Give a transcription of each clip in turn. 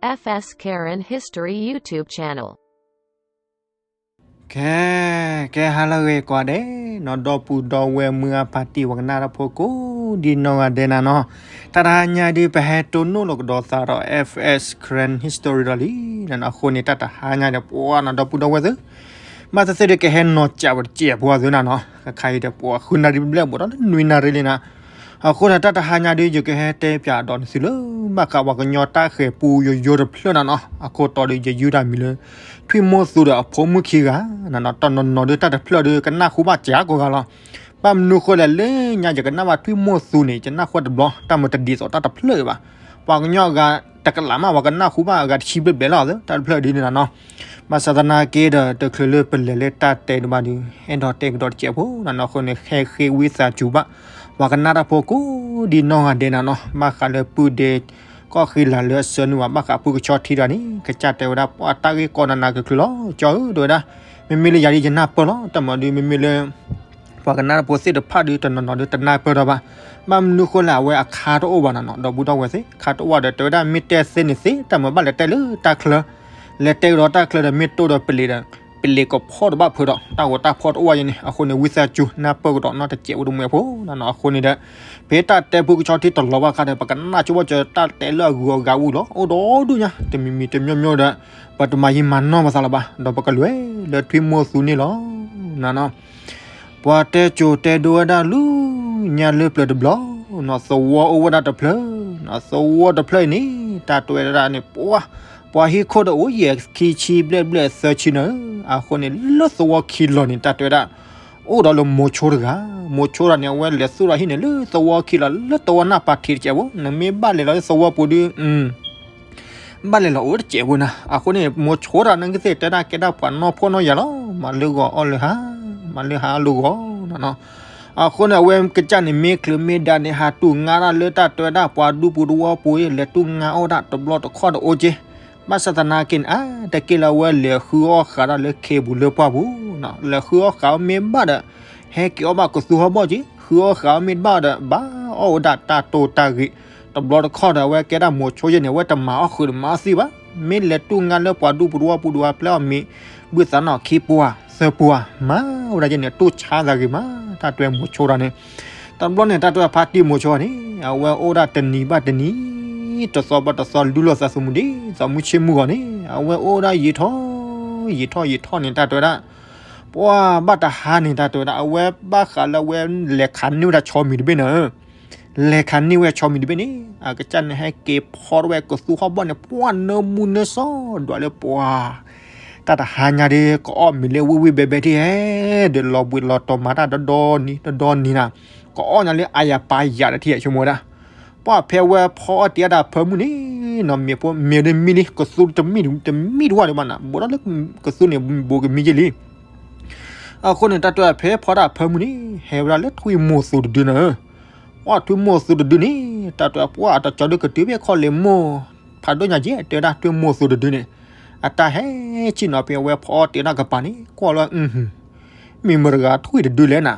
F S Karen History YouTube channel. ကဲ ကဲဟါလၢအဂ့ၤကိးဂၤဒဲး နီၢ် ဒီပုၢ်ဒီဝဲၢ်မုၢ်အဖါတံၢ်ပှၤကနၣ်တၢ်ဖိကိးဒံနီၢ်ဂၤဒဲးနၤနီၢ်, တၢ်တဟါညါဒုး ပဟဲတိၢ်နီၣ်လီၤကဒီးသးဒီး F S Karen History ဒီးလံနၤနီၢ်. အဃိန့ၣ် တၢ်တဟါညါဒီး ပှၤနီၢ် ဒီပုၢ်ဒီဝဲၢ်သ့ၣ် ဘၣ်သ့ၣ်သ့ၣ်ဒီး ကဟဲနီၢ်ကးပတစဲးဖိသ့ၣ်နၤနီၢ်, ခဲခါအံၤဒီး ပှၤဃုနၣ်ရံၣ်ဘျဲၣ် ဘူးဒီးလၢနွံနၣ်ရံၣ်လံနၤ. အဃိန့ၣ် တၢ်တဟါညါဒုး ယကဟဲတဲပၠးဒီးနသုလၢ ဘၣ်ဃးပှၤကညီတၢ်ဃဲၤပူယိယိတဖျၢၣ်နၤနီၢ်. အခိၣ်တီဒုး ယယုၢ်တၢ်မံၤလၢ ထွံၣ်မိၢ်သူဒီးအဖိမုၣ်ခံဂၤနၤနီၢ်. တနီၤနီၤဒုး တၢ်တဖျၢၣ်ဒုး ကနၣ်ဃုာ်ဘၣ်စှၤကိးဂၤလီၤ. ဘၣ်မနုၤဃိလဲၣ် လၢညါ ယကနၣ်ဘၣ်ထွံၣ်မိၢ်သူန့ၣ် ယနၢ်ဃုာ်တဘျီ တၢ်မၤတဒ်သိးတၢ်တဖျၢၣ်အံၤဘၣ်. ပှၤကညီအဂၤတကလးမး ပှၤကနၣ်ဃုာ်ဘၣ်အဂၤတဆံဘျဲၣ်ဘျဲၣ်လီၤ တၢ်တဖျၢၣ်ဒ်န့ၣ်နၤနီၢ်. ဘၣ်ဆၣ်သနာ်က့ဒီး တချုးလၢပလဲၤလၢတၢ်တဲဒံးဘၣ်ဒီး အဲၣ်ဒိးတဲကဒီးတစဲးဖိနၤနီၢ်. အဃိန့ၣ် ဟဲဃ့ဝံသးစူၤဘၣ် ပှၤကနၣ်တၢ်ဖိကိးဒံနီၢ်ဂၤဒဲးနၤနီၢ်. ဘၣ်ဃးလၢပုၢ်ဒ့ ကီၢ်ဃံလၤလၢအဆၢနုာ်ဘၣ်, ဘၣ်ဃးပုၢ်ကဆီထံတဂၤန့ၣ် ကစၢ်တဲဝဲဒၣ် ပှၤတၢ်ဂ့ၢ်ကီနးနးကချုးလီၤ ကၠီဧၢ တဲဝဲဒၣ်. မ့မ့ၢ်လၢယၤဒ်ယနၢ်ပၢၢ်လီၤ. တၢ်မၤဒုး မ့မ့ၢ်လၢ ပှၤကနၣ်တၢ်ဖိသ့ၣ်တဖၣ်ဒုး တနီၤနီၤဒုးတနၢ်ပၢၢ်ဒီးဘၣ်. ဘၣ်မနုၤဃိလဲၣ် အဝဲအခါတအိၣ်ဘၣ်နၤနီၢ်. ဒီပုၢ်ဒီဝဲၢ်သ့ၣ် အခါတအိၣ်ဘၣ်ဒီး တဲဝဲဒၣ် မ့ၢ်တဲသ့န့ၣ်သ့ တၢ်မၤဘၣ်လဲၤတဲလၢတၢ်ချၢ, လဲၤတဲကဒီးတၢ်ချၢဒီး မ့ၢ်တိၢ်ဒီးပလံၤဒီး ပလံၤကဖီၣ်တဘၣ်ဖုးဒီး တၢ်ဂီၤတၢ်ဖီၣ်တအိၣ်ဘၣ်ယဲန့ၣ်. အဃိန့ၣ် ဝံသးစူၤ နၢ်ပၢၢ်ကဒီးနီၢ်တစဲးဖိတမှဲဖိနၤနီၢ်. အဃိန့ၣ်ဒီး ဖဲတၢ်တဲပုၢ်ကဆီထံတလီၤဘၣ်အခါဒီး ပကနၣ်ဆိဘၣ်စၢၤတၢ်တဲလၢအဂုၤအဂၤဝံၤလီၤ. အိၣ်ဒီဒူၣ်ညါ တမံၤမံၤတမံၤမံၤဒီး ပတမၤယံာ်မၤနီၢ်ပသးလၢၤဘၣ်. ဒီးပကလဲၤလၢထွံၣ်မိၢ်သူန့ၣ်လီၤနၤနီၢ်. ပှၤတဲကိၤတဲဒိဝဲဒၣ်လၢ ညါလၢပျၢၤတဘျီနၤ, သဝီအိၣ်ဝဲဒၣ်တဖျၢၣ်နၤ. သဝီတဖျၢၣ်အံၤန့ၣ် တၢ်တဲဝဲဒၣ်န့ၣ် ပှၤ ပှၤဟံၣ်ခိၣ်ဒီးအိၣ်ယဲၢ်ခံဆံဘျဲၣ်ဘျဲၣ်သၢဆံနၤဧၢ. အဃိန့ၣ် လၢသဝီခံလီၤန့ၣ် တၢ်တဲဝဲဒၣ် အိၣ်ဒီးလၢမိၤဆိတဂၤ, မိၤဆိတဂၤန့ၣ် အဝဲလဲၤသူၣ်ထီၣ်ဟံၣ်န့ၣ် လၢသဝီခံလီၤ လၢသဝီနၢ်ပၤထံးတစဲးဖိ. နမ့ၢ်ဘၣ်လဲၤလီၤလၢသဝီပူၤဒုး ဘၣ်လဲၤလီၤအိၣ်တစဲးဖိနၤ. အဃိန့ၣ် မိၤဆိတဂၤန့ၣ်ကသ့ၣ်တဲဒၣ်ကဲဒၣ်ပှၤနီၢ်ဖှီၣ်နီၢ်ယာ်လီၤ. မၤလၢဂီၤအီၣ်လၢဟါ, မၤလၢဟါအီၣ်လၢဂီၤနၤနီၢ်. အဃိန့ၣ် အဝဲကစၢ်န့ၣ် မ့ၢ်ချုးမ့ၢ်ဒါန့ၣ် ဟးတူၢ်ငါဒၣ်လၢတၢ်တဲဝဲဒၣ်ပှၤဒူပူၤသဝီပူၤအံၤ လဲၤတူၢ်ငါအီၣ်ဒၣ်တဘျီတခီၣ်ဒီးအိၣ်က့ၤ. ဘၣ်ဆၣ်သနာ်က့န့ၣ် အါတက့ၢ်လၢအဝဲလဲၤဃုအီၣ်ဃာ်ဒၣ်လၢခ့ပူၤလၢပှၢ်ပူၤ, လဲၤဃုအီၣ်ဃာ်အီၣ်မ့ၢ်ဘၣ်ဒီး ဟဲက့ၤအီၣ်ဘၣ်ကသူဟီၣ်ဘီၣ်က့ၤ, ဃုအီၣ်ဃာ်အီၣ်မ့ၢ်ဘၣ်ဒီး ဘၣ်အီၣ်ဝဲဒၣ်တၢ်တိၢ်တၢ်ဂ့ၤ. တဘျီတခီၣ်ဒီး အဝဲကဲဒၣ်မိၤဆိယဲၢ်န့ၣ် အဝဲတမၤအီၣ်ဃုာ်ဒီးမၤအီၣ်သံဘၣ်. မ့ၢ်လဲၤတူၢ်ငါလၢပှၤဒူပူၤသဝီပူၤဒီး ပျဲအီၣ်မ့ၤ ဘုၣ်သးနီၣ်ခံပှၤသၢပှၤ မၤဝဲဒၣ်ယဲၢ်န့ၣ် တိၢ်ဆါသးဂ့ၤမး တၢ်တဲမိၤဆိတဂၤန့ၣ်. တဘျီန့ၣ် တၢ်တဲဖါတံၢ်မိၤဆိန့ၣ် အဝဲအိၣ်ဒၣ်တနံၤဘၣ်တနံၤ တသီဘၣ်တသီ လူလီၤသးသမူဒ်သိးမုၢ်ဆ့ၣ်မုၢ်ဂီၤန့ၣ် အဝဲအိၣ်ဒၣ်ယံာ်ထီၣ် ယံာ်ထီၣ်ယံာ်ထီၣ်န့ၣ် တၢ်တဲဝဲဒၣ် ပှၤဘၣ်တဟါန့ၣ် တၢ်တဲဝဲဒၣ် အဝဲဘၣ်ဃးလၢအဝဲလဲၤခးန့ၢ်ဝဲဒၣ်ဆီမံၤတဘ့ၣ်န့ၣ် လဲၤခးန့ၢ်ဝဲဆီမံၤတဘ့ၣ်န့ၣ် အကစၢ်န့ၣ်ဟဲက့ၤဖီထီၣ်ဝဲကသူဟီၣ်ဘီၣ်န့ၣ် ပှၤနၢမူနၢစီ ဒွးလၢပှၤ တၢ်တဟါညါဒ် ကအီၣ်မ့ၤလၢဝံၣ်ဝံၣ်ဘဲဘဲထံၣ်ဟဲ ဒီးလီၤဘှံးလီၤတီၤမၤတၢ်ဒီဒီနံၤ ဒီဒီနံၤနၤ ကအီၣ်ညါလၢအါယၤပာ်ယၤဒီးထံၣ်ဆိကမိၣ်ဝဲဒၣ် ပှၤဖဲဝဲဖီအီၣ်တ့ၢ်အတၢ်ဖၢမုၢ်န့ၣ်နီၤ မ့ၢ်ဖိမ့ၢ်ဒ်မံလံ ကသူတမံတဝၢ်ဒံးဘၣ်နၤ ဘူးဒီးလၢကသူန့ၣ် ဘူးကမံယ့လံ. အဃိန့ၣ် တၢ်တဲဖဲဖီတၢ်ဖၢမုၢ်န့ၣ် ဟဲဝဲဒၣ်လၢထွံၣ်မိၢ်သူတဒုနၤဧၢ. ပှၤထွံၣ်မိၢ်သူတဒုန့ၣ် တၢ်တဲပှၤအတကၠီဒုကတုၤဖဲခီလ့ၣ်မိၢ် ဖးဒိၣ်ညါက့ တဲဝဲဒၣ်ထွံၣ်မိၢ်သူတဒုန့ၣ် အတၢ်ဟဲဆ့ၣ်နီၤဖဲဝဲဖီအီၣ်တ့ၢ်ဒၣ်ကပၤန့ၣ် ကွၢ်လၢ မ့ၢ်မတၤတဂၤထွံၣ်တဒုလဲၣ်နၤ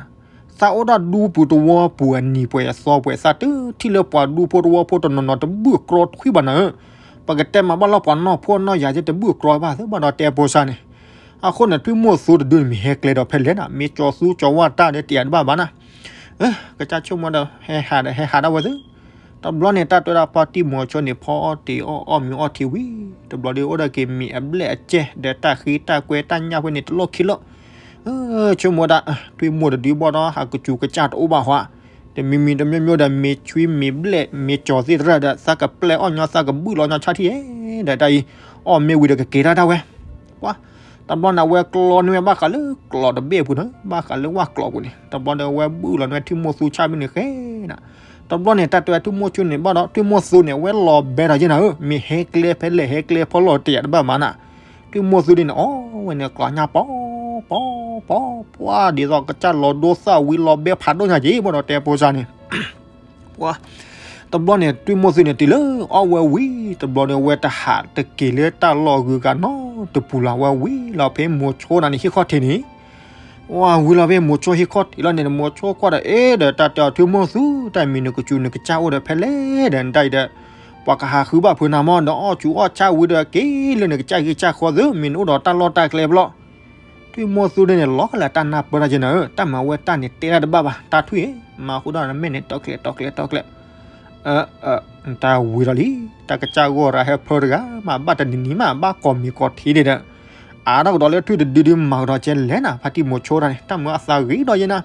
သးအိၣ်ဒၣ်ဒူပူၤသဝီပူၤအနံၤပှဲၤအသီပှဲၤသးတထံၣ်လၢပှၤဒူဖိသဝီဖိတနီၤနီၤတဘုၣ်ကြီထွံၣ်ဘၣ်နၤဧၢ. ပကတဲမၤဘၣ်လီၤပှၤနီၢ်ဖှီၣ်နီၢ်ယာ်က့တဘုၣ်ကြီဘၣ်သ့ဘၣ်ဒီးတဲဖိစၢ်န့ၣ်. အဃိန့ၣ် ထွံၣ်မိၢ်သူတဒုန့ၣ် မ့ၢ်ဟဲကျဲဒီးဖဲလဲၣ်နၤ မ့ၢ်ကၠီသူကၠီဝၣ်တၢ်ဒီးတယၤတဘၣ်ဘၣ်နၤ ကစၢ်ဆိကမိၣ်ဒီး ဟဲဟးဒီးဟဲဟးဒၣ်ဝဲသ့ၣ်. တဘျီန့ၣ် တၢ်တဲဒၣ်ဖါတံၢ်မိၤဆိန့ၣ် ဖီအီၣ်တ့ၢ်အီၣ်အီၣ်မ့ၤအီၣ်ထံဝံၤ တဘျီဒီးအိၣ်ဒီးက့ၤမ့ၤအဘျဲၣ်အကဲဒီးတၢ်ဃ့တၢ်ကွဲတၢ်ညၣ်ဖဲန့ၣ် တလီၢ်ခံလီၤ. ဆိကမိၣ်ဒၣ် ထွံၣ်မိၢ်တဒုဘၣ်ဒီး ဟးကစူၤကစၢ်တအိၣ်ဘၣ်ဟီ တမံၤမံၤတမံၤမံၤဒီး မ့ၤဆွံမ့ၤဘျဲၣ်မ့ၤကၠီသ့ၣ်တဖၣ်ဒီး သးကပျဲအီၣ်ညီ သးကဘုၣ်လီၤညီဆၣ်ထံၣ်ဒီး တၢ်အံၤ အီၣ်မ့ၢ်ဝံၤဒီးကက့ၤတၢ်ဒၣ်ဝဲ ပှၤ တဘျီန့ၣ် အဝဲကျီန့ၢ်ဝဲဘၣ်ဃးလၢကျိးတဘ့ၣ်အပူၤန့ၣ် ဘၣ်ဃးလၢဝၣ်ကျိးပူၤန့ၣ် တဘျီဒီး အဝဲဘုၣ်လီၤန့ၢ်ထွံၣ်မိၢ်သူဆၣ်မ့ၢ်န့ၣ်ဃဲနၤ. တဘျီန့ၣ် တၢ်တဲထွံၣ်မိၢ်သူန့ၣ်ဘၣ်ဒီး ထွံၣ်မိၢ်သူန့ၣ် အဝဲလီၤဘဲဒီးယဲၢ်နၤဧၢ မ့ၢ်ဟဲကျဲဖဲလဲၣ်ဟဲကျဲဖီလီၤတယၤတဘၣ်မးနၤ. ထွံၣ်မိၢ်သူဒ်န့ၣ် အီၣ်ဝဲန့ၣ်ကျီညၣ်ပီ ပီ ပီ ပှၤဒ်သိးကစၢ်လီၤဒိသၣ်ဝံၤလီၤဘဲဖးဒိၣ်ညါက့ ဘၣ်ဒီးတဲဖိစၢ်န့ၣ် ပှၤ တဘျီန့ၣ် ထွံၣ်မိၢ်သူန့ၣ်တုၤလၢအီၣ်ဝဲဝံၤ တဘျီန့ၣ် အဝဲတဟးတက့ၤလၢတၢ်လီၢ်ဂုၤဂၤနီတပူၤလီၤ အဝဲဝံၤလီၤဖဲမိၤဆိနၤန့ၣ်ဟံၣ်ခီၣ်ထံးန့ၣ် ဝံၤလီၤဖဲမိၤဆိဟံၣ်ခီၣ်ထံးလီၤန့ၣ် မိၤဆိကွၢ်ဒီး အ့ ဒီးတၢ်တဲအီၤထွံၣ်မိၢ်သူ တၢ်မံၤနကစူၤနကစၢ်အိၣ်ဒီးဖဲလဲၣ်ဒီး နတၢ်အံၤဒီး ပှၤကဟးဃုဘၣ်ဖုးနၤမ့ၢ် ဒီးအီၣ်ဆူၣ်အီၣ်ဆၣ်ဝံၤဒီး က့ၤလၢနကစၢ်ဂ့ၢ်ကစၢ်ဃီသ့ မ့ၢ်နအိၣ်ဒီးတၢ်လီၢ်တၢ်ကျဲဘျီ. ထွံၣ်မိၢ်သူဒုန့ၣ် လီၤကလၢတၢ်နၢ်ပၢၢ်တၢ်က့နၤဧၢ, တၢ်မၤဝဲတၢ်န့ၣ်တဲတၢ်တဘၣ်ဘၣ်, တၢ်ထွံၣ်ဧၢ, မၤဃုာ်ဒီးနမဲာ်န့ၣ် တီကျဲၤတီကျဲၤတီကျဲၤ တၢ်ဝံၤဒီးလံ, တၢ်ကစၢ်ဂီၢ်ရၤဟဲဖၢတဂၤ မ့ၢ်ဘၣ်တနံၤနံၤမး ဘၣ်ကိးမံၤကိးထံးန့ၣ်ဒီး အါထီၣ်ကဒီးလၢထွံၣ်တဒုဒုမၤကဒီးကဲလဲၣ်နၤ, ဖါတံၢ်မိၤဆိတၢ်န့ၣ် တၢ်မၢအသးဂ့ၤဒီးယဲနၤ,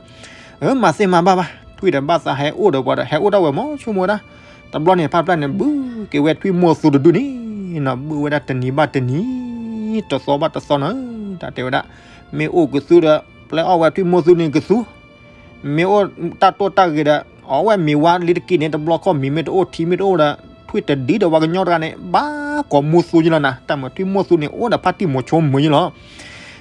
အၢ မၤသ့မၤဘၣ်ဘၣ်, ထွံၣ်ဒီးဘၣ်သးဟဲအိၣ်ဒီးပှၤဒီး ဟဲအိၣ်ဒၣ်ဝဲမ့ၢ်ဆိကမိၣ်ဝဲဒၣ်, တဘျီန့ၣ် ဖါပျၢ်န့ၣ် ဘုက့ၤဝဲထွံၣ်မိၢ်သူတဒုန့ၣ်, နဘုဝဲဒၣ်တနံၤဘၣ်တနံၤ, တသီဘၣ်တသီနၤ, တၢ်တဲဝဲဒၣ်, မ့ၢ်အိၣ်ကသူဒီး ပျဲအီၣ်ဝဲထွံၣ်မိၢ်သူန့ၣ်ကသူ မ့ၢ်အိၣ်တၢ်တိၢ်တၢ်ဂ့ၤဒီး အီၣ်ဝဲမ့ၤဝါလံတက့ၢ်န့ၣ် တဘျီခီၣ်မ့ၤမ့ၢ်တအိၣ်ထံမ့ၢ်တအိၣ်ဒီး ထွံၣ်တဒုဒီးပှၤကညီတဂၤန့ၣ် ဘၣ်ကိးမိၢ်သူယလီၤနၤ, တၢ်မၤထွံၣ်မိၢ်သူန့ၣ် အိၣ်ဒီးဖါတံၢ်မိၤဆိမုာ်ယလီၤ.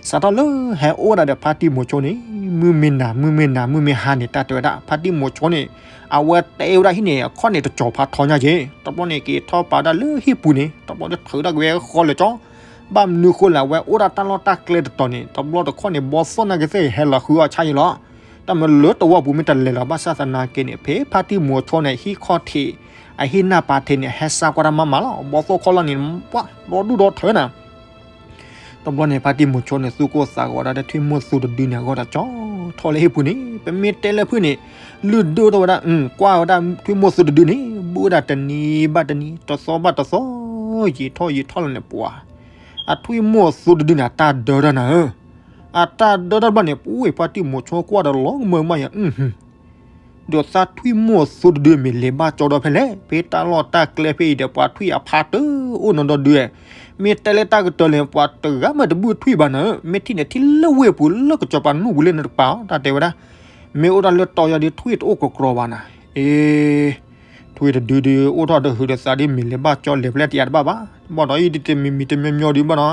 စးထီၣ်လၢဟဲအိၣ်ဝဲဒၣ်ဒီးဖါတံၢ်မိၤဆိန့ၣ် မုၢ်မ့ၢ်နၤ မုၢ်မ့ၢ်နၤ မုၢ်မ့ၢ်ဟါန့ၣ် တၢ်တဲဝဲဒၣ် ဖါတံၢ်မိၤဆိန့ၣ် အဝဲတဲဝဲဒၣ်ဟံၣ်န့ၣ် အခီၣ်န့ၣ်တကၠီၤဖးထီညါက့ၤ, တဘျီန့ၣ်က့ၤထီၣ်ပာ်ဒၣ်လၢဟံၣ်ပူၤန့ၣ် တဘျီန့ၣ်ထုးဒၣ်က့ၤဝဲဃီလၢာ်ကၠီ ဘၣ်မနုၤဃိလဲၣ် အဝဲအိၣ်ဒၣ်တၢ်လီၢ်တၢ်ကျဲတတီၤန့ၣ် တဘျီတခီၣ်န့ၣ် ဘီသိၣ်နာ်က့ၤသ့ၣ်ဟဲလီၤဃုအီၣ်ဆၣ်ယလီၤ. တၢ်မၤလၢတဝီပူၤမ့ၢ်တလဲၤလီၤ ဘၣ်ဆၣ်သနာ်က့န့ၣ် ဖဲဖါတံၢ်မိၤဆိန့ၣ် ဟံၣ်ခီၣ်ထံး အဟံၣ်နၢ်ပၤထံးန့ၣ် ဟဲစါကွၢ်တၢ်မၤမၤလီၤ. ဘီသိၣ်ခီၣ်လီၢ်န့ၣ် ပှၤဒီဒူၣ်ဒီထၢနၤ တဘျီန့ၣ် ဖါတံၢ်မိၤဆိန့ၣ် သူၣ်ကိၢ်သးဂီၤဒီး ထွံၣ်မိၢ်သူတဒုန့ၣ် အဂီၢ်ဒီးကၠီထီၣ်လၢဟံၣ်ပူၤန့ၣ် ပမ့ၢ်တဲလၢဖုၣ်န့ၣ် လုၢ်ဒိၣ်ထီၣ်ဝဲဒၣ် ကွၢ်ဝဲဒၣ်ထွံၣ်မိၢ်သူတဒုန့ၣ် ဘုဝဲဒၣ်တနံၤဘၣ်တနံၤ တသီဘၣ်တသီ ယံာ်ထီၣ်ယံာ်ထီၣ်လီၤန့ၣ် ပှၤ အထွံၣ်မိၢ်သူတဒုန့ၣ် အတၢ်ဒၢထီၣ်နၤဧၢ, အတၢ်ဒၢထီၣ်တဘျီန့ၣ် ပဝဲဖါတံၢ်မိၤဆိကွၢ်ဒီးလီၤကမၢမးယ ဒီးသးထွံၣ်မိၢ်သူတဒုမ့ၢ်လဲၤဘၣ်ကၠီဒီးဖဲလဲၣ်, ဖဲတၢ်လီၢ်တၢ်ကျဲဖဲအံၤဒီး ပှၤထွံၣ်အဖါတအိၣ်နီဒီဒု, မ့ၢ်တဲလၢတၢ်ကတၢၢ်န့ၣ် ပှၤတဂၤမ့ၢ်တဘုၣ်ထွံၣ်ဘၣ်နၤဧၢ, မ့ၢ်ထံၣ်န့ၣ်ထံၣ်လၢဝ့ၢ်ပူၤလၢကစီၤပၤနူၣ်ပူၤလၢနတပာ်အီၤ တၢ်တဲဝဲဒၣ်, မ့ၢ်အိၣ်ဒၣ်လၢတီၤယီၤဒီးထွံၣ်တအိၣ်ကကြီဘၣ်နၤ, အ့ ထွံၣ်တဒုဒုအိၣ်ထီၣ်ဒီးဟုးဒီးသးဒ်မ့ၢ်လဲၤဘၣ်ကၠီလဲၤဖဲလဲၣ်တယၤတဘၣ်ဘၣ်, ဘၣ်ဒီးအံၤဒ်တမံၤမံၤတမံၤမံၤဒုဘၣ်ဒီး သး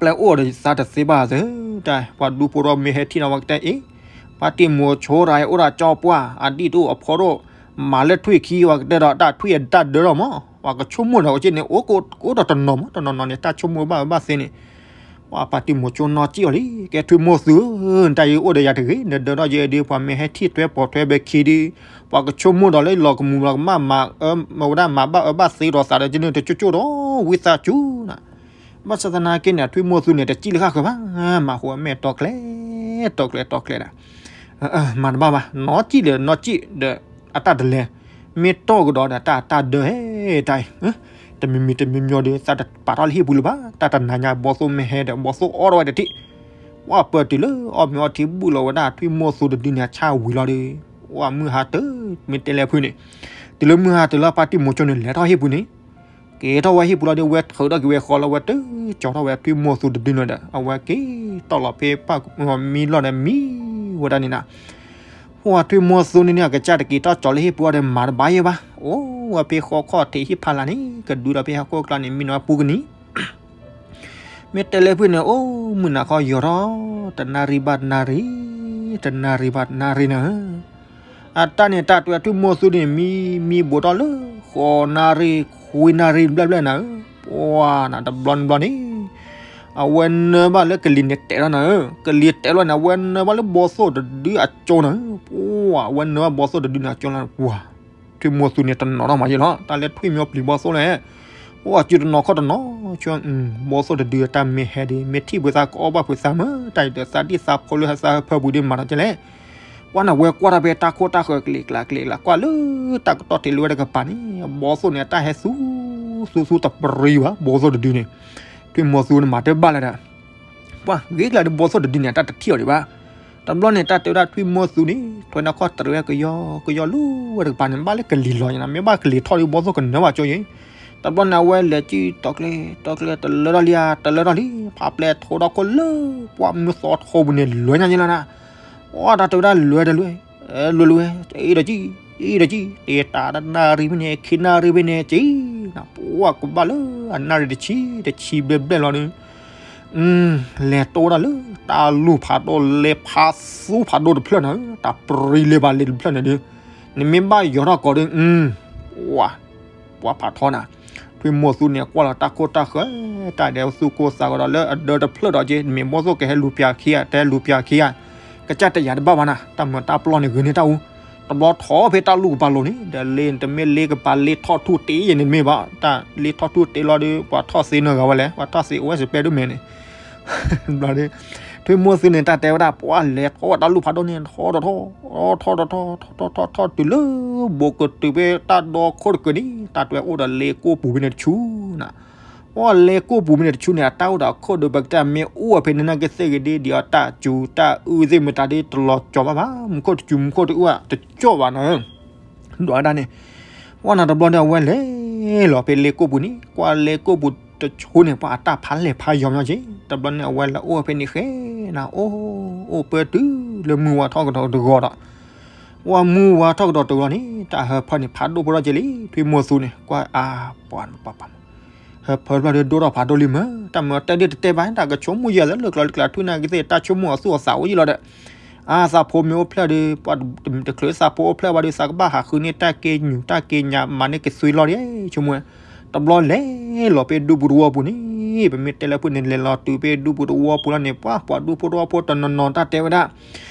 ပျဲအိၣ်ဒီးသးတသ့ဘၣ်သၢ, တၢ်ပှၤဒူဖိထီၣ်မ့ၢ်ဟဲထံၣ်နီၤ ပှၤကတဲအ့ၣ်, ဖါတံၢ်မိၤဆိတဂၤအံၤအိၣ်ဒီးကၠီပှၢ် အဒံၣ်တအိၣ်အဖီတအိၣ်, မၤလၢထွံၣ်ခံ ပှၤကတဲဒီးတၢ်ထွံၣ်အတၢ်ဒၢထီၣ်မး, ပှၤကဆိကမိၣ်ဒီးက့န့ၣ် အိၣ်ဒီးတနီၤမး တနီၤနီၤန့ၣ် တၢ်ဆိကမိၣ်ဘၣ်ဘၣ်သ့န့ၣ်, ပှၤဖါတံၢ်မိၤဆိနီၢ်ကံၣ်အီၤလံ ကဲထွံၣ်မိၢ်သူဧၢ, တၢ်အံၤအိၣ်ဒီးယၤတဂ့ၤ နဒၢထီၣ်ယဲဒုး ပှၤမ့ၢ်ဟဲထံၣ်ထွဲပိာ်ထွဲဘၣ်ခံဒုး, ပှၤကဆိကမိၣ်ဒီးလၢလီၤကမူၤလီၤကမၣ်မၤ မၤဝဲဒၣ်မၤဘၣ်အၢဘၣ်သီဒီးသးဒီးက့န့ၣ် တကၠိကၠိဒီး ဝံသးစူၤနၤ ဘၣ်ဆၣ်သနာ်က့န့ၣ် ထွံၣ်မိၢ်သူန့ၣ် တစံၣ်လၢဃၣ်ဃၢၤဘၣ်, မၤဃိအမဲာ်တီကျဲ, တီကျဲ တီကျဲဒၣ်, မၤတဘၣ်ဘၣ်, နီၢ်ကံၣ်ဒီးနီၢ်ကံၣ်ဒီး အတၢ်တလဲၤ, မ့ၢ်တီၢ်ကဒီးဒီးတၢ်တၢ်ဒၢဟဲတၢ်အံၤ, တမံၤမံၤတမံၤမံၤဒီး သးတပာ်ထီၣ်လၢဟံၣ်ပူၤလၢၤဘၣ်, တၢ်တနၤညါဘီသိၣ်မ့ၢ်ဟဲဒီး ဘီသိၣ်အီၣ်ထီၣ်ဝဲတထံၣ်, ပှၤပၢၢ်တုၤလၢအီၣ်မ့ၤအီထံဘူၣ်လီၤဝဲဒၣ်ထွံၣ်မိၢ်သူတဒုန့ၣ် အဆၣ်ဝံၤလီၤဒီး, ပှၤမုၢ်ဟါတၢၢ်, မ့ၢ်တဲလၢဖုန့ၣ်, တုၤလၢမုၢ်ဟါတၢၢ်လၢဖါတံၢ်မိၤဆိန့ၣ် လဲၤထီၣ်ဟံၣ်ပူၤန့ၣ် က့ၤထီၣ်ဝဲဟံၣ်ပူၤလီၤဒီး ဝဲထုးထီၣ်က့ၤဝဲဃီလၢဝဲတကၠီထီၣ်ဝဲထွံၣ်မိၢ်သူတဒုန့ၣ်ဒီး အဝဲက့ၤတီၢ်လီၤဖဲပၢ်မံလီၢ်ဒီးမံဝဲဒၣ်န့ၣ်နၤ, ပှၤထွံၣ်မိၢ်သူန့ၣ်န့ၣ် အကစၢ်တက့ၤထီၣ်ကၠီလၢဟံၣ်ပူၤအီၤဒီးမၤတဘၣ်ယဲဘၣ်, အိၣ်ဝဲဖဲဃီခီၣ်ထံးဟံၣ်ဖးလၢ်န့ၣ် ကဒုဒီးဖဲဟီၣ်ခိၣ်ကျါန့ၣ် မံနီၤပူကနံၤ မ့ၢ်တဲလၢဖုန့ၣ် အိၣ်မုၢ်နၤခီယီၤထီၣ် တနၣ်ရံၣ်ဘၣ်တနၣ်ရံၣ်, တနၣ်ရံၣ်ဘၣ်တနၣ်ရံၣ်နၤဧၢ, အတၢ်န့ၣ်တၢ်တွဲထွံၣ်မိၢ်သူန့ၣ် မံမံဘူးထီၣ်လၢ ဃိးနၣ်ရံၣ် ခွံနၣ်ရံၣ်ဘျဲၣ်ဘျဲၣ်နၤဧၢ, ပှၤနၤတဘျီနဘျီန့ၣ် အဝဲနၢဘၣ်လၢကလံၤန့ၣ်တဲာ်ထီၣ်နၤဧၢ, ကလံၤတဲာ်လီၤန့ၣ် အဝဲနၢဘၣ်လၢဘီသိၣ်တဒုအကၠိနၤဧၢ, ပှၤ အဝဲနၢဘၣ်ဘီသိၣ်တဒုန့ၣ်အကၠိလီၤ, ပှၤ ထွံၣ်မိၢ်သူန့ၣ်တနီၤထီၣ်မးယဲလီၤ, တၢ်လၢထွံၣ်မံပျံၤဘီသိၣ်လဲၣ်, အိၣ်အစုတနီၤခီၣ်တနီၤ, ဘီသိၣ်တဒုအတၢ်မ့ၢ်ဟဲဒီး မ့ၢ်ထံၣ်ပှၤသးကအီၣ်ဘၣ်ပှၤသးမး, တၢ်အံၤဒီးသးဒံၣ်သးဖိလၢသးဟၢဖၢပူၤဒီးမၤဒီးကဲလဲၣ်, ပှၤနၤဝဲကွၢ်တၢ်ဖဲတၢ်ခိၣ်တၢ်ဃၢၤကလံၤကျါကလံၤကျါ ကွၢ်လၢတၢ်ကတီၢ်ထံးလၢဝဲတကပၤန့ၣ် ဘီသိၣ်န့ၣ် အတၢ်ဟဲသူ သူသူတပရံဘၣ် ဘီသိၣ်တဒုန့ၣ်, ထွံၣ်မိၢ်သူန့ၣ်မၤတဘၣ်လၢၤဒီး ပှၤဂ့ၤကျါဒီးဘီသိၣ်တဒုန့ၣ် အတၢ်တထံၣ်အီၤဒံးဘၣ်. တဘျီန့ၣ် တၢ်တဲဝဲဒၣ်ထွံၣ်မိၢ်သူန့ၣ် ထွဲနီၢ်ခီၣ်တရံးဝဲကယီကယီလၢဝဲတကပၤန့ၣ် ဘၣ်လၢကလံၤလီၤညါနီၤ, မ့ၢ်ဘၣ်ကလံၤထီၣ်ဒီးဘီသိၣ်ကနၢဘၣ်ကၠိယဲ. တဘျီန့ၣ် အဝဲလဲၤကံၣ်တီကျဲ တီကျဲ တလၢထီၣ်လံဧါ တလၢထီၣ်လံ, ဖးပျဲၢ်ထိဒီခိၣ်လၢ ပှၤမုၢ်သီထိပူၤန့ၣ် လွဲညါယဲလီၤနၤ. အိၣ်တၢ်တဲဝဲဒၣ်လွဲဒီးလွဲ, လွဲလွဲ, အ့ၣ်ဒီးကံၣ်, အ့ၣ်ဒီးကံၣ်, တ့တၢ်တနၣ်ရံၣ်ဖဲန့ၣ် ခံနၣ်ရံၣ်ဖဲန့ၣ် ကံၣ်နၤ, ပှၤကဘၣ်လၢအနၣ်ရံၣ်တဆံ တဆံဘျဲၣ်ဘျဲၣ်လီၤဒီး လဲၤတိၢ်ဝဲဒၣ်လၢ တၢ်လူၢ်ဖးဒိၣ် လဲၤဖးသူဖးဒိၣ်တဖျၢၣ်နၤ, တၢ်ပြံလၢၤဘၣ်လၢတဖျၢၣ်န့ၣ်ဒီး နမ့ၢ်ဘၣ်ယီၤထီၣ်ကိးဒီး ပှၤ ပှၤဖးထီနၤ. ထွံၣ်မိၢ်သူန့ၣ် ကွၢ်လီၤတၢ်ခိၣ်တၢ်ဃၢၤ တၢ်ဒဲးသူၣ်ကိၢ်သးဂီၤဒီးလၢအဒၢတဖျၢၣ်ဒီးက့ မ့ၢ်ဘီသိၣ်ကဟဲလူၤပျၢ်ခံဂၤ တဟဲလူၤပျၢ်ခံဂၤ ကစၢ်တယာ်တဘၣ်ဘၣ်နၤ, တၢ်မၤတၢ်ပျီန့ၣ်ဂ့ၤန့ၢ်တၢ်အူ တဘျီထီၣ်ဖဲတၢ်လူၢ်ကပၤလိၤန့ၣ် ဒီးလ့တမ့ၢ်လ့ကပၤလ့ထီၣ်ထူၣ်တ့ယဲၢ်န့ၣ်တမ့ၢ်ဘၣ်, တၢ်လ့ထီၣ်ထူၣ်တ့လီၤဒီး ပှၤထီၣ်သ့နဂၤဝဲလဲၣ်, ပှၤထီၣ်သ့အိၣ်ဝဲစပဲဒိၣ်မဲာ်န့ၣ် ဘျီဒီး ထွံၣ်မိၢ်သုန့ၣ် တၢ်တဲဝဲဒၣ် ပှၤလဲၤထီၣ်ဝဲတၢ်လူၢ်ဖးဒိၣ်န့ၣ် ထီၣ်ထီၣ်ထီၣ် ထီၣ်ထီၣ်ထီၣ်ထီၣ်ထီၣ်ထီၣ်ထီၣ်ထီၣ်ထီၣ်ထီၣ်ထီၣ်ထီၣ်ထီၣ်ထီၣ်တုၤလၢ ဘိးကတုၤဖဲတၢ်ဒီခိၣ်တကုာ်န့ၣ် တၢ်တဲအိၣ်ဒီးလ့ကိၣ်ပူၤဖဲန့ၣ်တဆူနၤ ပှၤလဲၤကိၣ်ပူၤမ့ၢ်န့ၣ်တဆူန့ၣ် အတၢ်အိၣ်ဒီးအခိၣ်ဒီး ပကတဲမ့ၢ်အိၣ်ဝဲဖဲန့ၣ်နာ်က့သ့ၣ်ဂ့ၤဒ် ဒ်အီၤတၢ်စူၤတၢ်အုၣ်သ့ၣ်မတၤဒ်တလီၤကၠီၤဘၣ်ဘၣ်, မူခိၣ်တစူၤမူခိၣ်တအုၣ်တကၠီၣ်ဘၣ်နၤ, ဒွးဒၣ်န့ၣ်, ပှၤနၤတဘျီန့ၣ် အဝဲလဲၤလီၤဖဲလ့ကိၣ်ပူၤန့ၣ် ကွၢ်လ့ကိၣ်ပူၤတဆူန့ၣ် ပှၤအတၢ်ဖးလဲၢ်ဖးယီၤညီက့, တဘျီန့ၣ် အဝဲလဲၤအိၣ်ဝဲဖဲန့ၣ်ဃဲနၤ အိၣ်အိၣ်ပၢတုၤလၢမုၢ်ဝါထီၣ်ကဒီးတဂီၤဒီး ဝဲမုၢ်ဝါထီၣ်ကဒီးတဂီၤန့ၣ် တၢ်ဟၢဖၢန့ၣ် ဖးဒိၣ်ဖိထီၣ်က့လံ, ထွံၣ်မိၢ်သုန့ၣ် ကွၢ်အါပှၤပၢ်ပၢ် ဟၢဖၢတဘျီဒီး ဒိၣ်ထီၣ်ဖးဒိၣ်လံမ့ၢ် တၢ်မ့ၢ်တဲဒ်တတဲဘၣ် တၢ်ကဆိကမိၣ်ယဲၢ်လၢလၢကျီၤလၢကျါ ထွံၣ်နာ်က့သ့ၣ် တၢ်ဆိကမိၣ်အသူၣ်အသးအိၣ်ယံၤလီၤဒီး အါသးဖိမ့ၢ်အိၣ်ဖျဲၣ်ဒီး ပှၤတချုးသးဖိအိၣ်ဖျဲၣ်ဘၣ်ဒီး သးကဘၣ်ဟးဃုန့ၢ်တၢ်က့ညူၤ တၢ်က့ညါ မၤန့ၢ်ကသွံလီၤဒ်ဆိကမိၣ်, တဘျီလဲၤလီၤဖဲဒူပူၤတဝီပူၤန့ၣ် ပမ့ၢ်တဲလၢဖုၣ်န့ၣ် လဲၤလီၤတုၤဖဲဒူပူၤတဝီပူၤလီၤန့ၣ် ပှၤပှၤဒူဖိတဝီဖိတနီၤနီၤ တၢ်တဲဝဲဒၣ်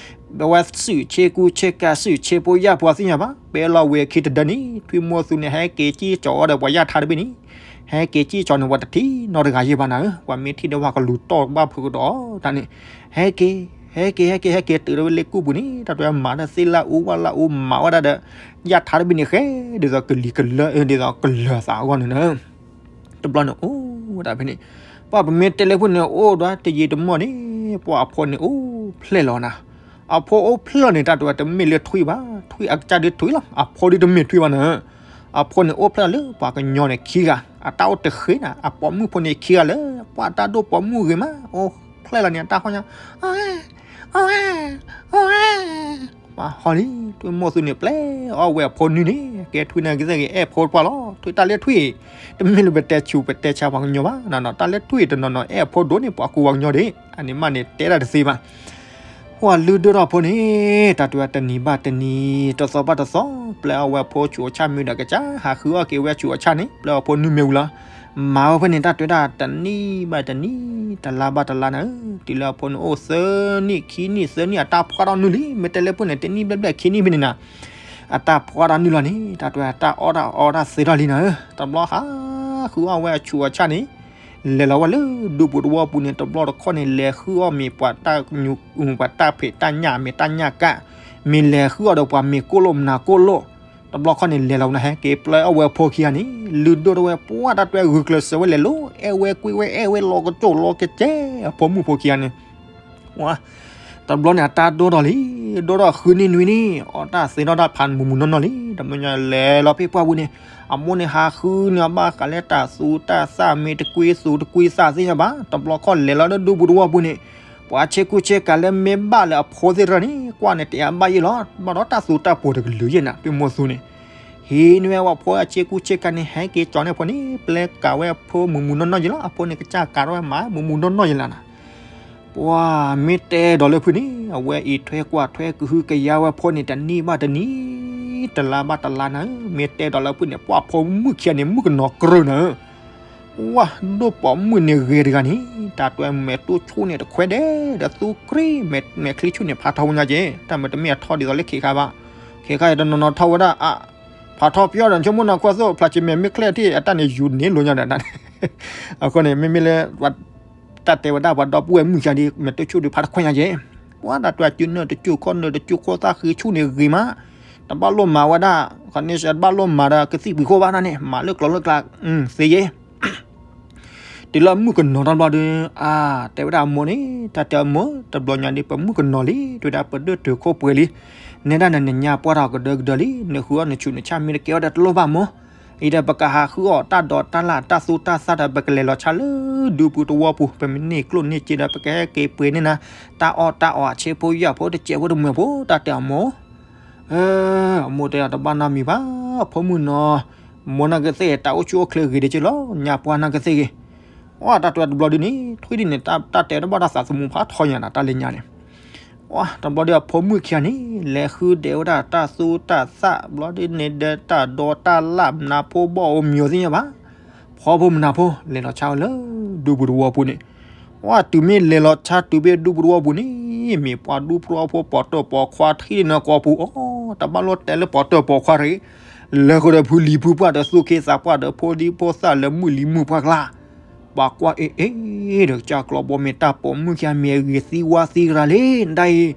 အဝဲစုးဆ့ကူဆ့ကၤ စုးဆ့ဖိယာ်ဖိသ့ၣ်ညါဘၣ်, ဖဲလီၤဝဲခံတဒၢန့ၣ် ထွံၣ်မိၢ်သုန့ၣ် ဟဲက့ၤစံၣ်ကၠီၤအီၤဒီးပှၤယာ်ထါတဘ့ၣ်န့ၣ်, ဟဲက့ၤစံၣ်ကၠီၤန့ၣ် ပှၤတထံၣ်နီတဂၤယဲၢ်ဘၣ်နၤဧၢ, ပှၤမ့ၢ်ထံၣ်ဒီးပှၤကလူၤတီၢ်ဘၣ်ဖုးကဒီးတၢ်န့ၣ်, ဟဲက့ၤ ဟဲက့ၤ ဟဲက့ၤ ဟဲက့ၤ တုၤဒီးဝဲလ့ကိၣ်ပူၤန့ၣ် တၢ်တဲမၤတၢ်သ့ၣ်လၢအူဝဲလၢအူ မၤဝဲဒၣ်ဒီး ယာ်ထါတဘ့ၣ်န့ၣ်ဃဲ ဒ်သိးကလံၤကလၢ ဒ်သိးကလၢၤသးအဂီၢ်န့ၣ်နၤ တဘျီန့ၣ်အိၣ်ဝဲဒၣ်ဖဲန့ၣ်, ပှၤပမ့ၢ်တဲလၢဖုၣ်န့ၣ် အိၣ်ဒီးတယံာ်တမီၢ်န့ၣ် ပှၤအဖိန့ၣ်အိၣ်ဖျဲၣ်လီၤနၤ, အဖိအိၣ်ဖျဲၣ်လီၤန့ၣ် တၢ်တဲဝဲတမ့ၢ်လၢထွံၣ်ဘၣ်, ထွံၣ်အကစၢ်ဒ်ထွံၣ်လီၤ, အဖိဒ်တမ့ၢ်ထွံၣ်ဘၣ်နၤ, အဖိန့ၣ်အိၣ်ဖျဲၣ်လီၤလၢပှၤကညီန့ၣ်ခံဂၤ, အတၢ်အိၣ်တဃ့နၤ, အပိာ်မုၣ်ဖိန့ၣ်ခံဂၤလၢ ပှၤတၢ်ဒိၣ်ပိာ်မုၣ်ဂ့ၤမး အိၣ်ဖျဲၣ်လီၤန့ၣ် အတၢ်ဟီၣ်ညါ အဝဲ အဝဲ အဝဲ ပှၤဟီလံ, ထွံၣ်မိၢ်သုန့ၣ် ပျဲအီၣ်ဝဲအဖိနွံန့ၣ် ကဲထွံၣ်နာ်က့သ့ၣ်ဂ့ၤ အဲၣ်ဖိတပှၢ်လီၤ, ထွံၣ်တၢ်လၢထွံၣ်, တမ့ၢ်လၢပတဲဆူးပတဲဆါပှၤကညီဘၣ်နၤ, တၢ်လၢထွံၣ်တနီၤနီၤ အဲၣ်အဖိဒိၣ်န့ၣ် ပှၤကူပှၤကညီဒၣ်, အန့ၣ်မးန့ၣ် တဲဒၣ်တသ့ဘၣ် ပှၤလုၢ်ဒိၣ်ထီၣ်ဖိန့ၣ် တၢ်တဲဝဲတနံၤဘၣ်တနံၤ တသီဘၣ်တသီ ပျဲအီၣ်ဝဲအဖိဆူးအဆၣ်မ့ၢ်ဒီးကစၢ် ဟးဃုအီၣ်က့ၤဝဲဆူးအဆၣ်န့ၣ် ပျဲအီၣ်ဖိနွံမ့ၢ်ဝံၤလီၤ, မၤဝဲဖဲန့ၣ် တၢ်တဲဝဲဒၣ်တနံၣ်ဘၣ်တနံၣ် တလါဘၣ်တလါနၤဧၢ, တုၤလၢအဖိန့ၣ်အိၣ်သၢနံၣ်ခံနံၣ်သၢနံၣ် အတၢ်ဖှီၣ်ထီၣ်နုၢ်လံ, မ့ၢ်တဲလၢဖုၣ်န့ၣ် တနံၣ်ဘျဲၣ်ဘျဲၣ်ခံနံၣ်ဖဲန့ၣ်နၤ အတၢ်ဖှီၣ်ထီၣ်နုၢ်လီၤန့ၣ် တၢ်တဲဝဲတၢ်အီၣ်တၢ်အီတၢ်သ့ထီၣ်လံနၤဧၢ, တဘျီဟးဃုအီၣ်ဝဲအဆူးအဆၣ်န့ၣ် လဲၤလီၤဝဲလၢဒူပူၤတဝီပူၤန့ၣ် တဘျီတခီၣ်န့ၣ် လဲၤဃုအီၣ်မ့ၢ်ပှၤတၢ်ညူ ပှၤတၢ်ဖံးတၢ်ညၣ် မ့ၢ်တၢ်ညၣ်ကၣ်, မ့ၢ်လဲၤဃုအီၣ်ဒီးပှၤမ့ၤကိၣ်လိၣ်မနၤကိၣ်လိၣ်, တဘျီခီၣ်န့ၣ် လဲၤလီၤဝဲနၤ ဟဲက့ၤပျဲအီၣ်ဝဲအဖိခံဂၤန့ၣ် လုၢ်ဒိၣ်ထီၣ်ဝဲပှၢ် တၢ်တဲဝဲဂုာ်ကျဲးစၢးဝဲလဲၤလိၤ အဲၣ်ဝဲကွံဝဲ အဲၣ်ဝဲလီၤကစိၣ်လီၤကစဲး အဖိမုၣ်ဖိခံဂၤန့ၣ် ဝါ တဘျီန့ၣ် အတၢ်ဒိၣ်ထီၣ်လံ, ဒိၣ်ထီၣ်ဃုနံၣ်နွံနံၣ် အီၣ်တၢ်သ့ထီၣ်တၢ်ဖးမုာ်မုာ်နီၢ်နီၢ်လံ, တဘျီညါလဲၤလီၤဖဲပှၢ်ပူၤန့ၣ် အမိၢ်န့ၣ်ဟးဃုန့ၢ်အီၤဘၣ်ဃးလၢတၢ်သူတၢ်သၣ် မ့ၢ်တကွံသူတကွံသၣ်သ့ၣ်ညါဘၣ်, တဘျီခီၣ်လဲၤလီၤလၢဒူပူၤတဝီပူၤန့ၣ် ပှၤဆ့ကူဆ့ကၤလၢမ့ၢ်ဘၣ်လၢအဖိသ့ၣ်တဖၣ်န့ၣ် ကွၢ်န့ၣ်တအါဘၣ်ယဲၢ်လီၤ, ဘၣ်ဒီးတၢ်သူတၢ်ပိာ်တကလုာ်ယဲၢ်နၤ ထွံၣ်မိၢ်သုန့ၣ် ဟံးန့ၢ်ဝဲအဖိအဆ့ကူဆ့ကၤန့ၣ် ဟဲက့ၤကၠီၤန့ၢ်အဖိန့ၣ် ပျဲကၤဝဲအဖိမုာ်မုာ်နီၢ်နီၢ်ယဲၢ်လီၤ, အဖိန့ၣ်ကစၢ်ကၤထီၣ်ဝဲမး မုာ်မုာ်နီၢ်နီၢ်ယဲၢ်လီၤနၤ ပှၤမ့ၢ်တဲဒီးလၢဖုၣ်န့ၣ် အဝဲအံးထွဲကွၢ်ထွဲကဟုကယာ်ဝဲဖိန့ၣ် တနံၣ်ဘၣ်တနံၣ် တလါဘၣ်တလါနၤဧၢ, မ့ၢ်တဲဒီးလၢဖုၣ်န့ၣ် ပှၤဖိမုၣ်ခံဂၤန့ၣ် မုၣ်ကနီၤကြၢးနၤဧၢ, ဝါ ဒိၣ်ပိာ်မုၣ်န့ၣ်ဂ့ၤတဂၤန့ၣ် တၢ်တွဲမဲာ်တိၢ်ဆိၣ်န့ၣ်တခွဲဒဲး ဒီးသူကြ့ မဲာ်ချံဆူၣ်န့ၣ် ဖးထီဝဲညါက့, တၢ်မ့ၢ်တမ့ၢ်အထီဒ်သိးလၢခ့ခါဘၣ်, ခ့ခါအံၤတနီၤနီၤထီဝဲဒၣ် အ ဖးထီပယီၤဒီးဆိကမိၣ်နီၢ်ခိၣ်သိၣ် ဖျါက့မဲာ်မ့ၢ်ချ့ထံၣ် အတၢ်န့ၣ်ယူၤန့ၢ်လိာ်ညါဒီးတၢ်န့ၣ်, အဃိန့ၣ် မ့မ့ၢ်လၢ တၢ်တဲဝဲဒၣ်ပှၤဒီပုၢ်ဝဲၢ်မုၣ်ကဒ် မဲာ်တိၢ်ဆိၣ်ဒုးဖးတခွဲညါက့, ပှၤတၢ်တွဲစုနၢၣ်တစုခိၣ်နၢၣ်တစုခိၣ်သၣ်ဃံဆူၣ်န့ၣ်ဂ့ၤမး, တဘၣ်လိၣ်မၤဝဲဒၣ် ခီန့ၣ်တဘၣ်လိၣ်မၤဒီးကသံၣ်ပှံၤခိၣ်ဘၣ်တၢ်န့ၣ် မၤလၢကျိၤလၢကျါ သ့ယဲ တုၤလၢမုၣ်ကနီၤတဘျီဒီး အါ တဲဝဲဒၣ်အမိၢ်န့ၣ် တၢ်တဲအမိၢ် တဘျီညါဒ်ပမုၣ်ကနီၤလံ တဲဝဲဒၣ်ပဒိၣ်တုာ်ခိၣ်ပှဲၤလံ, နဲဒၣ်နနညါပှၢ်ထီၣ်ကဒၢကဒၢလံ နဃုအီၣ်နဆူးနဆၣ်မ့ၢ်တကဲအီၤဒီးတလိၣ်ဘၣ်မိၢ်, အံၤဒီးပကဟးဃုအီၣ်တၢ်ဒိးတၢ်လၣ်တၢ်သူတၢ်သၣ်ဒီး ပကလဲၤလီၤဆါလၢဒူပူၤတဝီပူၤ ပမ့ၢ်န့ၢ်ကျိၣ်န့ၢ်စ့ဒီး ပကဟဲက့ၤပှ့ၤန့ၢ်နၤ တၢ်အီၣ်တၢ်အီအဆ့ဖိယာ်ဖိတစဲးဖိတမှဲၤဖိ တၢ်တဲအမိၢ် အမိၢ်တဲအီၤတဘၣ်နီတမံၤဘၣ် ဖိမုၣ်နီၤ, မိၢ်နာ်က့သ့ၣ်ဂ့ၤ တၢ်အိၣ်ဆူၣ်အိၣ်ချ့ဂ့ၤဒ်က့လီၤ ညါပှၢ်နာ်က့သ့ၣ်ဂ့ၤ, အတၢ်တဲတဘျီဒ်န့ၣ် ထွံၣ်ဒ်န့ၣ် တၢ်တဲတဘၣ်တၢ်သးသမူဖးထီညါနၤ တၢ်လၢညါန့ၣ်, တဘျီဒီးအဖိမုၣ်ခံဂၤန့ၣ် လဲၤဃုဒဲးဝဲဒၣ်တၢ်သူတၢ်သၣ် ဘျီဒ်န့ၣ်ဒီးတၢ်ဒိးတၢ်လၣ် နဖိဘီၣ်ဧိၤမံၤဧိၤသ့ၣ်ညါဘၣ်, ဖီဖိမနၤဖိ လဲၤလီၤဆါဝဲလၢဒူပူၤတဝီပူၤန့ၣ်, ဝဲတုၤမ့ၢ်လဲၤလီၤဆါတုၤဖဲဒူပူၤတဝီပူၤန့ၣ် မ့ၢ်ပှၤဒူပှၤဖိပိာ်တိာ်ပိာ်ခွါထံၣ်န့ၢ်ကိာ်ပူၤအီၤ တဘၣ်လိၣ်တဲလၢပှၤတၢၢ်ပိာ်ခွါတဂ့ၤ, လၢဃိဒီးဖုလံၤဖုပှၢ်ဒီးသူၣ်က့သးပှၢ်ဒီးဖိဒံဖိသၣ်လၢမုၣ်လံၤမုၣ်ပှၢ်ကျါ, ပှၤကွၢ်အ့ၣ်အ့ၣ်ဒီး ကၢ်ကျီဘီမ့ၢ်တၢ်ပိာ်မုၣ်ခံဂၤမ့ၢ်အဂ့ၤသံဝါသံကရၤလံ ဒ်အံၤ,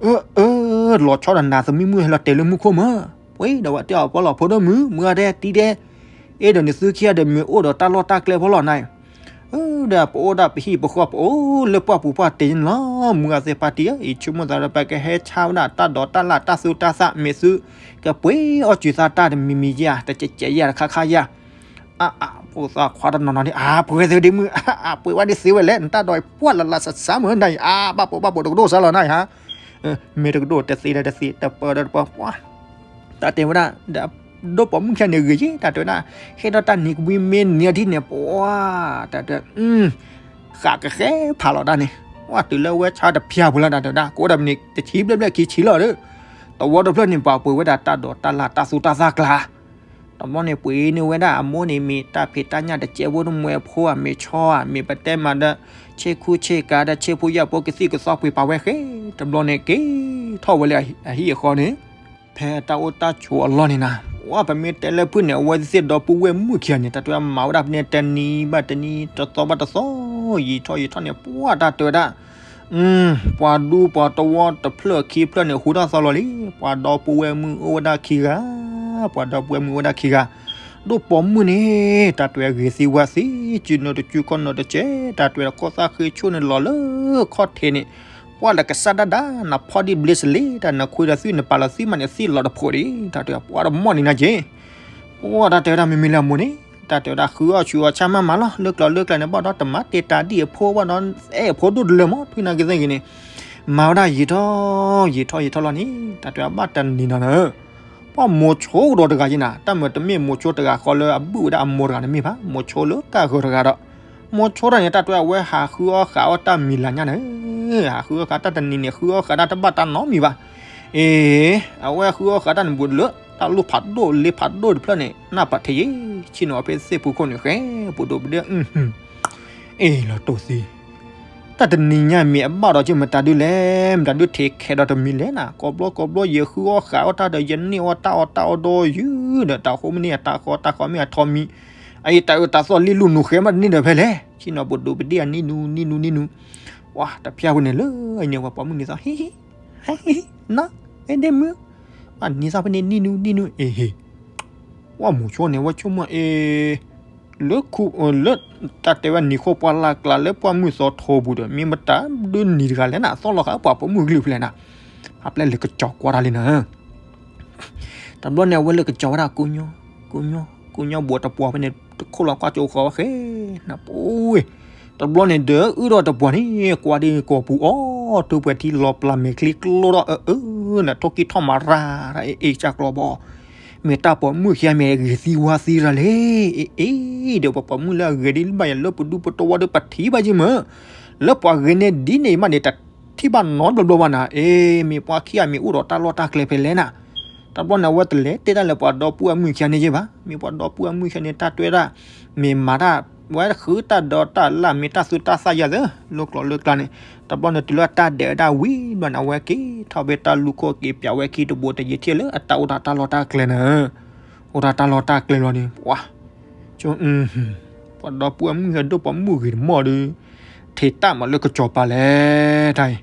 အၢ အၢ လီၤဆီဒီးနၤသမံမုၣ်ဟဲလီၤတဲာ်လၢမူခိၣ်မၢ်, ပှ့ၤဒီးဝဲတဲအီၤပှၤလီၤဖိဒိၣ်မုၣ် မုၢ်ဂၤဒဲးတံဒဲး, အ့ၣ်ဒီးနသုခံဂၤဒီးမ့ၢ်အိၣ်ဒီးတၢ်လီၢ်တၢ်ကျဲဖီလီၤနၤ ဒီးပအိၣ်ဒၣ်ပဟံၣ်ပဃီပအိၣ်လၢပှၢ်ပူၤပှၢ်တဲာ်န့ၣ်လီၤ. မုၢ်ဂၤသ့ၣ်ပာ်တံၢ်ဧၢ, ယဆိကမိၣ်သးဒီး ပကဟဲဆါဝဲဒၣ်တၢ်ဒိးတၢ်လၢ်တၢ်သူတၢ်သၣ် မ့ၢ်သုကပှ့ၤအီၣ်စူၤသးတၢ်တမံၤမံၤယဲၢ် တကဲးကဲးယဲၢ်တခါခါယဲၢ်. အါအါ ဖိသၣ်ခွါတနီၤနီၤဒ် အါ ပှ့ၤသ့ဒ်မုၢ် အါ ပှ့ၤဝဲဒ်သ့ဝဲလဲၣ် နတၢ်ဒိးပှၢ်လၢ်လၢ်စၢ်စၢ်မုၢ်နၤအံၤ အါ ဘၣ်ပိာ်ဘၣ်ပိာ်တကဒိၣ်စၢ်လီၤနၤအံၤဟါ မ့ၢ်တကဒိၣ်တသ့ဒီးတသ့ တပၢဒီးတပၢ ပှၤ တၢ်တဲဝဲဒၣ် ဒီး ဒိၣ်ပိာ်မုၣ်ခံဂၤန့ၣ်ဂ့ၤယ့ၢ် တၢ်တဲဝဲဒၣ်, ဟ့ၣ်ဒီးတၢ်နံၤကဘှံမ့ၢ်နံၤအထံၣ်န့ၣ် ပှၤ တၢ်တဲ ဃးကဃဲဖးလီၤတၢ်န့ၣ်, ပှၤတုၤလၢဝဲဆါတဖၠၣ်ပူၤလီၤ တၢ်တဲဝဲဒၣ် ကအိၣ်ဒီးမံးနံးတဆံဘျဲၣ်ဘျဲၣ်ခံဆံလီၤဒီး, သဝီတဖျၢၣ်န့ၣ် ပှၤပှ့ၤဝဲဒၣ်တၢ်ဒိးတၢ်လၢ်တၢ်သူတၢ်သၣ်ကျါ တဘျီန့ၣ် ပှ့ၤန့ၢ်ဝဲဒၣ်အမိၢ်န့ၣ် မ့ၢ်တၢ်ဖံးတၢ်ညၣ်တကဲဖိတမှဲဖိဧါ မ့ၢ်ဆီဧါ မ့ၢ်ပတဲမးဒီး ဆ့ခူဆ့ကၤဒီး ဆ့ဖိယာ်ဖိကသံၣ်ကသီပှ့ၤပာ်ဝဲဃဲ, တဘျီန့ၣ် က့ၤထီၣ်ဝဲလၢအဟံၣ်အဃီန့ၣ်, ဖဲတၢ်အိၣ်တၢ်ဆိးအလီၢ်န့ၣ်နၤ, ပှၤပမ့ၢ်တဲလၢဖုၣ်န့ၣ် အဝဲသ့ၣ်ဒီပုၢ်ဝဲၢ်မုၣ်ခံဂၤန့ၣ် တၢ်တဲဝဲဒၣ်မၤဝဲဒၣ်ဖဲန့ၣ် တနံၤဘၣ်တနံၤ တသီဘၣ်တသီ, ယံာ်ထီၣ်ယံာ်ထီၣ်န့ၣ် ပှၤတၢ်တဲဝဲဒၣ် ပှၤဒူပှၤတဝီတဖျၢၣ်ခံဖျၢၣ်န့ၣ် ဟူထီၣ်သီလီၤလံ, ပှၤဒီပုၢ်ဝဲၢ်မုၣ်အိၣ်ဝဲဒၣ်ခံဂၤ, ပှၤဒီပုၢ်ဝဲၢ်မုၣ်အိၣ်ဝဲဒၣ်ခံဂၤ, ဒိၣ်ပိာ်မုၣ်န့ၣ် တၢ်တဲဝဲဂ့ၤသံဝါသံ, စုနၢတစုခီၣ်နၢတစဲး, တၢ်တဲဝဲဒၣ် ကီၢ်သၣ်ဃ့ဆိၣ်န့ၣ်လီၤလၢခီၣ်ထံးန့ၣ်, ပှၤလၢကစၢ်ဒၣ်ဒၣ် နဖီၣ်ဒံးဘျ့စလ့, တၢ်နခွံဒီးသွံၣ်နပာ်လီၤသွံၣ်မးန့ၣ် သံၣ်လီၤတဖိးဒံး, တၢ်တဲဝဲပှၤတမီၢ်န့ၣ်နၤက့ၤ ပှၤတၢ်တဲဝဲဒၣ်မ့မ့ၢ်လၢအမိၢ်န့ၣ် တၢ်တဲဝဲဒၣ်ဃုအီၣ်ဆူအီၣ်ဆၣ်မးမးလီၤ, လၢကျိၤလၢကျဲန့ၣ် ဘၣ်ဒီးတမၤတ့ၢ်တၢ်ဒံၣ်အဖိဘၣ်ဒီး အဲၣ်အဖိဒိၣ်တလၢာ်မး ဖုၣ်နၤကသ့ၣ်ဂ့ၤန့ၣ်, မၤဝဲဒၣ်ယံာ်ထီၣ် ယံာ်ထီၣ်ယံာ်ထီၣ်လီၤန့ၣ် တၢ်တဲဝဲဘၣ်တနံၤနၤနၤ ပှၤမိၤဆိကဒီးတဂၤယဲနၤ, တၢ်မၤတမ့ၢ်မိၤဆိတဂၤဃီလၢအဘုၣ်ဝဲဒၣ်အမိၢ်တဂၤန့ၣ်မ့ၢ်ဘၣ်, မိၤဆိလၢကၢ်ဂၢၤတဂၤဒီး, မိၤဆိတၢ်န့ၣ် တၢ်တဲဝဲဟးဃုအီၣ်ဃးအီၣ်တၢ်မံၤလၤညါန့ၣ်, ဟးဃုအီၣ်ဃးတၢ်တနံၤန့ၣ် ဃုအီၣ်ဃးတၢ်တဘၣ်တၢ်နီတမံၤဘၣ်, အ့ အဝဲဃုအီၣ်ဃးတၢ်န့ၣ်ဘူးလၢ တၢ်လိၣ်ဖးဒိၣ်လ့ဖးဒိၣ်တဖျၢၣ်န့ၣ် နၢ်ပာ်ထံးယ့ၣ်, ဆ့ၣ်နီၤအဖဲသ့ၣ်ဖူခိၣ်န့ၣ် ဃဲ ပဒိၣ်ပဒ့ၣ် အ့ၣ်လီၤတိၢ်သံ တၢ်တနံၤညါမ့ၢ်အဘၣ်ဒီးက့ၤမတၤဒုလဲၣ်, မတၤဒုထံးခဲဒီးတမံၤလဲၣ်နၤ, ကိးဘျီကိးဘျီ ယဃုအီၣ်ဃးအီၣ်တၢ်ဒီး ယန့ၢ်အီၣ်တၢ်အီၣ်တၢ်အီဒီးယုၢ်ဒီး တၢ်ဃိမ့ၢ်န့ၢ်အတၢ်ဃီ တၢ်ဃီမ့ၢ်အထီမံၤ, အအံၤတၢ်အၢတၢ်သီၣ်လံလူၢ်နူၤဃဲမးတန့ၢ်ဒီးဖဲလဲၣ်, ဆ့ၣ်နီၤပဒိၣ်ပဒ့ၣ်အနံၣ်နူၤ နံၣ်နူၤ နံၣ်နူၤ, ပှၤတဖျၢၣ်ဝဲန့ၣ်လၢအံၤန့ၣ် ပှၤပိာ်မုၣ်န့ၣ်သီ ဟ့ ဟ့ နီၢ် ဟဲဒ့မုၣ်, ပှၤန့ၢ်သီဖဲန့ၣ် နံၣ်နူၤ နံၣ်နူၤ အ့ဟ့ ပှၤမိၤဆိန့ၣ် ဝဲဆိကမိၣ်အ့ လၢ လၢတၢ်တဲဝဲနံၤဃိပှၢ်လၢ်ကျါလၢပှၢ်မုၢ်သီထိပူၤဒီး မ့ၢ်မတၤဒုနံၤတဂၤလဲၣ်နၤ သီၣ်လီၤဃာ်ပှၤပိာ်မုၣ်ကလုာ်ဖဲလဲၣ်နၤ, အပျဲၢ်လဲၤကစီၤကွၢ်တၢ်လံနၤ, တဘျီန့ၣ် အဝဲလဲၤကစီၤဝဲဒၣ် ကူညီ ကူညီ ကူညီဘိးတပှီၤဖဲန့ၣ် တခိၣ်လီၤကွၢ်ကၠိဃီဝဲဃဲ နပူၤ တဘျီန့ၣ်ဒီး အုၣ်ဒီးတပှီၤန့ၣ် ကွၢ်ဒ်ကိာ်ပူၤအီၤ တိၢ်ပှဲၤထံလီၤပျၢ်မဲာ်ချံကျိဒီး အၢ အၢ နထိၣ်ကံၢ်ထီၣ်မၤရၤ အ့ၣ် ကၢ်ကျီဘီ မ့ၢ်တၢ်ပိာ်မုၣ်ခံဂၤမ့ၢ်ဂ့ၤသံဝါသံရၤလဲၣ်, အ့ၣ် အ့ၣ် ဒီးပှၤပိာ်မုၣ်လၢအဂ့ၤဒ်ဘၣ်ယၤလၢပဒူပတဝီဒီးပထံၣ်ဘၣ်ယံၤမး, လၢပှၤဂ့ၤန့ၢ်ဒ်န့ၣ်မးန့ၣ် တထံၣ်ဘၣ်နီတဘျီဘျီဘၣ်နၤ, အ့ၣ် မ့ၢ်ပှၤခံဂၤမ့ၢ်အိၣ်ဒီးတၢ်လီၢ်တၢ်ကျဲဖဲလဲၣ်နၤ, တဘျီန့ၣ် အဝဲတလဲၤတဲတၢ်လၢပှၤဒီပုၢ်ဝဲၢ်မုၣ်ခံဂၤန့ၣ်ယဲၢ်ဘၣ်, မ့ၢ်ပှၤဒီပုၢ်ဝဲၢ်မုၣ်ခံဂၤန့ၣ် တၢ်တဲဝဲဒၣ် မ့ၢ်မၤတၢ် ဝဲဃုတၢ်ဒီးတၢ်လၢမ့ၢ်တၢ်သူတၢ်သၣ်ယၤသၢ လၢကျိၤလၢကျါန့ၣ်, တဘျီန့ၣ်တုၤလၢအတၢ်ဒဲးဝဲဒၣ်ဝံၤဘျီန့ၣ် အဝဲက့ၤထီၣ်ဖဲတၢ်လူၢ်ခိၣ်က့ၤပၠးဝဲခံတဘိတယံၤထံၣ်လၢအတၢ်အိၣ်ဒီးတၢ်လီၢ်တၢ်ကျဲန့ၣ်, အိၣ်ဒီးတၢ်လီၢ်တၢ်ကျဲလီၤန့ၣ် ပှၤ ပှၤဒီပုၢ်ဝဲၢ်မုၣ်ဟဲဒိၣ်ပှၤမုၣ်ဂ့ၤတမီၢ်ဒီး, ထံးတၢ်မးလၢကစီၤပၤလဲၣ်တၢ်အံၤ,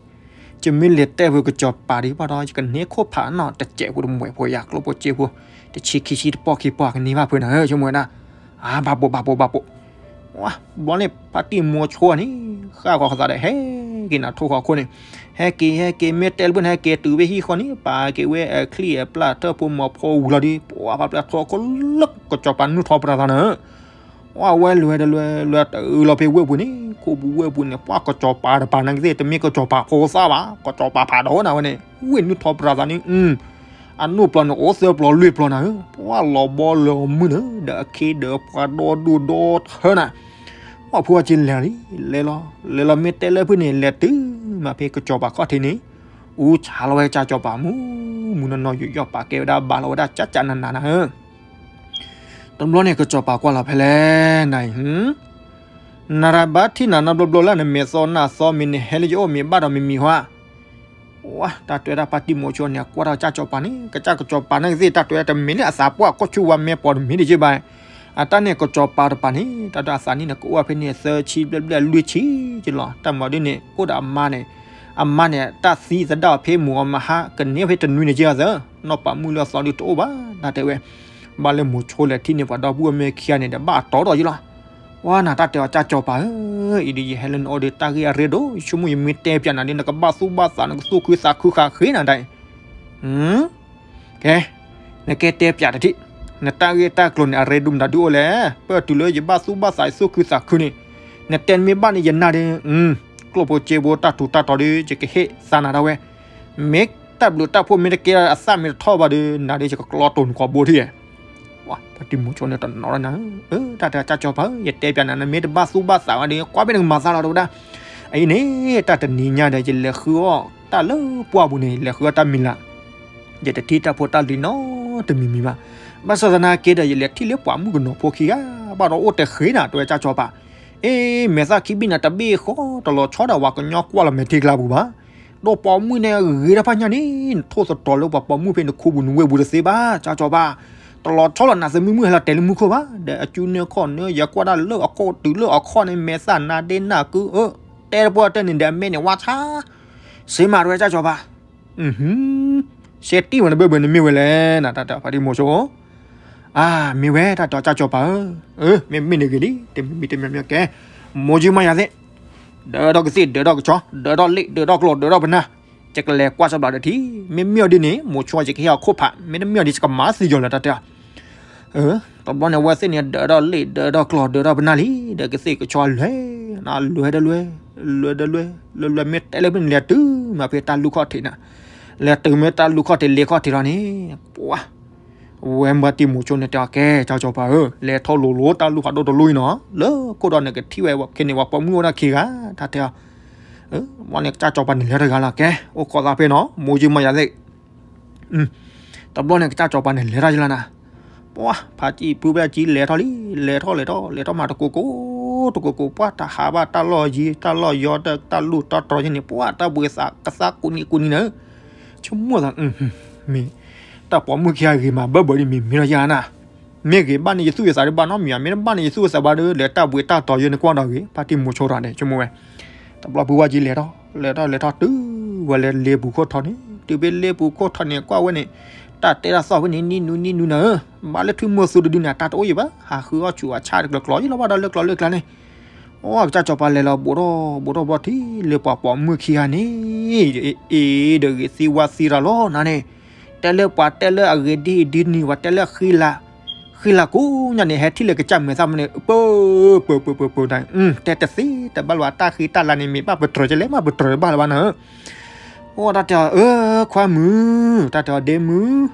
ယမ့ၢ်လဲၤတဲဖုကစီၤပၤဒံးဘၣ်ဒီး ယကန့ၢ်ခိၣ်ဖးနီၣ်တစဲးဖိတမှဲးဖိယၤကျိၣ်ဖိစ့ဖိ, တဆံခံဆံတပီၢ်ခံပီၢ်ကန့ၢ်ဘၣ်ဖုနၤဧၢ ဆိကမိၣ်ဝဲဒၣ်, အါ ဘၣ်ပိာ်ဘၣ်ပိာ်ဘၣ်ပိာ်, ဝါ ဘျီန့ၣ် ဖါတံၢ်မိၤဆိန့ၣ် ဃၣ်ဃီၤသးဒီး ဟဲက့ၤနၤထိၣ်ဃီခိၣ်န့ၣ်, ဟဲက့ၤ ဟဲက့ၤ မ့ၢ်တဲလၢဖုန့ၣ် ဟဲက့ၤတုၤဖဲဟံၣ်ဃီန့ၣ် ပာ်က့ၤဝဲအချံအပျၢ်ထၢၣ်ဖိမီၤဖိဝံၤလီၤဒီး ပှၤဖါပျၢ်ထီခိၣ်လၢကစီၤပၤနုာ်ထီၣ်ပြၤသးနၤဧၢ ဝဲလဲၤဒီးလဲၤလဲၤတအုလီၤဖဲဝ့ၢ်ပူၤန့ၣ် ခိၣ်ပူၤဝ့ၢ်ပူၤန့ၣ် ပှၤကစီၤပၤတပၤနာ်က့သ့ၣ် တမ့ၢ်ကစီၤပၤဖိသၣ်ဘၣ် ကစီၤပၤဖးဒိၣ်နၤဝဲန့ၣ် ဝ့ၢ်နုာ်ထီၣ်ပြၤသးန့ၣ် အနိၣ်ပျီန့ၣ် အိၣ်သၢပျီလွံၢ်ပျီနၤဧၢ ပှၤလီၤဘီလီၤမုၢ်နၤ ဒီးအခ့ဒီးပှၤဒီဒိၣ်ဒီထၢနၤ ပှၤဖိအက့လဲၤလံ လဲၤလီၤ လဲၤလီၤမ့ၢ်တဲလၢဖုန့ၣ် လဲၤတုၤမးဖဲကစီၤပၤခီၣ်ထံးန့ၣ် အူဆါလီၤဝဲကစီၤပၤမူ မူနီၢ်နီၢ်ယိာ်ယိာ်ပာ်ကဲဝဲဒၣ်ဘါလီၤဝဲဒၣ်ကၠၢ်ကၠၢ်နၤနၤနၤဧၢ တဘျီန့ၣ်ကစီၤပၤကွၢ်လီၤဖဲလဲၣ်နၤအံၤ နရၤဘါထံၣ်နၤနီတဘျီဘျီလၢနမဲာ်သီနၢ်သီမ့ၢ်နဟဲလၢယအိၣ်မ့ၢ်ဘၣ်ဒီးမ့ၢ်မံၤဟါ, ပ ဝါ တၢ်တဲဝဲဒၣ်ဖါတံၢ်မိၤဆိန့ၣ် ကွၢ်ထီၣ်ကစၢ်စီၤပၤန့ၣ် ကစၢ်စီၤပၤန့ၣ်ကသ့ၣ် တၢ်တဲဝဲဒၣ်တမ့ၢ်လၢအသးပှၢ်ကီၢ်ဆူၣ်ဝါမဲာ်ပိာ်တမ့ၢ်ဒံးက့ဘၣ်. အတၢ်န့ၣ်ကစီၤပၤတပၤန့ၣ် တၢ်တဲအသးန့ၣ် နကအိၣ်ဖဲန့ၣ်သၢဆံဘျဲၣ်ဘျဲၣ်လွံၢ်ဆံကလီၤ. တၢ်မၤဒ်န့ၣ် အိၣ်ဒီးအမါန့ၣ်, အမါန့ၣ် တၢ်သံသဒၣ်အီၤဖဲမိၢ်အီၤမဟါ ကန့ၢ်ဖဲတနွံန့ၣ်က့အသး, နီၢ်ပၤမုၣ်လၢအသီဒုတအိၣ်ဘၣ် တၢ်တဲဝဲ. ဘၣ်လၢမိၤဆိလဲၤထံၣ်န့ၢ်ပှၤဒီပုၢ်ဝဲၢ်မ့ၢ်ခံဂၤန့ၣ်ဒီး ဘၣ်အတီဒီးယလီၤ. ဝါ နတၢ်တဲအီၤ ကစၢ်စီၤပၤဧၢ, အံၤဒီးယဟဲလၢနအိၣ်ဒီးတၢ်ဂ့ၢ်အရ့ဒိၣ်, ယဆိကမိၣ်ယမ့ၢ်တဲပၠးနၤဒီး နကဘၣ်သူၣ်ဘၣ်သး နကသူၣ်ခုသးခုဃာ်ဃ့နၤဒၣ်အံၤ. ကဲ, နကဲတဲပၠးတထံၣ်, နတၢ်ဂ့ၢ်တၢ်ကျိၤန့ၣ် အရ့ဒိၣ်မတၤဒုအိၣ်လဲၣ်. ပၢၢ်တုၤလၢယဘၣ်သူၣ်ဘၣ်သး ယသူၣ်ခုသးခုန့ၣ်, နတဲမ့ၢ်ဘၣ်န့ၣ် ယနာ်ဒီး ကျိၣ်ဖိစ့ဖိတၢ်ထူးတၢ်တီၤဒီး ယကဟ့ၣ်သးနၤဒၣ်ဝဲ. မ့ၢ်တၢ်ဘျုးတၢ်ဖှိၣ်မ့ၢ်တကဲအသၣ်မ့ၢ်တထီၣ်ဘၣ်ဒီး နၤဒီး ယကကျီတိၢ်နခီဘိထံၣ်ဧါ. ဝါ ဖါတံၢ်မိၤဆိန့ၣ်တနီၤလီၤနၤဧၢ, တၢ်တဲကစၢ်စီၤပၤဧၢ, ယတဲပၠးနၤ နမ့ၢ်တဘၣ်သူၣ်ဘၣ်သးဝဲဒီး ကွၢ်ဘ့ၣ်နကမၤသးလီၤ တဲဝဲဒၣ်. အအံၤန့ၣ် တၢ်တနံၤညါဒီး ယလဲၤဃုအီၣ်တၢ်လၢပှၢ်ပူၤန့ၣ် ယလဲၤဃုအီၣ်တၢ်မံၤလၢ်, ယတထံၣ်တၢ်ဖိတၢ်လံၤနီတမံၤမံၤဘၣ်. ဘၣ်ဆၣ်သနာ်က့ဒီး ယလဲၤထံၣ်လၢပှၤမုၣ်ကနီၤဖိခံဂၤ ဘၣ်ဒီးအိၣ်တဃ့နၤ တဲဝဲကစၢ်စီၤပၤ. အ့ မဲာ်သၣ်ခံဘ့ၣ်န့ၣ် တဘ့ၣ်ဃီ တလီၤဆီဒၣ်ဝဲ ကညီကွၢ်လီၤမဲာ်ထံကျါပူၤဘၣ်. ဒီးပိာ်မုၣ်န့ၣ်ဂ့ၤတၢ်ဖးညါန့ၣ် နထိၣ်သတြီၤလၢပှၤပိာ်မုၣ်ဖဲနခူပူၤနဝ့ၢ်ပူၤတသ့ဘၣ် ကစၢ်စီၤပၤ. တလီၤဆီလီၤ နၤသမုၢ်မုၣ်ဟဲလီၤတဲာ်လၢမူခိၣ်ဘၣ်, ဒီးအစုန့ၢ်ခီၣ်န့ၢ် ယကွၢ်ဒၣ်လၢအခိၣ်တုၤလၢအခီၣ်န့ၣ် မဲာ်သၣ်နါဒ့နၢ်ကု အၢ, တဲတပှၢ်တၢၢ်န့ၣ်ဒီး အမဲာ်န့ၣ်ဝါဆါ စ့မး တဲဝဲကစၢ်စီၤပၤ. စဲတံၢ်ဝဲနဘၢၣ်ဘၢၣ်န့ၣ်မ့ၢ်ဝဲလဲၣ် နတၢ်တဲဖါတံၢ်မိၤဆိဧၢ. အါ မ့ၢ်ဝဲ တၢ်တဲကစၢ်စီၤပၤဧၢ, မ့မ့ၢ်န့ၣ်ဂ့ၤလံ တမံၤမံၤတမံၤမံၤကဲ, မိၢ်ယုမၤယၤသ့ၣ်, ဒၢထီၣ်ကသ့ၣ် ဒၢထီၣ်ကဆီ ဒၢထီၣ်လ့ၣ် ဒၢထီၣ်ကျီၢ် ဒၢထီၣ်ပနၢ်, ယကလဲၤကွၢ်စၢဘျးဒီးထံ, မ့မ့ၢ်အီၤဒ်န့ၣ် မိၤဆိယကဟ့ၣ်အီၤခိၣ်ဖး, မ့တမ့ၢ်အီၤဒ် ယကမၤသံယီၤလၢတၢ်တဲအီၤ. တဘျီန့ၣ် အဝဲသ့ၣ်န့ၣ် ဒၢထီၣ်လ့ၣ် ဒၢထီၣ်ကျီၢ် ဒၢထီၣ်ပနၢ်လံ, ဒီးကသ့ၣ်ကဆီလွဲ, လွဲဒီးလွဲ, လွဲဒီးလွဲ, လွဲလွဲမ့ၢ်တဲလၢဖဲန့ၣ် လဲၤတုၤမးဖဲတၢ်လူၢ်ခီၣ်ထံးန့ၣ်, လဲၤတုၤမ့ၢ်တၢ်လူၢ်ခီၣ်ထံးလ့ၢ်ခီၣ်ထံးလီၤန့ၣ်, ပှၤ ဝဲမၤတံၢ်မိၤဆိန့ၣ်တဲအီၤ ကဲ ကစၢ်စီၤပၤဧၢ, လဲၤထီၣ်လိၤလိၤတၢ်လူၢ်ဖးဒိၣ်တလူၢ်အံၤနီၤ, လၢခိၣ်ဒီးနကထံၣ်ဝဲခဲန့ၣ် ပှၤပိာ်မုၣ်အိၣ်ဒၣ်ခံဂၤ, တၢ်တဲအီၤ. ဘျီန့ၣ် ကစၢ်စီၤပၤန့ၣ်လဲၤထီၣ်ဂၤလီၤ ကဲ, အိၣ်ခိးသးဖဲနီၤ မိၢ်ယုမၤယၤသ့ၣ် တဘျီန့ၣ် ကစၢ်စီၤပၤန့ၣ်လဲၤထီၣ်ယလီၤနၤ, ပှၤဖးကံၢ်ဖုဘၣ်ကံၢ်လဲၤထီၣ်လံ, လဲၤထီၣ်လဲၤထီၣ်လဲၤထီၣ်မးတကိးကိး, တကိးကိး ပှၤတၢ်ဟးဘၣ်တၢ်လီၢ်ယံၤ တၢ်လီၢ်ယီၤ တၢ်လူၢ်တၢ်တြီၤယဲန့ၣ် ပှၤတၢ်ဘှံးသးကသါကူနံၤကူနံၤနၤ, ဆိကမိၣ်သး မ့ၢ် တၢ်ပိာ်မုၣ်ခံဂၤဂ့ၤမးဘၣ်ဘၣ်ဒီး မ့ၢ်မ့ၢ်လီၤယၤနၤ, မ့ၢ်ဂ့ၤဘၣ်န့ၣ် ယသူၣ်ယသးဒ်ဘၣ်နီတမံၤဧါ, မ့ၢ်တဘၣ်န့ၣ် ယသူၣ်ယသးဘၣ်ဒီး လဲၤတၢ်ဘှံးတၢ်တီၤယဲန့ၣ်ကွၢ်ဒီးဂ့ၤ, ဖါတံၢ်မိၤဆိတၢ်န့ၣ် ဆိကမိၣ်ဝဲ. တဘျီဖုဝဲကံၢ်လဲၤထီၣ် လဲၤထီၣ်လဲၤထီၣ်တုၤဝဲလၢလ့ပူၤခိၣ်ထီန့ၣ်, တုၤဖဲလ့ပူၤခိၣ်ထီန့ၣ် ကွၢ်ဝဲန့ၣ်, တၢ်တဲတၢ်သီၣ်ဖဲန့ၣ် နံၣ်နူနံၣ်နူနၤဧၢ, ဘၣ်လၢထွံၣ်မိၢ်သူတဒုန့ၣ် အတၢ်တအိၣ်ယံၤဘၣ်, ဟးဃုအီၣ်ဆူးအဆၣ်တကျိၤကျိၤယံၤလီၤဘၣ်ဒီးလၢကျိၤလၢကျါန့ၣ် အိၣ်ကစၢ်စီၤပၤလဲၤလီၤ ဘူးထီၣ်ဘူးထီၣ်ဘျီထံၣ်လၢပှၤပိာ်မုၣ်ခံဂၤန့ၣ်, အ့ဒီးဂ့ၤသံဝါသံတၢ်လီၤနၤန့ၣ်, တဲလၢပှၤတဲလၢအဂ့ၤဒ်အံၤဒ်နုၤ ပှၤတဲလၢဃံလၤ, ဃံလၤကိးညါန့ၣ် ဟဲထံၣ်လၢကစၢ်မဲာ်သၣ်မနုၤန့ၣ် ပၢ, ပၢပၢပၢပၢတၢ်, တဲတသ့တဘၣ်လၢၤဘၣ် တၢ်ဃံတၢ်လၤန့ၣ် မ့ၢ်ဘၣ်ပတြၢၤကလဲၣ်မး ပတြၢၤဘၣ်လၢၤဘၣ်နၤဧၢ, အိၣ်တၢ်တဲအီၤ အၢ ခွါမုၣ်, တၢ်တဲအီၤဒ့မုၣ်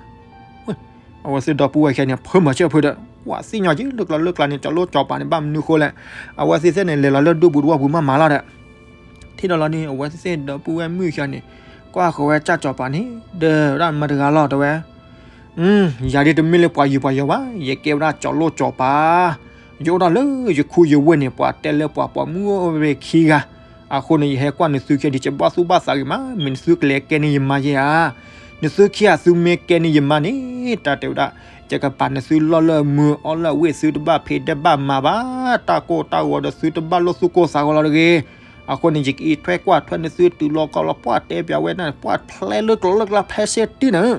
အဝဲသ့ၣ်ဒီပုၢ်ဝဲၢ်ခံဂၤန့ၣ် ဖၢမၤစၢၤဖုဒီး ဝဲသ့ၣ်ညါက့ၤလၢကျိၤလၢကျါန့ၣ် ကၠီၤလိၣ်ကၠီၤပၤန့ၣ် ဘၣ်မနုၤဃိလဲၣ်, အဝဲသ့ၣ်သ့ၣ်န့ၣ် လဲၤလီၤလၢဒူပူၤတဝီပူၤမးမးလီၤဒီး, ထံၣ်ဒီးလီၤန့ၣ် အဝဲသ့ၣ်သ့ၣ်ဒီပုၢ်ဝဲၢ်မုၣ်ခံဂၤန့ၣ် ကွၢ်ဃီၤဝဲကၢ်ကၠီၤပၤန့ၣ် ဒီးဝဲဒၣ်မတၤတဂၤလီၤတဲဝဲ ယၤဒ်တမ့ၢ်လၢပှၤယုၢ်ပှၤယီၤဘၣ်, ယကဲဝဲဒၣ်ကၠီၤလိၣ်ကၠီၤပၤ, ယအိၣ်ဒၣ်လၢယခူယဝ့ၢ်န့ၣ် ပှၤတဲလၢပှၤပိာ်မုၣ်အိၣ်ဝဲခံဂၤ, အဃိန့ၣ် ယဟဲကွၢ်နသုခံဂၤဒ် ယဘၣ်သူၣ်ဘၣ်သးဂ့ၤမး, မ့ၢ်နသုကလဲၤကဲန့ၢ်ယမါယဲဧါ, နသုခံဂၤသုမ့ၢ်ကဲန့ၢ်ယမါန့ၣ် တၢ်တဲဝဲဒၣ် ယကပာ်နသုလီၢ်လၢအမုာ် အီၣ်လၢအဝ့ၢ် သုတဘၣ်ဖံးတဘၣ်မၤဘၣ်, တၢ်ကိၢ်တၢ်ဂီၤဒီးသုတဘၣ်လိာ်သူၣ်ကိၢ်သးဂီၤလီၤတဂ့ၤ, အဃိန့ၣ် ယကအံးထွဲကွၢ်ထွဲနသုတုၤလီၤကီလီၤ ပှၤတဲပၠးဝဲန့ၣ် ပှၤဖျဲလၢကျိၤလၢကျါဖဲစ့တံၢ်နၤ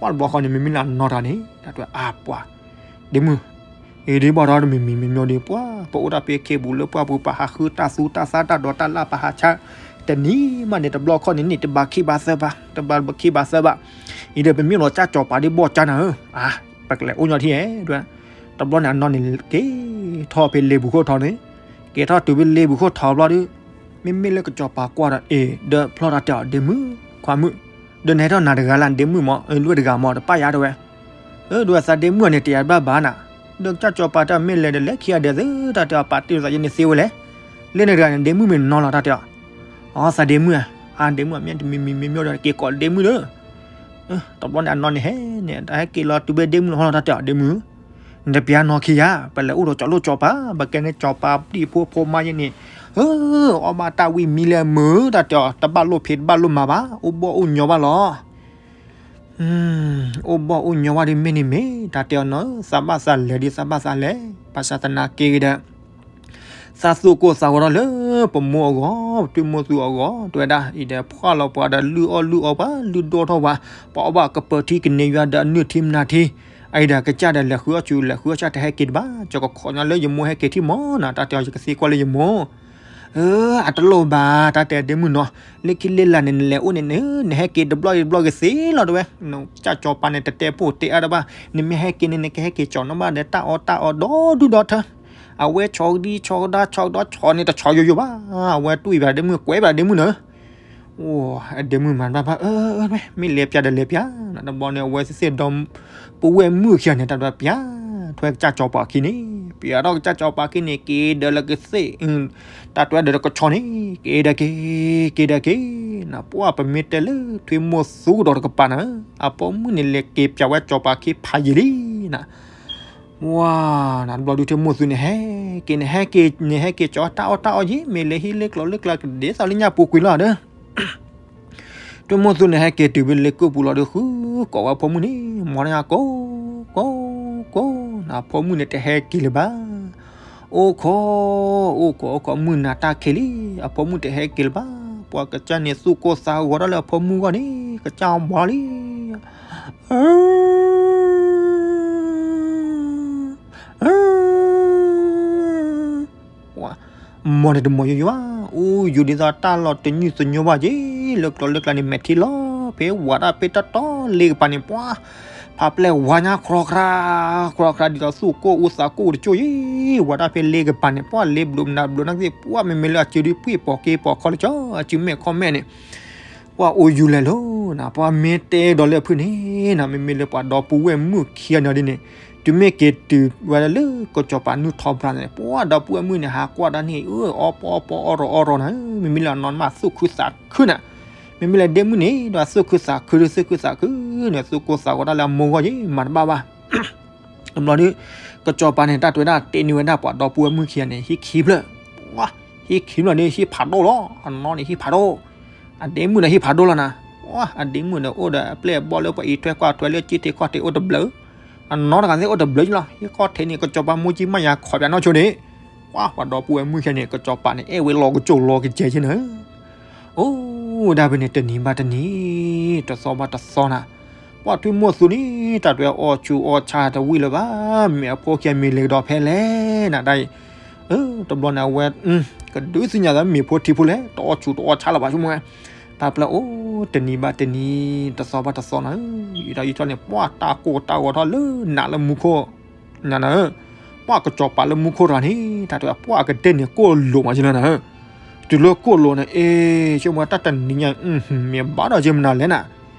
ပှၤတဘျီဃီန့ၣ် မ့မ့ၢ်လၢအနီၢ်တၢ်န့ၣ် တၢ်တဲအါပှၤ, ဒ့မုၣ်, အံၤဒ်ဘၣ်ဒီးတမံၤမံၤမံၤမံၤဒီး ပှၤ ပအိၣ်ဒၣ်ဖဲခ့ပူၤလၢပှၢ်ပူၤ ပဟးဃုတၢ်သူတၢ်သၣ်တၢ်ဒိးတၢ်လၢ် ပဟးဆါ, တနံၤမးန့ၣ် တဘျီခီၣ်န့ၣ်န့ၣ် တဘၣ်ခံဘၣ်သၢဘၣ်, တဘၣ်ခံဘၣ်သၢဘၣ်, အံၤဒီးပမ့ၢ်လီၤကၢ်ကၠီၤပၤဒ်ဘီၣ်ကၢ်နၤဧၢ, အါ ပကလဲၤအိၣ်ညီထံဧဲ, တဘျီန့ၣ်အနီၢ်န့ၣ် က့ၤထီၣ်ဖဲလ့ပူၤခိၣ်ထီန့ၣ်, က့ၤထီၣ်တုၤဖဲလ့ပူၤခိၣ်ထီဘျီဒီး မ့မ့ၢ်လၢကၠီၤပၤကွၢ်ဒီး အ့ၣ် ဒီးဖျီၣ်တၢ်တဲအီၤ ဒ့မုၣ်, ခွါမုၣ်, ဒီးနဟဲထီၣ်နၤတဂၤလၢ် ဒ့မုၣ်မး လွဲၢ်တဂၤမး တပၣ်ယၤတဲဝဲ, အၢ ဒ်ဝဲသးဒ့မုၣ်အန့ၣ် တယၤတဘၣ်ဘၣ်နၤ, ဒီးကၢ်ကၠီၤပၤတၢ်မ့ၢ်လဲၤဒီးလဲၤခံဂၤဒဲးသၢ တၢ်တဲအီၤ ပာ်တ့ၢ်သးယဲန့ၣ်သ့ဝဲလဲၣ်, လၢန့ၣ်တဂၤန့ၣ် ဒ့မုၣ်မ့ၢ်နီၤလီၤ တၢ်တဲအီၤ, အီ သးဒ့မုၣ်ဧါ, အါ ဒ့မုၣ်အမ့ၢ်တမံၤမံၤမ့ၢ်မ့ၢ်ဒီး က့ၤကိးဒ့မုၣ်ဒီး တဘျီန့ၣ်အနီၢ်န့ၣ်ဟဲန့ၣ် တၢ်ဟဲက့ၤလီၤတုၤဖဲဒ့မုၣ်လီၤ တၢ်တဲအီၤ ဒ့မုၣ်, နတပျးနီၢ်ခံဂၤ, ပလဲၤအိၣ်ဒီးကၠီၤလိၣ်ကၠီၤပၤ, ပကဲန့ၣ်ကၠီၤပၤဒံၣ်ဖိဖိမါယဲန့ၣ်, အီၣ်ဘၣ်တၢ်ဝံၣ်မံလၢအမုာ် တၢ်တဲအီၤ တဘၣ်လိၣ်ဖံးတဘၣ်လိၣ်မၤဘၣ် အိၣ်ဘီၣ်အိၣ်ညီဘၣ်လီၤ. အိၣ်ဘီၣ်အိၣ်ညီဘၣ်ဒီးမ့ၢ်န့ၣ်မ့ၢ် တၢ်တဲအီၤနီၤ သးဘၣ်သးလဲၤဒီးသးဘၣ်သးလဲၤ ဘၣ်ဆၣ်သနာ်က့ဒီး သးသူၣ်ကိၢ်သးဂီၤထီၣ်လၢပမိၢ်အဂီၢ် ပထွံၣ်မိၢ်သူအဂီၢ် တဲဝဲဒၣ် အံၤဒီးဖှၣ်လီၤပှၤဒီး လုၢ်အီၣ်လုၢ်အီပှၤ လုၢ်ဒိၣ်ထီၣ်ပှၤ ပှၤအီၣ်ဘၣ်ကပၢၤထံကန့ၢ်ယွၤဒီးအနုၢ်ထံမနၤထံ အံၤဒီးကစၢ်ဒီးလဲၤဃုအီၣ်ဆူ လဲၤဃုအီၣ်ဆၣ်တဟဲက့ၤတဘၣ် ကၠီကခိးညီလၢယမိၢ်ဟဲက့ၤထံၣ်မီၤနၤ တၢ်တဲအီၤယကသ့ကွၢ်လၢယမိၢ် အတလိၣ်ဘၣ် တၢ်တဲဒ့မုၣ်နီၤ လၢခံလၢလာ်န့ၣ် နလဲၤအိၣ်န့ၣ် နဟဲက့ၤတဘျီတဘျီကသ့လီၤတဲဝဲ ကစၢ်စီၤပၤန့ၣ် တတဲပိၢ်တဲအါတဘၣ် နမ့ၢ်ဟဲက့ၤန့ၣ် နကဟဲက့ၤကၠီၤနီၣ်ဘၣ်ဒီး တၢ်အီၣ်တၢ်အီဒီဒူၣ်ဒီထၢ အဝဲဆီကဒံဆီကဒါဆီကဒီးဆီန့ၣ် တဆီယိယိဘၣ် အဝဲတူၢ်အံၤဘၣ်ဒ့မုၣ် ကွဲးဘၣ်ဒ့မုၣ်နၤ အဒ့မုၣ်မၤတဘၣ်ဘၣ် မ့ၢ်လဲၤပျးဒီးလဲၤပျး တဘျီန့ၣ် အဝဲသ့ၣ်ဒီပုၢ်ဝဲၢ်မုၣ်ခံဂၤန့ၣ် တၢ်ဒွးပျး ထွဲကစၢ်စီၤပၤခံန့ၣ် ပျးထီၣ်ကစၢ်စီၤပၤခံန့ၣ် က့ၤဒီးလၢကသ့ၣ် တၢ်တွဲဒီးကဆီန့ၣ် က့ၤဒီးက့ၤ က့ၤဒီးက့ၤ နပှၢ်ပမ့ၢ်တဲလၢထွံၣ်မိၢ်သူကဒီးတကပၤနၤ အဖိမုၣ်န့ၣ် လဲၤက့ၤပျးဝဲစီၤပၤခံဖးယံာ်လံနၤ ဝါ နတဘျီဒုးထွံၣ်မိၢ်သူန့ၣ် ဟဲက့ၤန့ၣ် ဟဲက့ၤန့ၣ် ဟဲက့ၤကၠီၤတၢ်အီၣ်တၢ်အီယံၤ မ့ၢ်လဲၤဟံးလၢကျိၤလၢကျဲကဒ်သိးလၢညၣ်ပူၤကွံာ်လီၤဒီး ထွံၣ်မိၢ်သူန့ၣ် ဟဲက့ၤတုၤဖဲလၢကိၣ်ပူၤလီၤဒီး ဃုကိးဝဲအဖိမုၣ်န့ၣ် မ်နယၤကိး ကိး ကိး နဖိမုၣ်န့ၣ် တဟဲက့ၤလၢၤဘၣ် အိၣ်ခိး အိၣ်ခိး အိၣ်ခိး မုၢ်နၤတၢ်ခံးလံ အဖိမုၣ်တဟဲက့ၤလၢၤဘၣ် ပှၤကစၢ်န့ၣ် သူၣ်ကိၢ်သးဂီၤထီၣ်လၢအဖိမုၣ်အဂီၢ်န့ၣ် ကစၢ်ဘီလံ မ်န့ၣ်တမီၤယိယိဘၣ် အိၣ်ယူၤဒ်သိးတၢ်လီၤတညုၣ်သညိဘၣ်က့ၤ လၢကျိၤလၢကျဲန့ၣ် မဲာ်ထံလီၤဖဲဝးဒၣ်ဖဲတတီၤလ့ကပၤန့ၣ် ပှၤ ဖးပျဲၢ်ဝါညါ ခြီခြါ ခြီခြါ ဒ်သိးသူၣ်ကိၢ်အူသးကိၢ်တကၠိၢ်ယံၤ ဝးဒၣ်ဖဲလ့ကပၤန့ၣ် ပှၤလ့ဘျုးမနၤဘျုးနၢ်ကသ့ၣ် ပှၤမ့မ့ၢ်လၢအစုဒုးပှ့ၤပိာ်က့ၤပိာ်ခီလၢကၠီ အစုမဲာ်ခီၣ်မဲာ်န့ၣ် ပှၤအိၣ်ယူၤလဲၤလီၤနၤ ပှၤမ့ၢ်တဲဒီးလၢအဖုၣ်န့ၣ်နၤ မ့မ့ၢ်လၢပှၤဒီပုၢ်ဝဲၢ်မုၣ်ခံဂၤန့ၣ်ဒ်န့ၣ် တုၤမ့ၢ်က့ၤတုၤဝဲဒၣ်လၢကစီၤပၤနုၢ်ထီဘြါန့ၣ် ပှၤဒီပုၢ်ဝဲၢ်မုၣ်န့ၣ် ဟးကွၢ်တၢ်န့ၣ် အီၣ်ပီအီၣ်ပီအီၣ်ရီအီၣ်ရီနၤ မ့မ့ၢ်လၢအနီၢ်မးသူၣ်ခုသးခုနၤ မ့မ့ၢ်လၢဒ့မုၣ်န့ၣ် ဒီးသူၣ်ခုသးခု သူၣ်ခုသးခုန့ၣ် သူၣ်ကိၢ်သးဂီၤတၢ်လၢအမိၢ်ဂီၢ်ယံၤ မၤတဘၣ်ဘၣ် တဘျီဒုး ကစီၤပၤန့ၣ် တၢ်တွဲဒၣ်တဲန့ၢ်ဝဲဒၣ်ပှၤဒီပုၢ်ဝဲၢ်မုၣ်ခံဂၤန့ၣ် ဟံၣ်ခံဖျၢၣ် ဟံၣ်ခံဖျၢၣ်န့ၣ် ဟံၣ်ဖးဒိၣ်လီၤ အနီၢ်န့ၣ်ဟံၣ်ဖးဒိၣ် အဒ့မုၣ်န့ၣ်ဟံၣ်ဖးဒိၣ်လီၤနၤ အဒ့မုၣ်န့ၣ်အိၣ်ဒီးအပျဲၢ်အဘီၣ်လၢပှၤအံးထွဲကွၢ်ထွဲလၢကၠ့ထံးခီၣ်ထံးအိၣ်တဘျုး အနီၢ်တဂၤသ့ၣ်အိၣ်တဘျုးလီၤ ဟံၣ်ခီၣ်ထံးန့ၣ် ကစီၤပၤမိၢ်ကၠံမးယၤခီးပၠးနီၢ်ဆိန့ၣ် ပှၤဒီပုၢ်ဝဲၢ်မုၣ်ခံဂၤန့ၣ် ကစီၤပၤန့ၣ် အဲၣ်ဝဲလီၤကစိၢ်လီၤကစဲးဆ့နၤ အိၣ်ဒၣ်ဖဲန့ၣ် တနံၤဘၣ်တနံၤ တသီဘၣ်တသီနၤ ပှၤထွံၣ်မိၢ်သူန့ၣ် တၢ်တွဲအီၣ်ဆူၣ်အီၣ်ဆါတဝံၣ်လၢၤဘၣ် မ့ၢ်အဖိခံဂၤမ့ၢ်လဲၤကဒီးဖဲလဲၣ်နၤ တၢ်အံၤ တဘျီန့ၣ်အဝဲ ကဒုးသ့ၣ်ညါသးမ့ၢ်ဖိထံဖိလဲၣ် တအီၣ်ဆူၣ်တအီၣ်ဆါလၢၤဘၣ်ဆိကမိၣ်ဝဲ ပာ်ဖျါအိၣ်တနံၤဘၣ်တနံၤ တသီဘၣ်တသီနၤ အံၤဒီးအံၤထီၣ်န့ၣ် ပှၤတၢ်ကိၢ်တၢ်ဂီၤထီၣ်လၢနးလၢမူခိၣ် နၤနၤ ပှၤကစီၤပၤလၢမူခိၣ်တဂၤန့ၣ် တၢ်တဲပှၤကတဲန့ၣ်ကိၣ်လိာ်မးက့လၢနၤ တုၤလၢကိၣ်လိာ်န့ၣ် အ့ ဆိကမိၣ်တၢ်တနံၤညါ မ့ၢ်ဘၣ်ဒီးက့မနုၤလဲၣ်နၤ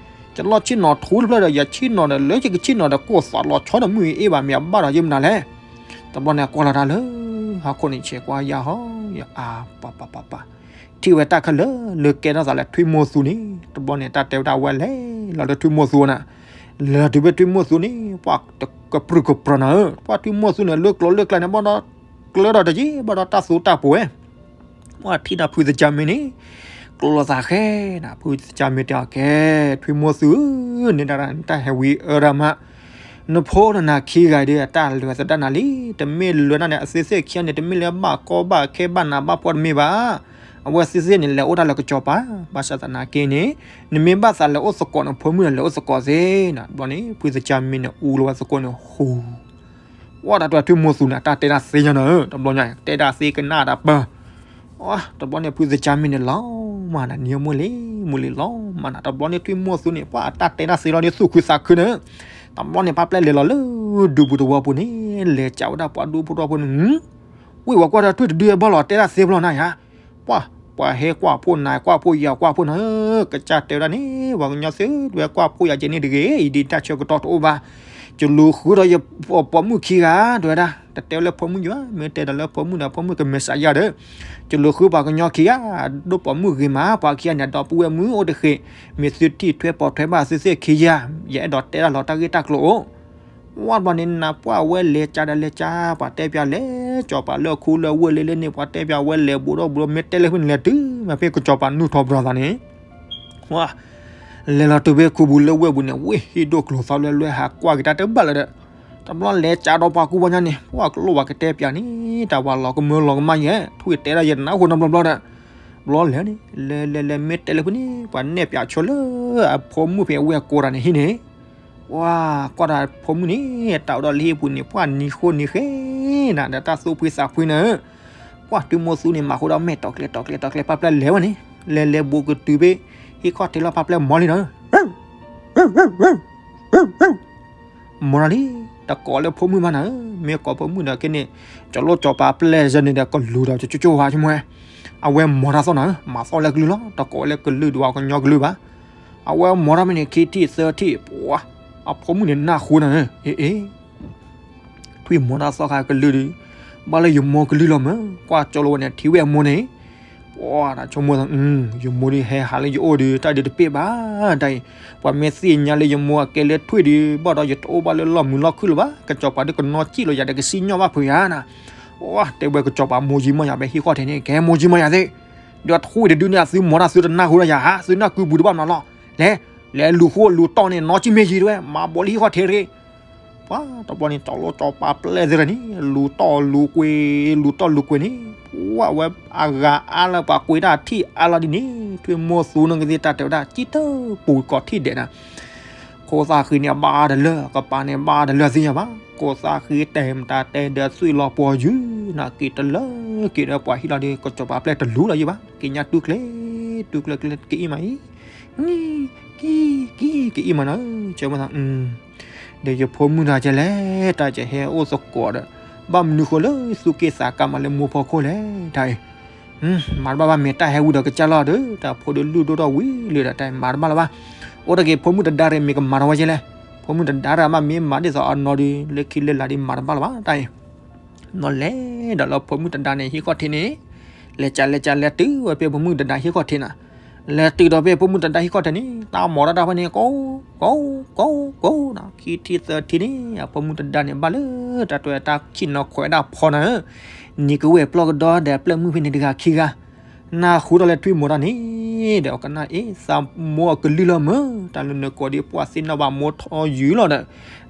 ယလီၢ်ဆ့ၣ်နီၤထူတဖျၢၣ်ဒီး ယဆ့ၣ်နီၤဒီးလၢယကဆ့ၣ်နီၤဒီးကိၢ်သးလီၤဆီဒီးမုၢ်အ့ၣ်ဘၣ် မ့ၢ်အဘၣ်ဒီးက့မနုၤလဲၣ် တဘျီန့ၣ်ကွၢ်လီၤတၢ်လၢ ဟီၣ်ခိၣ်န့ၣ်ဆဲးကွၢ်ယၤဟီ ယအါ ပၤပၤပၤပၤ ထံၣ်ဝဲတၢ်ခဲလၢာ်လၢကဲထီၣ်သးလၢထွံၣ်မိၢ်သူန့ၣ် တဘျီန့ၣ် တၢ်တဲဝဲဒၣ်ဝဲလဲၤလီၤလၢထွံၣ်မိၢ်သူနၤ လဲၤတုၤဖဲထွံၣ်မိၢ်သူန့ၣ် ပှၤကပြုၢ်ကပြီၤနၤဧၢ ပှၤထွံၣ်မိၢ်သူန့ၣ် လၢကျိၤလၢကျဲန့ၣ် ဘၣ်ဒီး ကျၢဒီးတယံာ် ဘၣ်ဒီးတၢ်သူတၢ်ပှဲၤ ပှၤထံၣ်ဒီးဖုသကၢ်မ့ၢ်န့ၣ် ကျိလီၤသးဃဲနၤ ဖုသကၢ်မ့ၢ်တဲအီၤ ကဲ ထွံၣ်မိၢ်သူဧၢ န့ၣ်ဒၣ်တၢ်ဟဲဝံၤအၢဒၣ်မး နဖိနနၤခံဂၤဒီး အတၢ်လဲၤသဒၣ်နၤလံ တမ့ၢ်လဲၤနၤန့ၣ် အသ့ၣ်သ့ၣ်ခံဂၤန့ၣ် တမ့ၢ်လၢဘၣ်ကီဘၣ်ခဲဘၣ်နးဘၣ်ဖှီၣ်တမ့ၢ်ဘၣ် အဝဲသ့ၣ်သ့ၣ်န့ၣ် လဲၤအိၣ်တၢ်လၢကစီၤပၤ ဘၣ်ဆၣ်သနာ်က့န့ၣ် နမ့ၢ်ဘၣ်သးလဲၤအိၣ်သကိးနဖိမုၣ်န့ၣ် လဲၤအိၣ်သကိးသ့နၤ တဘျီန့ၣ် ဖုသကၢ်မ့ၢ်န့ၣ် အူလီၤဝဲသကိးန့ၣ် ဟူ ဝဲဒၣ်တၢ်ထွံၣ်မိၢ်သူန့ၣ် တၢ်တဲတၢ်သ့ညါနၤဧၢ တဘျီညါ တဲတၢ်သ့ကနၣ်တၢ်ပၢၢ် တဘျီန့ၣ် ဖုသကၢ်မ့ၢ်န့ၣ် လီၤမၢ်နၤ နံၤမိၢ်လံ မိၢ်လံလီၤမၢ်နၤ တဘျီန့ၣ် ထွံၣ်မိၢ်သူန့ၣ် ပှၤအတၢ်တဲတၢ်သ့လီၤဒီးသူၣ်ခုသးခုနၤဧၢ တဘျီန့ၣ် ပာ်ပျဲလဲၤလီၤလၢ ဒူပူၤတဝီပူၤန့ၣ် လဲၤကးဝဲဒၣ်ပှၤဒူဖိထီဖိန့ၣ် ဝံၢ်ဝဲကွၢ်ဒီးထွံၣ်တဒုအဘီၣ်လီၤ တဲတၢ်သ့ဘျီနၤယါ ပှၤ ပှၤဟဲကွၢ်ဖိနၤ ကွၢ်ဖိယၤ ကွၢ်ဖိနၤဧၢ ကစၢ်တဲဝဲဒၣ်န့ၣ် ပှၤကညီသု တဝဲကွၢ်ဖိယၤကဲန့ၣ်တဂ့ၤ ယဒ်တၢ်ဆၢကတီၢ်တအိၣ်ဘၣ် ယလူၤဃုဒီးယပိာ်မုၣ်ခံဂၤ တဝဲဒၣ် တတဲဝဲလၢဖိမုၣ်ယါ မ့ၢ်တဲဒီးလၢဖိမုၣ်ဒီး ဖိမုၣ်ကမဲာ်ဆှးယါဒီး ယလူၤဃုပှၤကညီခံဂၤ ဒိၣ်ပိာ်မုၣ်ဂ့ၤမး ပှၤခံဂၤန့ၣ် ဒီပုၢ်ဝဲၢ်မုၣ်အိၣ်တဃ့ၢ် မ့ၢ်သုထံၣ်ထွဲပိာ်ထွဲဘၣ်သုသ့ၣ်ခံဂၤ ယအဲၣ်ဒိးတဲတၢ်လီၤတၢ်ဂ့ၢ်တၢ်ကျိၤအိၣ် ဝံၢ်ဘျီန့ၣ် နပှၢ်ဝဲလဲၤကးဒီးလဲၤကး ပှၤတဲပျးလဲၤ ကစီၤပၤလၢအခူလၢအဝ့ၢ်လၢလဲၣ်န့ၣ် ပှၤတဲပၠးဝဲလဲၤဘူးဒီးဘူးဒီး မ့ၢ်တဲလၢဖဲန့ၣ်လဲၤတုၤမးဖဲကစီၤပၤနုၢ်ထီၣ်ဘျီသးန့ၣ် ဝါ လဲၤလီၤတုၤဖဲခူပူၤလၢဝ့ၢ်ပူၤန့ၣ် ဝ့ၢ်ဟံၣ်ဒိၣ်ကျိၤသီလၢလွဲဟးကွၢ်က့ၤတၢ်တဘၣ်လၢၤဒီး တဘျီလဲၤကးဒီးပှၤကူပှၤညါန့ၣ် ပှၤကလိၣ်ဘၣ်ကတဲပၠးန့ၣ် တၢ်ဝၤလီၤကမၢလီၤကမၣ်ယဲ ထွံၣ်တဲဒၣ်ယဲနၢ်ဟူနီတဘျီဘျီဒီး ဘျီလဲၤန့ၣ် လဲၤလဲၤလဲၤမ့ၢ်တဲလၢဖဲန့ၣ် ပှၤနဲၣ်ပၠးဆိလၢအဖိမုၣ်ဖဲအဝ့ၢ်အကိးတၢ်န့ၣ်ဟံၣ်န့ၣ် ဝါ ကွၢ်တၢ်ဖိမုၣ်န့ၣ် တၢ်အိၣ်ဒီးလၢဟံၣ်ပူၤန့ၣ် ပှၤနံၤဃိနံၤဃဲနၤဒီးတၢ်သူၣ်ဖှံသးဖှံနၤဧၢ ပှၤတုၤမိၢ်သူန့ၣ် မၤဃိဒီးမဲာ်တီၤကျဲတီၤကျဲတီၤကျဲ ပၢ်ပျဲလဲၤဝဲန့ၣ် လဲၤလဲၤဘူးကတုၤဖဲ ဟံၣ်ခီၣ်ထံးလီၤ ပၢ်ပျဲမီလံနၤဧၢ မီတၢ်လံ တကိးလၢဖိမုၣ်ဘၣ်နၤဧၢ မ့ၢ်ကိးဖိမုၣ်ဒီးက့န့ၣ် ကၠီၤလိၣ်ကၠီၤပၤပျဲၢ်ယဲန့ၣ်ဒီးကလူၤဒီးကၠိကၠိဝါဆိမိၣ်ဝဲ အဝဲမီတၢ်သီၣ်နၤဧၢ မၤသီၣ်လၢကလုၢ်လီၤ တကိးလၢကလုၢ်ဒံးဝဲကညီကလုၢ်ဘၣ် အဝဲမီတၢ်မ့ၢ်န့ၣ် ခံထံၣ်သၢထံၣ် ပှၤ အဖိမုၣ်န့ၣ်နၢ်ဟူနၤဧၢ အ့ အ့ ထွံၣ်မီတၢ်သီၣ်ခါကလုၢ်ဒီး ဘၣ်လၢယမိၢ်ကလုၢ်လီၤမၢ် ကွၢ်ကၠီၤလိၣ်ဝဲန့ၣ် ထံၣ်ဝဲအမိၢ်န့ၣ် ပှၤ ဆိကမိၣ်သး ယမိၢ်ဒုးဟဲဟးလၢယအိၣ်ဒီး တၢ်ဒုးတပ့ၢ်ဘၣ် တၢ်အံၤ ပှၤမ့ၢ်သ့ၣ်ညါလၢယမိၢ်အကဲလၢထွံၣ်ဒီး ဘၣ်ဒီးယတအိၣ်ဘၣ်လၢလီၢ်မုာ်လီၢ်ခုၣ်လၢၤဘၣ် ကစီၤပၤဒုးကနီၣ်စံၣ်လီၤယၤဒီးကစံၣ်ညီၣ်ဘၣ်ဖုးယၤနၤ ပှၤ တဲဝဲကစီၤပၤမိၢ်ယံၤမီၢ်ယၤဖဲဟံၣ်ခီၣ်ထံးန့ၣ် ကဲမိၢ်ယံၤမီၢ်ယၤသ့ၣ် ဒီးထွံၣ်တဒုန့ၣ် အသုမီတၢ်သုတနၢ်ဟူဒီးယၤဧါ သုနၢ်ကုပူၤတဘၣ်မနီၤလီၤ လဲၤ လဲၤလူၤဃိလူၤတီၢ်န့ၣ် နီၢ်ကံၣ်မ့ၢ်ယံၤတဝဲ မၤဘီလၢဟံၣ်ခီၣ်ထံးတဂ့ၤ ပှၤ တဘျီန့ၣ် ကၠီၤလိၣ်ကၠီၤပၤပျဲၢ်သ့ၣ်တဖၣ်န့ၣ် လူၤတီၢ်လူၤကွံာ် လူၤတီၢ်လူၤကွံာ်န့ၣ် ပှၤဝဲအဂၤအါလၢပှၤကွံာ်တၢ်ထံၣ်အါလီၤဒ်န့ၣ် ထွံၣ်မိၢ်သူနီၢ်ကသ့ၣ်တၢ်တဲဝဲဒၣ် ကံၣ်တပူၤကီၢ်ထံၣ်ဒဲးနၤ ခိၣ်သၣ်ဃံန့ၣ် အဘၣ်တလၢ ကပၤန့ၣ် ဘၣ်တလၢသ့ၣ်ညါဘၣ် ခိၣ်သၣ်ဃံတဲာ်မတၤတဲာ်ဒီးသွံၣ်လီၤပှီၤယုာ် နက့ၤတလၢက့ၤဒီးပှၤဟံၣ်လီၤဒီး ကစီၤပၤပျဲၢ်တလူၤလီၤယုာ်ဘၣ် က့ၤညါတူၢ်ကျဲ တူၢ်ကျဲကျဲ ကအံၣ်မးအံၤ ကံၣ် ကံၣ် ကံၣ် ကအံၣ်မးနၤ ကဲဝဲသး ဒီးယဖိမုၣ်တၢ်ကဲလဲၣ် တၢ်ကဟဲအိၣ်သကိးဒီး ဘၣ်မနုၤဃိလၢသူၣ်က့ၣ်သးကါမးလၢမိၢ်ဖီခိၣ်လဲၣ် တၢ်အံၤ မၤတဘၣ်ဘၣ် မ့ၢ်တၢ်ဟဲဝံၤဒီးကစၢ်လီၤဒီး တၢ်ဖိဒုးလုၢ်ဒိၣ်ထီၣ်ဝံၤလံဒီး တၢ်မၤတဘၣ်လၢၤဘၣ် အိၣ်တက့ၢ် ဖိမုၣ်တဒါရ့ၣ်မ့ၢ်ကမၤထီၣ်ဝဲကဲလဲၣ် ဖိမုၣ်တဒါရ့ၣ်မးမ့ၢ်မၤဒ်သိးအနီၢ်ဒီး လၢခံလၢလာ်ဒီးမၤတဘၣ်လၢၤဘၣ် တၢ်အံၤ နီၢ်လဲၤဒီးလၢဖိမုၣ်တဒါန့ၣ် ဟံၣ်ခီၣ်ထံးန့ၣ် လဲၤကလဲၤကလဲၤတုၤဝဲဖဲဖိမုၣ်တဒါဟံၣ်ခီၣ်ထံးနၤ လဲၤတုၤဒီးဖဲဖိမုၣ်တဒါဟံၣ်ခီၣ်ထံးန့ၣ် တၢ်မီတၢ်တၢ်ဖဲန့ၣ် ကိး ကိး ကိး ကိး ခံထံၣ်သၢထံၣ်န့ၣ် အဖိမုၣ်တဒါန့ၣ် ဘၣ်လၢတၢ်တဲတၢ် ဆ့ၣ်နီၤခွဲးဒၣ်ဖီနၤဧၢ နံၤကဝဲၢ်ပျီၢ်ကဒီးဒီးအပျဲၢ်မုၣ်ဖဲန့ၣ်တဂၤခံဂၤ နၢ်ဟူထီၣ်လၢထွံၣ်မိၢ်တၢ်န့ၣ် ဒီးကနၣ်အ့ၣ် သးမိၢ်အကလုၢ်လီၤမၢ် တၢ်လၢနကိးဒံးပှၢ်သ့ၣ်နီၣ်ဘၣ်မိၢ်ထီယူၤလီၤဒီး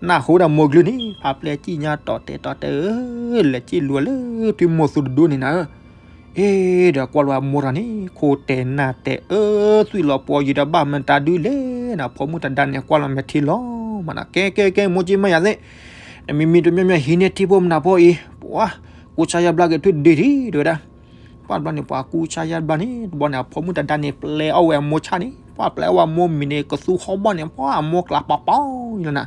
နၢ်ဟူဒၣ်မိၢ်ကလုၢ်န့ၣ် ဖးပျဲၢ်ကံၣ်ညါတီၤတဲာ်တီၤတဲာ်ဧၢ လဲၤက့ၣ်လူၤလၢထွံၣ်မိၢ်သူတဒိန့ၣ်နၤဧၢ အ့ၣ် ဒီးကွၢ်လီၤအမိၢ်တၢ်န့ၣ် ခိၣ်တဲာ်နၢ်တဲာ်ဧၢ သွံၣ်လီၤပှီၤယံၤဒီးဘၣ်မတၤဒုလဲၣ်နၤ ဖိမုၣ်တဒါန့ၣ် ကွၢ်လီၤမဲာ်ထံလီၤမးနၤ ကဲ ကဲ ကဲ မိၢ်က့မးယၤသ့ၣ် တမံၤမံၤတမံၤမံၤဟံးန့ၢ်ထံဖိမနၤဖိအံၤ ပှၤ ကူဆါယါဘျါက့ၤထွံၣ်တဒုဒံး တဲဝဲဒၣ် ပှၤတဘျီန့ၣ် ပှၤကူဆါယါဘျါန့ၣ် တဘျီန့ၣ် အဖိမုၣ်တဒါန့ၣ် ပျဲအီၣ်ဝဲအမိၢ်ဆၣ်န့ၣ် ပှၤပျဲအီၣ်ဝဲအမိၢ်မံၤန့ၣ် ကသူဟီၣ်ဘီၣ်န့ၣ် ပှၤအမိၢ်ကျးပာ်ပီၤလီၤနၤ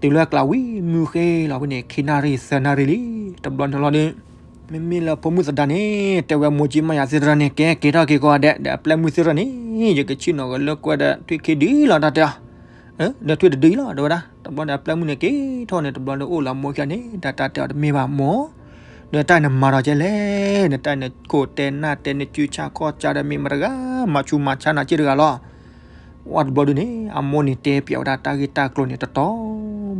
တုၤလၢကျးဝံၤ မုၢ်ဃ့လီၤဝဲန့ၣ် ခံနၣ်ရံၣ်သၢနၣ်ရံၣ်လံ တဘျီန့ၣ်လီၤဒီး မ့မ့ၢ်လၢဖိမုၣ်သဒါန့ၣ် တဲဝဲမိၢ်က့မးယၤသ့ၣ်တဖၣ်န့ၣ် ကဲက့ၤထီၣ်က့ၤကိးဂၤဒဲး ဒီးအပျဲၢ်မုၣ်သ့ၣ်တဖၣ်န့ၣ် ယကဆ့ၣ်နီၤက့ၤလၢကွဲဒီးထွံၣ်ခံဒုလီၤ တၢ်တဲအီၤ ဒီးထွံၣ်တဒုအံၤလီၤ တဲဝဲဒၣ် တဘျီန့ၣ် အပျဲၢ်မုၣ်န့ၣ်က့ၤထီၣ်န့ၣ် တဘျီန့ၣ်အိၣ်လၢမိၢ်ခံဂၤန့ၣ် ဒီးတၢ်တဲအီၤတမ့ၢ်ဘၣ်မိၢ် ဒီးတၢ်နမၤဒီးကဲလဲၣ် နတၢ်နခိၣ်တဲာ်နၢ်တဲာ်နစုဆါခီၣ်ဆါဒီးမ့ၢ်မတဂၤ မၤဆူးမၤဆါနၤက့တဂၤလီၤ ဝဲတဘျီဒုန့ၣ် အမိၢ်န့ၣ်တဲပၠးဝဲဒၣ်တၢ်ဂ့ၢ်တၢ်ကျိၤန့ၣ် တတီၤ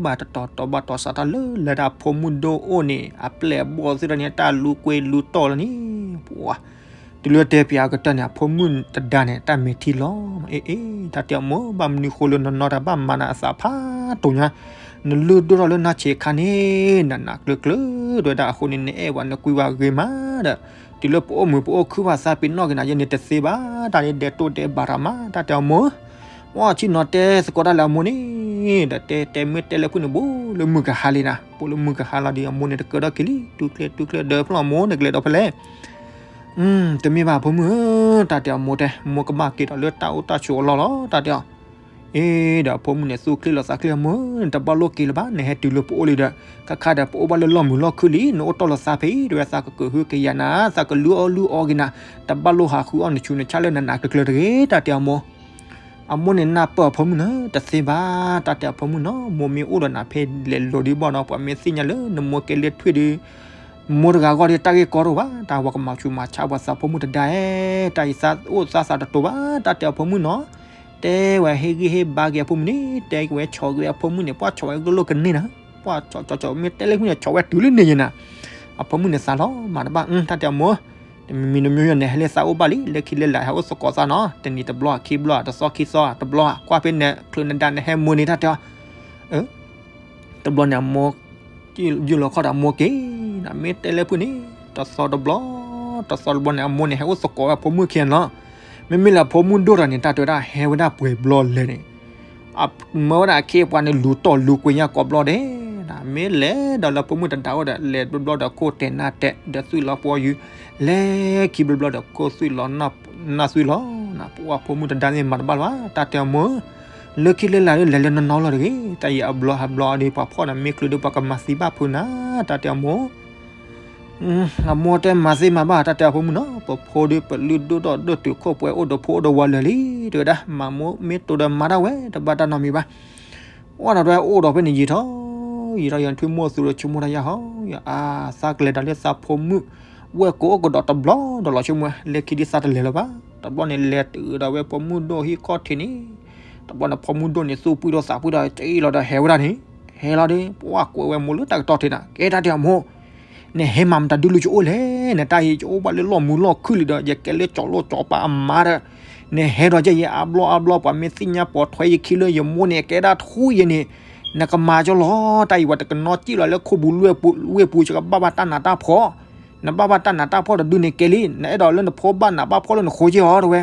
ဘၣ်တတီၤ တီၤဘၣ်တီၤ စးထီၣ်လၢလၢဒၣ်ဖိမုၣ်ဒိၣ်အိၣ်န့ၣ် အပျဲၢ်အဘီၣ်သ့ၣ်တဖၣ်န့ၣ် တၢ်လူၤကွံာ်လူၤတီၢ်လီၤန့ၣ် ပှၤ တုၤလၢတဲပၠးအကတၢၢ်န့ၣ် အဖိမုၣ်တဒါန့ၣ် တၢ်မဲာ်ထံလီၤ အ့ၣ်အ့ၣ် တၢ်တဲအီၤမိၢ် ဘၣ်မနုၤဃိလၢနီၢ်နီၢ်တၢ်ဘၣ်မၤနၤအသးဖးတိၢ်ညါ နလုၢ်ဒိၣ်ထီၣ်လၢနၢ်ဆံးခါန့ၣ် နးနးကျၢၤကျၢၤ တဲဝဲဒၣ် အဃိန့ၣ် နအဲၣ်ဝဲနကွံဝဲဂ့ၤမးဒီး တုၤလၢပအိၣ်မုာ်ပအိၣ်ခုၣ်ဘၣ်သးပ့ၤနီၣ်က့ၤနၤယဲန့ၣ်တသ့ဘၣ် တၢ်ဒဲးဒဲးတိၢ်ဒဲးဘၣ်ရၤမး တၢ်တဲအီၤမိၢ် ဝဲဆ့ၣ်နီၤတဲသကိးတၢ်လၢအမိၢ်န့ၣ် ဒီးတဲတဲမ့ၢ်တဲလၢဖုၣ်န့ၣ် ဘူးလၢမုၢ်ကဟါလံနၤ ဘူးလၢမုၢ်ကဟါလီၤဒီး အမိၢ်န့ၣ်တကၢထီၣ်က့ၤလံ တူၢ်ကျဲတူၢ်ကျဲ ဒီးဖျီၣ်မိၢ်န့ၣ်ကလဲၤဒီးဖဲလဲၣ် တမ့ၢ်ဘၣ်ဖိမုၣ်ဧၢ တၢ်တဲအီၤမိၢ်တဲ မိၢ်ကဘၣ်က့ၤဒီးလၢတၢ်အိၣ်တၢ်ဆိးအလီၢ်လီၤ တၢ်တဲအီၤ အ့ ဒီးအဖိမုၣ်န့ၣ် သူၣ်ချံလီၤသးချံ အမိၢ် နတဘၣ်လိၣ်က့ၤလၢၤဘၣ် နဟဲတုၤလၢပအိၣ်လံဒီး ခါခါဒီးပအိၣ်ဘၣ်လၢလီၢ်မုာ်လီၢ်ခုၣ်လံ နအိၣ်တီၢ်လီၤသးဖဲအံၤ တဲဝဲသးကကဟုကယာ်နၤ သးကလုၢ်အီၣ်လုၢ်အီက့ၤနၤ တဘၣ်လိၣ်ဟးဃုအီၣ်နဆူးနဆါလၢနးနးကျၢၤကျၢၤတဂ့ၤ တၢ်တဲအီၤမိၢ် အမိၢ်န့ၣ်နၢ်ပၢၢ်အဖိမုၣ်န့ၣ် တသ့ဘၣ် တၢ်တဲအီၤဖိမုၣ်နီၤ မိၢ်မ့ၢ်အိၣ်ဒီးနၤဖဲလဲၤလိၤဒံးဘၣ်နီၤ ပှၤမ့ၢ်သ့ၣ်ညါလၢနမိၢ်ကဲလၢထွံၣ်ဒီး မိၢ်တဂၤဂီၢ်ဒီးတၢ်ဂ့ၢ်ကီတအိၣ်ဘၣ် တၢ်ဝဲကမၤဆူးမၤဆါပှၤသးဖိမုၣ်တဒါဧၢ တၢ်အံၤသးအိၣ်သးသးတတိၤဘၣ် တၢ်တဲအီၤဖိမုၣ်နီၤ တဲဝဲဟ့ၣ်ဂံၢ်ဟ့ၣ်ဘါက့ၤအဖိမုၣ်န့ၣ် တဲဝဲဆီၣ်က့ၤအဖိမုၣ်န့ၣ် ပှၤဆီၣ်ဝဲကလိာ်ကန့ၢ်နၤ ပှၤဆီၣ်ဆီၣ်ဆီၣ်မ့ၢ်တဲလၢမုၢ်န့ၣ် ဆီၣ်ဝဲတုၤလၢန့ၣ်ယဲနၤ အဖိမုၣ်န့ၣ်သးလီၤမၤတဘၣ် တၢ်တဲအမိၢ်, တမံၤမံၤတမံၤမံၤန့ၣ် ဟဲလၢသးအိၣ်ဘၣ်လံ လၢခံလၢလာ်ဟဲအိၣ်သကိးသးနီၤ တနံၤတဘျီ ခံဘျီ တသီခံသီတဘျီ ကွၢ်ဖဲန့ၣ် ချုးနဒါန့ၣ်ဟဲမိၢ်န့ၣ် တၢ်တဲအီၤ တဘျီန့ၣ်အမိၢ် ယုၢ်လီၤခီၣ်ဒီးအမိၢ်က့ၤ နမ့ၢ်တဲလၢဖုန့ၣ် တသီတဘျီ တသီတဘျီန့ၣ် အမိၢ်န့ၣ် ဟဲအိၣ်သကိးဝဲအဖိမုၣ်ခံနီၤ, မ့မ့ၢ်လၢအဖိမုၣ်ဒိၣ်တဂၤန့ၣ် တၢ်တဲဝဲဒၣ် ဟဲဝဲဒၣ်ပှဲၤဘျီလဲၣ်န့ၣ် မၢဝဲဒၣ်အခ့အပှၤန့ၣ် လူၤတီၢ်လူၤကွံာ်ညါကိးဘျီဒဲး, မ့ၢ်လဲၤဒီးလၢဖိမုၣ်တဒါအိၣ်ဒီး လဲၤဘျီဘျီဒီးခိၣ်တဲာ်နၢ်တဲာ် ဒီးသွံၣ်လီၤပှီၢ်ယုၢ်, လဲၤခံဘျီဘျီဒီးခိၣ်သွံၣ်လီၤနၢ်သွံၣ်လီၤ, ပှၤဖိမုၣ်တဒါန့ၣ်မၤတဘၣ်လၢၤဘၣ် တၢ်တဲအမိၢ်ဧၢ, လၢခံလၢလာ် လဲၤလၢနီၢ်နီၢ်လီၤတဂ့ၤ, တၢ်အံၤအဘျီဟးဘျီဒီး ပှၤဖှီၣ်န့ၣ် မ့ၢ်ချုးဒီး ပှၤကမၤသံဘၣ်ဖုနၤ, တၢ်တဲအမိၢ် အမိၢ်တဲမၤသ့မၤဘၣ် တၢ်တဲအဖိမုၣ်နီၤ, ပဖိဒီးပလုၢ်ဒိၣ်ဒီးဒိၣ်တုာ်ခိၣ်ပှဲၤ အိၣ်ဒီးဖိအိၣ်ဒီးဝၤလၢာ်လံ တဲဝဲဒၣ်, မၤမိၢ်မ့ၢ်တိၤဒီးမၤဒၣ်ဝဲ တဘၣ်တၢ်နီတမံၤဘၣ်. အိၣ်ဒီးတဝဲအိၣ်ဒီးဖဲန့ၣ်ယံာ်ထီၣ်ယံာ်ထီၣ် ယွၤထွံၣ်မိၢ်သူဒီးဆိကမိၣ်တၢ်ယၢ်ဟီ, ယွၤအါ သးကလဲၤတၢ်လၢသးဖိမုၣ် ဝဲၢ်ကိးအိၣ်ကဒီးတဘျီဒီးလီၤဆိကမိၣ်ဝဲ လၢခံဒ်သးတလဲၤလၢၤဘၣ်. တဘျီန့ၣ် လဲၤတုၤဒီးဝဲဖိမုၣ်ဒိၣ်ဟံၣ်ခီၣ်ထံးန့ၣ်, တဘျီန့ၣ် ဖိမုၣ်ဒိၣ်န့ၣ်သူၣ်ပှံၢ်ထီၣ်သးပှံၢ်ထီၣ် ကအံၣ်လီၤဒီးဟဲဝဲဒၣ်န့ၣ်, ဟဲလီၤဒီး ပှၤကွဲးဝဲမိၢ်လၢတၢ်ကတီၢ်ထံးနၤ, ကဲတၢ်တဲအမိၢ် နဟဲမၤမတၤဒုလူကအိၣ်လဲၣ်, နတၢ်အံၤကအိၣ်ဘၣ်လၢလီၢ်မူလီၢ်ခုၣ်လံဒီး ယကဲလၢကၠီၤလိၣ်ကၠီၤပၤအမါဒီး, နဟဲဒီးယဲယအါဘျီအါဘျီ ပှၤမ့ၢ်သ့ၣ်ညါပိာ်ထွဲယခံလၢယမိၢ်န့ၣ် ကဲဒၣ်ထူယဲန့ၣ်, နကမၤကၠီလီၤ, တၢ်အံၤပှၤတကနီၣ်စံၣ်လီၤလၢခိၣ်ပူၤလွဲၢ်ပူၤ ဝ့ၢ်ပူၤ ယကဘၣ်ဘၣ်တၢ်နးတၢ်ဖှီၣ်, နဘၣ်ဘၣ်တၢ်နးတၢ်ဖှီၣ်တဒုန့ၣ်ကဲလံ, နအဲၣ်ဒိးလၢနဖိဘၣ်နးဘၣ်ဖှီၣ်လၢနဃိက့ၢ်အီၤ တဲဝဲ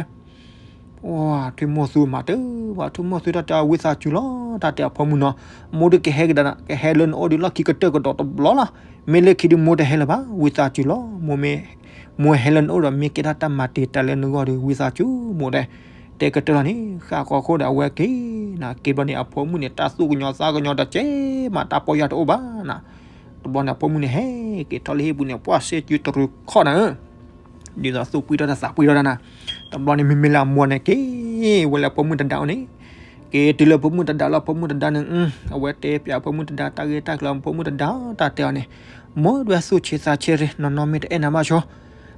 ထွံၣ်မိၢ်သူမၤတၢ်ဘၣ်, ထွံၣ်မိၢ်သူတၢ်တဲအီၤ ဝံသးစူၤလီၤ, တၢ်တဲအီၤဖိမုၣ်နီၤ, မိၢ်ဒုးကဟဲကဒါ ကဟဲလၢနအိၣ်ဒီးလီၢ်ခံကတၢၢ်ကဒီးတဘျီလီၤ, မ့ၢ်လၢခံဒုးမိၢ်တဟဲလၢၤဘၣ်, ဝံသးစူၤလီၤ, မိၢ်မ့ၢ်, မိၢ်ဟဲလၢနအိၣ်ဒီး မ့ၢ်ကဲထီၣ်တၢ်မၤတ့ၢ်တၢ်လၢနဂီၢ်ဒီး ဝံသးစူၤမိၢ်တဲ, တဲကတၢၢ်လီၤန့ၣ် ဃၣ်ဃီခိၣ်ဒီးအဝဲက့ၤ, က့ၤဘျီန့ၣ် အဖိမုၣ်န့ၣ် တၢ်သူၣ်ကညီၤသးကညီၤတကဲးမး တၢ်ပီၢ်ယၢ်တအိၣ်ဘၣ်နၤ, တဘျီန့ၣ် အဖိမုၣ်န့ၣ် ဟဲက့ၤထီၣ်လၢဟံၣ်ပူၤန့ၣ် ပှၢ်စ့ကုတရူးခီၣ်နၤဧၢ ဒ်သိးသူၣ်ပှံၢ်ထီၣ်တၢ်သးပှံၢ်ထီၣ်တၢ်နၤ, တဘျီန့ၣ် မ့မ့ၢ်လၢအမိၢ်န့ၣ် က့ၤဝဲလၢဖိမုၣ်တဒါအိၣ်န့ၣ်, က့ၤတုၤလၢဖိမုၣ်တဒါလီၤ ဖိမုၣ်တဒါန့ၣ်, အဝဲတဲပျးဖိမုၣ်တဒါတၢ်ဂ့ၢ်တၢ်ကျိၤ ဖိမုၣ်တဒါတၢ်တဲအီၤန့ၣ်, မိၢ်ဒွဲသူၣ်ဆ့သးဆ့ရ့ နီၢ်နီၢ်မ့ၢ်တအဲၣ်နၤဘၣ်ဆိ,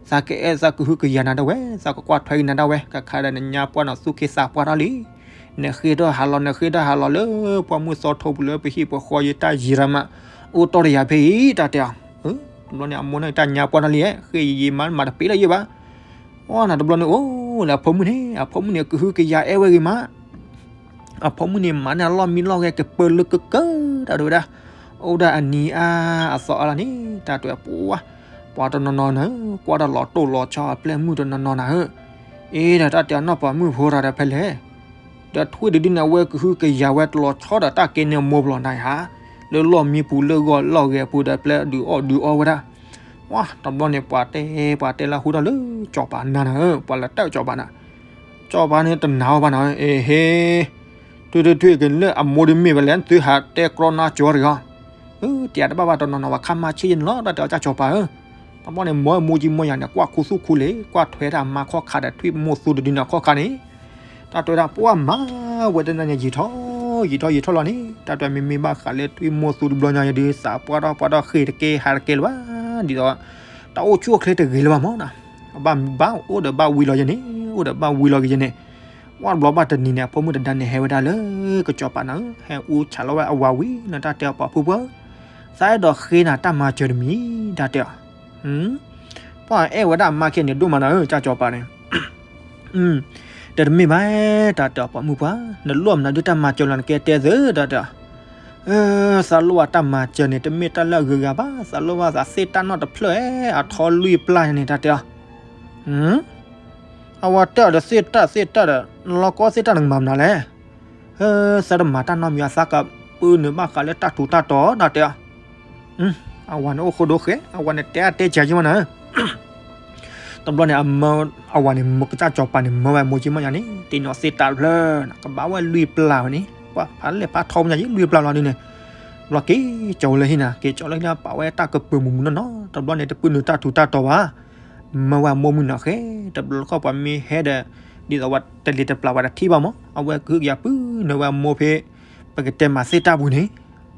သးကအဲၣ်သးကဟုကယာ်နၤဒၣ်ဝဲ သးကကွၢ်ထွဲက့ၤနၤဒၣ်ဝဲ ကခါဒီးနညါပှၢ်နီၤသူၣ်က့သးပှၢ်ထီၣ်လံ နဃ့ထီၣ်ဟးလီၤ နဃ့ထီၣ်ဟးလီၤလၢပှၢ်မုၢ်သီထိပူၤလၢပဟံၣ်ပဃီယတၢ်ယံၤရၤမး, အိၣ်တီၢ်တယၤဖဲအံၤ တၢ်တဲအီၤ, တဘျီန့ၣ် အမိၢ်န့ၣ်တၢ်ညါပှၢ်ထီၣ်လံ ဃ့ယံၤမး မၤတပ့ၤလၢၤယဲဘၣ်, အိၣ်နၤတဘျီန့ၣ် အိၣ်လၢအဖိမုၣ်န့ၣ် အဖိမုၣ်န့ၣ် ကဟုကယာ်အဲၣ်ဝဲဂ့ၤမး အဖိမုၣ်န့ၣ်မၤန့ၢ်အလီၢ်မံလီၢ်ဂဲၤကပၢလၢကကၢ တၢ်တဲဝဲဒၣ်, အိၣ်ဒၣ်အနံၤအါအသီအါလီၤန့ၣ် တၢ်တဲပှၤ, ပှၤတနီၤနီၤနၤဧၢ, ကွၢ်တၢ်လီၤတိၢ်လီၤဆီအပျဲၢ်မုၣ်တနီၤနီၤနၤဧၢ, အ့ဒီးတၢ်တဲအီၤနီၢ်ပၤမုၣ်ဖိတၢ်ဒီးဖဲလဲၣ်, ဒီးထွံၣ်တဒုန့ၣ် အဝဲကဟုကယာ်ဝဲတလီၤဆီဒီးတၢ်ကဲန့ၣ်အမိၢ်ဘျီနၤဧါ, လၢလီၢ်မံပူၤလၢဂီၢ်လီၢ်ဂဲၤပူၤဒီး ပျဲဒုးအီၣ်ဒုးအီဝဲဒၣ်, ဝါ တဘျီန့ၣ် ပှၤတဲပှၤတဲလၢဟူထီၣ်လၢကၠီၤပၤနၤနၤဧၢ, ပှၤလၢတၢ်ကၠီၤပၤနၤ ကၠီၤပၤန့ၣ်တနာ်အီၤဘၣ်နီၤ, အ့ဟ့, ထွံၣ်ထွံၣ်ထွံၣ်ကလဲၣ် သုဟးတဲကြီနါကၠီၤတဂ့ၤအီၤ, တယၤတဘၣ်ဘၣ်တနီၤနီၤ ပှၤခါမါဆ့ၣ်ယဲန့ၣ်လီၤ တၢ်တဲအီၤကၠီၤပၤဧၢ, တဘျီန့ၣ် မိၢ်မိၢ်ကံမိၢ်ယၤန့ၣ် ကွၢ်ခူသူၣ်ခူလ့ၤ ကွၢ်ထွဲတၢ်မါခီၣ်ခါဒီး ထွံၣ်မိၢ်သူတဒုန့ၣ်အခီၣ်ခါန့ၣ်, တၢ်တဲဝဲဒၣ် ပှၤမၤဝဲတနၤန့ၣ် ယံာ်ထီၣ်ယံာ်ထီၣ်ယံာ်ထီၣ်လီၤန့ၣ်, တၢ်တဲမ့မ့ၢ်ဘၣ်ဃးလၢထွံၣ်မိၢ်သူတဘျီညါယဒုး သးပှၢ်ထီၣ်ပှၢ်ထီၣ်ဃ့တကဲဟးတကဲလၢၤဘၣ်, ဒ်သိး တၢ်အိၣ်ဆူၣ်အိၣ်ချ့တဂ့ၤလၢၤဘၣ်မးနီၤ, ဘၣ်မုာ်ဘၣ်အိၣ်ဒီးဘၣ်ဝံလီၤယဲန့ၣ်, အိၣ်ဒီးဘၣ်ဝံလီၤက့ၤယဲန့ၣ်, ဝါတဘျီဘၣ်တနံၤန့ၣ် အဖိမုၣ်တဒါန့ၣ် ဟဲဝဲဒၣ်လၢကၠီၤပၤနၤဧၢ, ဟဲအူဆးလီၤဝဲအဝၤဝံၤ နတၢ်တဲအီၤပှၤဖုပှၢ်, သးအဲၣ်ဒိးဃ့နၤတၢ်မၤစၢၤတမံၤ, တၢ်တဲအီၤ, ပှၤအဲၣ်ဝဲဒၣ်အမါခဲန့ၣ်ဒိၣ်မးနၤဧၢ, ကၠီၤပၤန့ၣ် တမ့ၢ်ဘၣ်, တၢ်တဲအီၤပှၤမုၣ်ပှၢ်, နလိၣ်မနုၤဒုးတၢ်မၤစၢၤလီၤနကဲတဲသ့, တၢ်တဲအီၤ, သးလိၣ်ဘၣ်တၢ်မၤစၢၤန့ၣ် တမ့ၢ်တၢ်လၢအဂုၤအဂၤဘၣ်, သးလိၣ်ဘၣ်သးသ့ၣ်တၢ်နီၣ်တဖျၢၣ်ဧဲ အထီလွံၢ်ပျၢ်န့ၣ် တၢ်တဲအီၤ, အဝဲတဲအီၤဒီးသ့ၣ်တၢ်သ့ၣ်တၢ်ဒီး နလီၤကီသ့ၣ်တၢ်နကမၤမနုၤလဲၣ် သးတမၤတၢ်နီတမံၤ သးကပုၢ်နုာ်ဘၣ်ဃးလၢတၢ်ထူးတၢ်တီၤ တၢ်တဲအီၤ, အဝၤန့ၣ်အိၣ်ဃိဒိဃဲ အဝၤန့ၣ်တဲအါတဲစှၤယံမးနၤဧၢ, တဘျီန့ၣ် အဝၤန့ၣ် မ့ၢ်ကစၢ်ကၠီၤပၤန့ၣ် မၢဝဲမိၢ်ကံမိၢ်ယၤန့ၣ် တ့နီၣ်သ့ၣ်တၢ်တဖျၢၣ် ကဘၣ်ဝဲလွံၢ်ပျၢ်ဝဲန့ၣ် ပှၤဖးလဲၢ်ဖးထီမးယၤယံ လွံၢ်ပျၢ်လီၤဒ်န့ၣ်, တဘျီက့ၤကၠီၤလၢဟံၣ်နၤ က့ၤကၠီၤလၢဟံၣ်န့ၣ် ပာ်ဝဲတၢ်ကပၢၤမုၢ်မုၢ်နီၢ်နီၢ် တဘျီန့ၣ် တပုၢ်နုာ်တၢ်ထူးတၢ်တီၤဘၣ် မၢဝဲအမိၢ်မုၢ်နီၢ်ဃဲ တဘျီတခီၣ်ပှၤမ့ၢ်ဟဲဒီး ဒ်သိးဝဲတလံၤတပျၢ်ဝဲတထံၣ်ဘၣ်မး အဝဲကဟုကယာ်ပုၢ်နုာ်ဝဲအမိၢ်ဖဲ ပကတဲမၤသ့ၣ်တၢ်ပူၤန့ၣ်,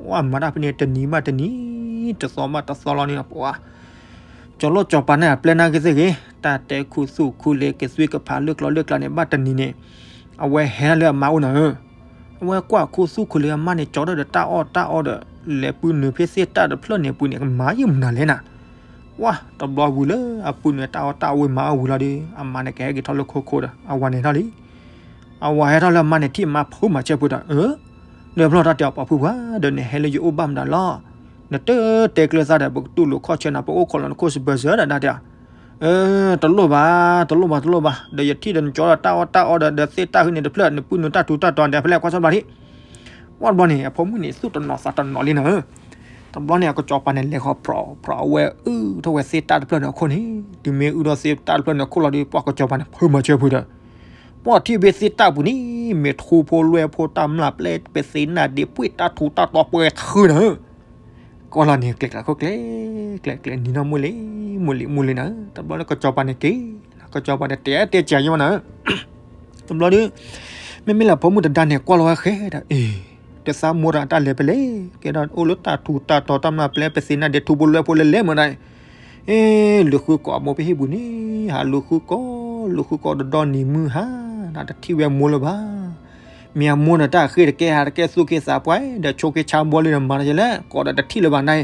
ဝဲမၤတၢ်ဖဲန့ၣ် တနံၤဘၣ်တနံၤ တသီဘၣ်တသီလီၤန့ၣ် ပှၤ ကၠီၤလိၣ်ကၠီၤပၤန့ၣ် အပျဲၢ်နာ်က့ၤသ့ၣ်ဂ့ၤ တၢ်တဲခူသူၣ်ခူလ့ၤ ကသွံကဖးလၢကျိၤလၢကျါန့ၣ် ဘၣ်တနံၤန့ၣ် အဝဲဟဲလၢအမါအိၣ်နၤဧၢ, အဝဲကွၢ်ခူသူၣ်ခူလ့ၤအမါန့ၣ် ကၠီၤထီၣ်ဒီးတၢ်အီၣ်တၢ်အီဒီး လဲၤပုၢ်နုာ်ဖဲသ့ၣ်တၢ်တဖျၢၣ်န့ၣ်ပူၤန့ၣ် ကမၤယံမနုၤလဲၣ်နၤ, ပှၢ်တဘျီဝံၤလၢအပုၢ်န့ၣ် တၢ်အီၣ်တၢ်အီဝံၤမၤအီၣ်ဝံၤလီၤဒီး အမါန့ၣ်ကဟဲက့ၤထီၣ်လၢခိခိၣ်ဒီး အဝၤန့ၣ်ထီၣ်လံ. အဝၤဟဲထီၣ်လၢအမါန့ၣ်ထံၣ်အမါဖိမၤဆဲးဖိဒီး အၢ ဒီးဘျီတၢ်တဲအီၤ ပှၤဖုပှၢ် ဒီးနဟဲလၢယအိၣ်ဘၣ်မတၤလီၤ. နတတဲကျဲသးဒီး ပကတူၢ်လိာ်ခီၣ်ဆၢနၤ ပအိၣ်ခိးလီၤနခိၣ်စဘၢၣ်စၢၤဒီး တၢ်တဲအီၤ အၢ တလိၣ်ဘၣ် တလိၣ်ဘၣ် တလိၣ်ဘၣ် ဒီးယထံၣ်ဒီးနကၠီဒီးတၢ်အီၣ်တၢ်အီဒီး ဒီးသ့ၣ်တၢ်ဟုၣ်န့ၣ်တဖျၢၣ် နပုၢ်နုာ်တၢ်ထူးတၢ်တီၤဒီး ဖဲလဲၣ်ကွၢ်ဆီဘျီထံၣ် ပှၢ်တဘျီန့ၣ် အဖိမုၣ်န့ၣ် သူၣ်တနီၤသးတနီၤလံနၤဧၢ. တဘျီန့ၣ် အကစီၤပၤန့ၣ် လဲၤဃီၤဖြီဖြီ အဝဲအုၣ်ထီၣ်ဝဲသ့ၣ်တၢ်တဖျၢၣ်န့ၣ်အခိၣ်န့ၣ် တုၤမ့ၢ်အုၣ်ထီၣ်သ့ၣ်တၢ်တဖျၢၣ်န့ၣ်အခိၣ်လီၤဒီး ပှၢ်ကစီၤပၤန့ၣ် ဖုမၤဆဲးဖုဒီး ပှၢ်ထံၣ်ဘ့ၣ်သ့ၣ်တၢ်ပူၤန့ၣ် မ့ၢ်ထူဖိလွဲၢ်ဖိ တၢ်မျၢ်ပျဲ ပသ့ၣ်နၢ်ဒ့ပှ့ၢ် တၢ်ထူးတၢ်တီၤပှဲၤခုနၤဧၢ. ကွၢ်လီၤန့ၣ် ကျဲးကျဲးခိၣ်ကျဲး ကျဲးကျဲးနံၤနီၢ်မုၢ်လံ မုၢ်လံမုၢ်လံနၤဧၢ. တဘျီန့ၣ် ကစီၤပၤန့ၣ်က့ၤ ကစီၤပၤန့ၣ် တဲတဲကးယိမးနၤဧၢ. တဘျီဒီး မ့မ့ၢ်လၢဖိမုၣ်တဒါန့ၣ် ကွၢ်လီၤဝဲဃဲဒီး အ့ တသးမိၢ်တၢ်တၢ်လဲၤဖဲလဲၣ် ကဲဒီးအိၣ်လၢတၢ်ထူးတၢ်တီၤ တၢ်မျၢ်ပျဲ ပသ့ၣ်နၢ်ဒ့ ထူဖိလွဲၢ်ဖိလဲၤလဲၤမးဒၣ် အ့ လူၤဃုကိးအမိၢ်ဖဲဟံၣ်ပူၤန့ၣ် ဟးလူၤဃုကိး လူၤဃုကိးဒီဒီနံၤမုၢ်ဟါ နတထံၣ်ဝဲမိၢ်လၢၤဘၣ်. မ့ၢ်အမိၢ်န့ၣ် တၢ်ဃ့ၢ်တကဲ ဟးတကဲသူၣ်က့သးပှၢ် ဒီးဆိးက့ဆါဘီလံဒီးမၤတကဲလဲၣ် ကိးဒီးတထံၣ်လၢၤဘၣ်နၤအံၤ.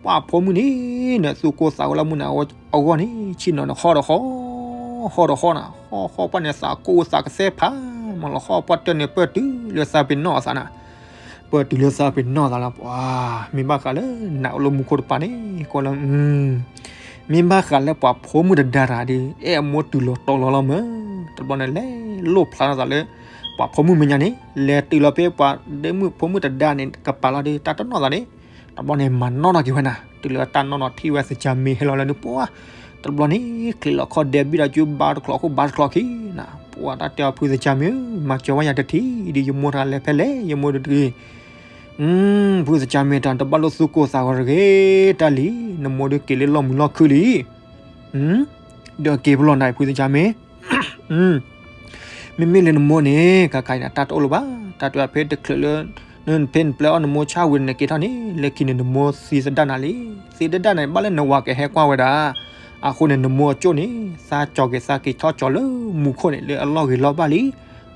ပှၢ်ဖိမုၣ်န့ၣ် နသူၣ်ကိၢ်သးဂီၤလၢမုၢ်နၤအဂီၢ်န့ၣ် ဆ့ၣ်နီၤန့ၣ် ဟီၣ်ဒီးဟီၣ် ဟီၣ်ဒီးဟီၣ်နၤ ဟီၣ်ဟီၣ်ပှၢ်န့ၣ် သးကိၢ်သးကသဲဖး မၤလီၤဟီၣ်ပှၢ်တၢၢ်န့ၣ် ပၢၢ်တုၤလၢသးပ့ၤနီၣ်အသးနၤ ပၢၢ်တုၤလၢသးပ့ၤနီၣ်သးလီၤ ပှၤ မ့ၢ်ဘၣ်ဃးလၢ နးအိၣ်လၢမူခိၣ်တပၤန့ၣ် ကွၢ်လၢ မ့ၢ်ဘၣ်ဃးလၢပှၤဖိမုၣ်တဒါတဂၤဒီး အဲၣ်အမိၢ်တုၤလီၤတီၤလီၤလီၤမၢ်. တဘျီန့ၣ် လဲၤလိၣ်ဖျါထီၣ်သးလၢ ပှၤဖိမုၣ်မဲာ်ညါန့ၣ် လဲၤတုၤလီၤဖဲပှၤဒ့မုၣ်ဖိမုၣ်တဒါန့ၣ် ကပၤလီၤဒီး တၢ်တနီၣ်သးန့ၣ် တဘျီန့ၣ် မၤနီၣ်ထီၣ်က့ၤဝဲနၤ တုၤလၢတၢ်နီၣ်နီၣ်ထံၣ်ဝဲသကၢ်မ့ၢ်ဟဲလီၤလၢဒုးပှၤ တဘျီန့ၣ် ချံးလီၤခီၣ်ဒဲးဘံၣ်ဒီး ကၠူဘါတချီးခိၣ်ဘါတချီးခံနၤ ပှၤတၢ်တဲအီၤ ဖုသကၢ်မ့ၢ်ဧၢ မၤစၢၤဝဲယၤတထံၣ်ဒီး ယမိၢ်တဂၤလဲၤဖဲလဲၣ် ယမိၢ်တဂၤ ဖုသကၢ်မ့ၢ်တၢ် တဘၣ်လိၣ်သူၣ်ကိၢ်သးဂီၤတဂ့ၤ တၢ်လံ နမိၢ်ဒုးက့ၤလၢလီၢ်မုာ်လီၢ်ခုလံ ဒီးက့ၤပလီၢ်နၤ ဖုသကၢ်မ့ၢ် မ့မ့ၢ်လၢနမိၢ်န့ၣ် ခါခါအံၤနတၢ်တအိၣ်လၢၤဘၣ် တၢ်တဲဖဲတချုးလၢ ဖဲနပျဲအီၣ်နမိၢ်ဆၣ်ဝံၤန့ၣ် နက့ၤထီၣ်န့ၣ် လၢခံန့ၣ် နမိၢ်သံသဒၣ်နၤလံ သံသဒၣ်နၤ ဘၣ်လၢနဝၤကဟဲကွၢ်ဝဲဒၣ် အဃိန့ၣ် နမိၢ်အကၠိၣ်န့ၣ် သးကၠီၤက့ၤသးက့ၤထီၣ်ကၠီၤလၢမူခိၣ်န့ၣ် လၢအလီၢ်ဂ့ၤလီၢ်ဘၣ်လံ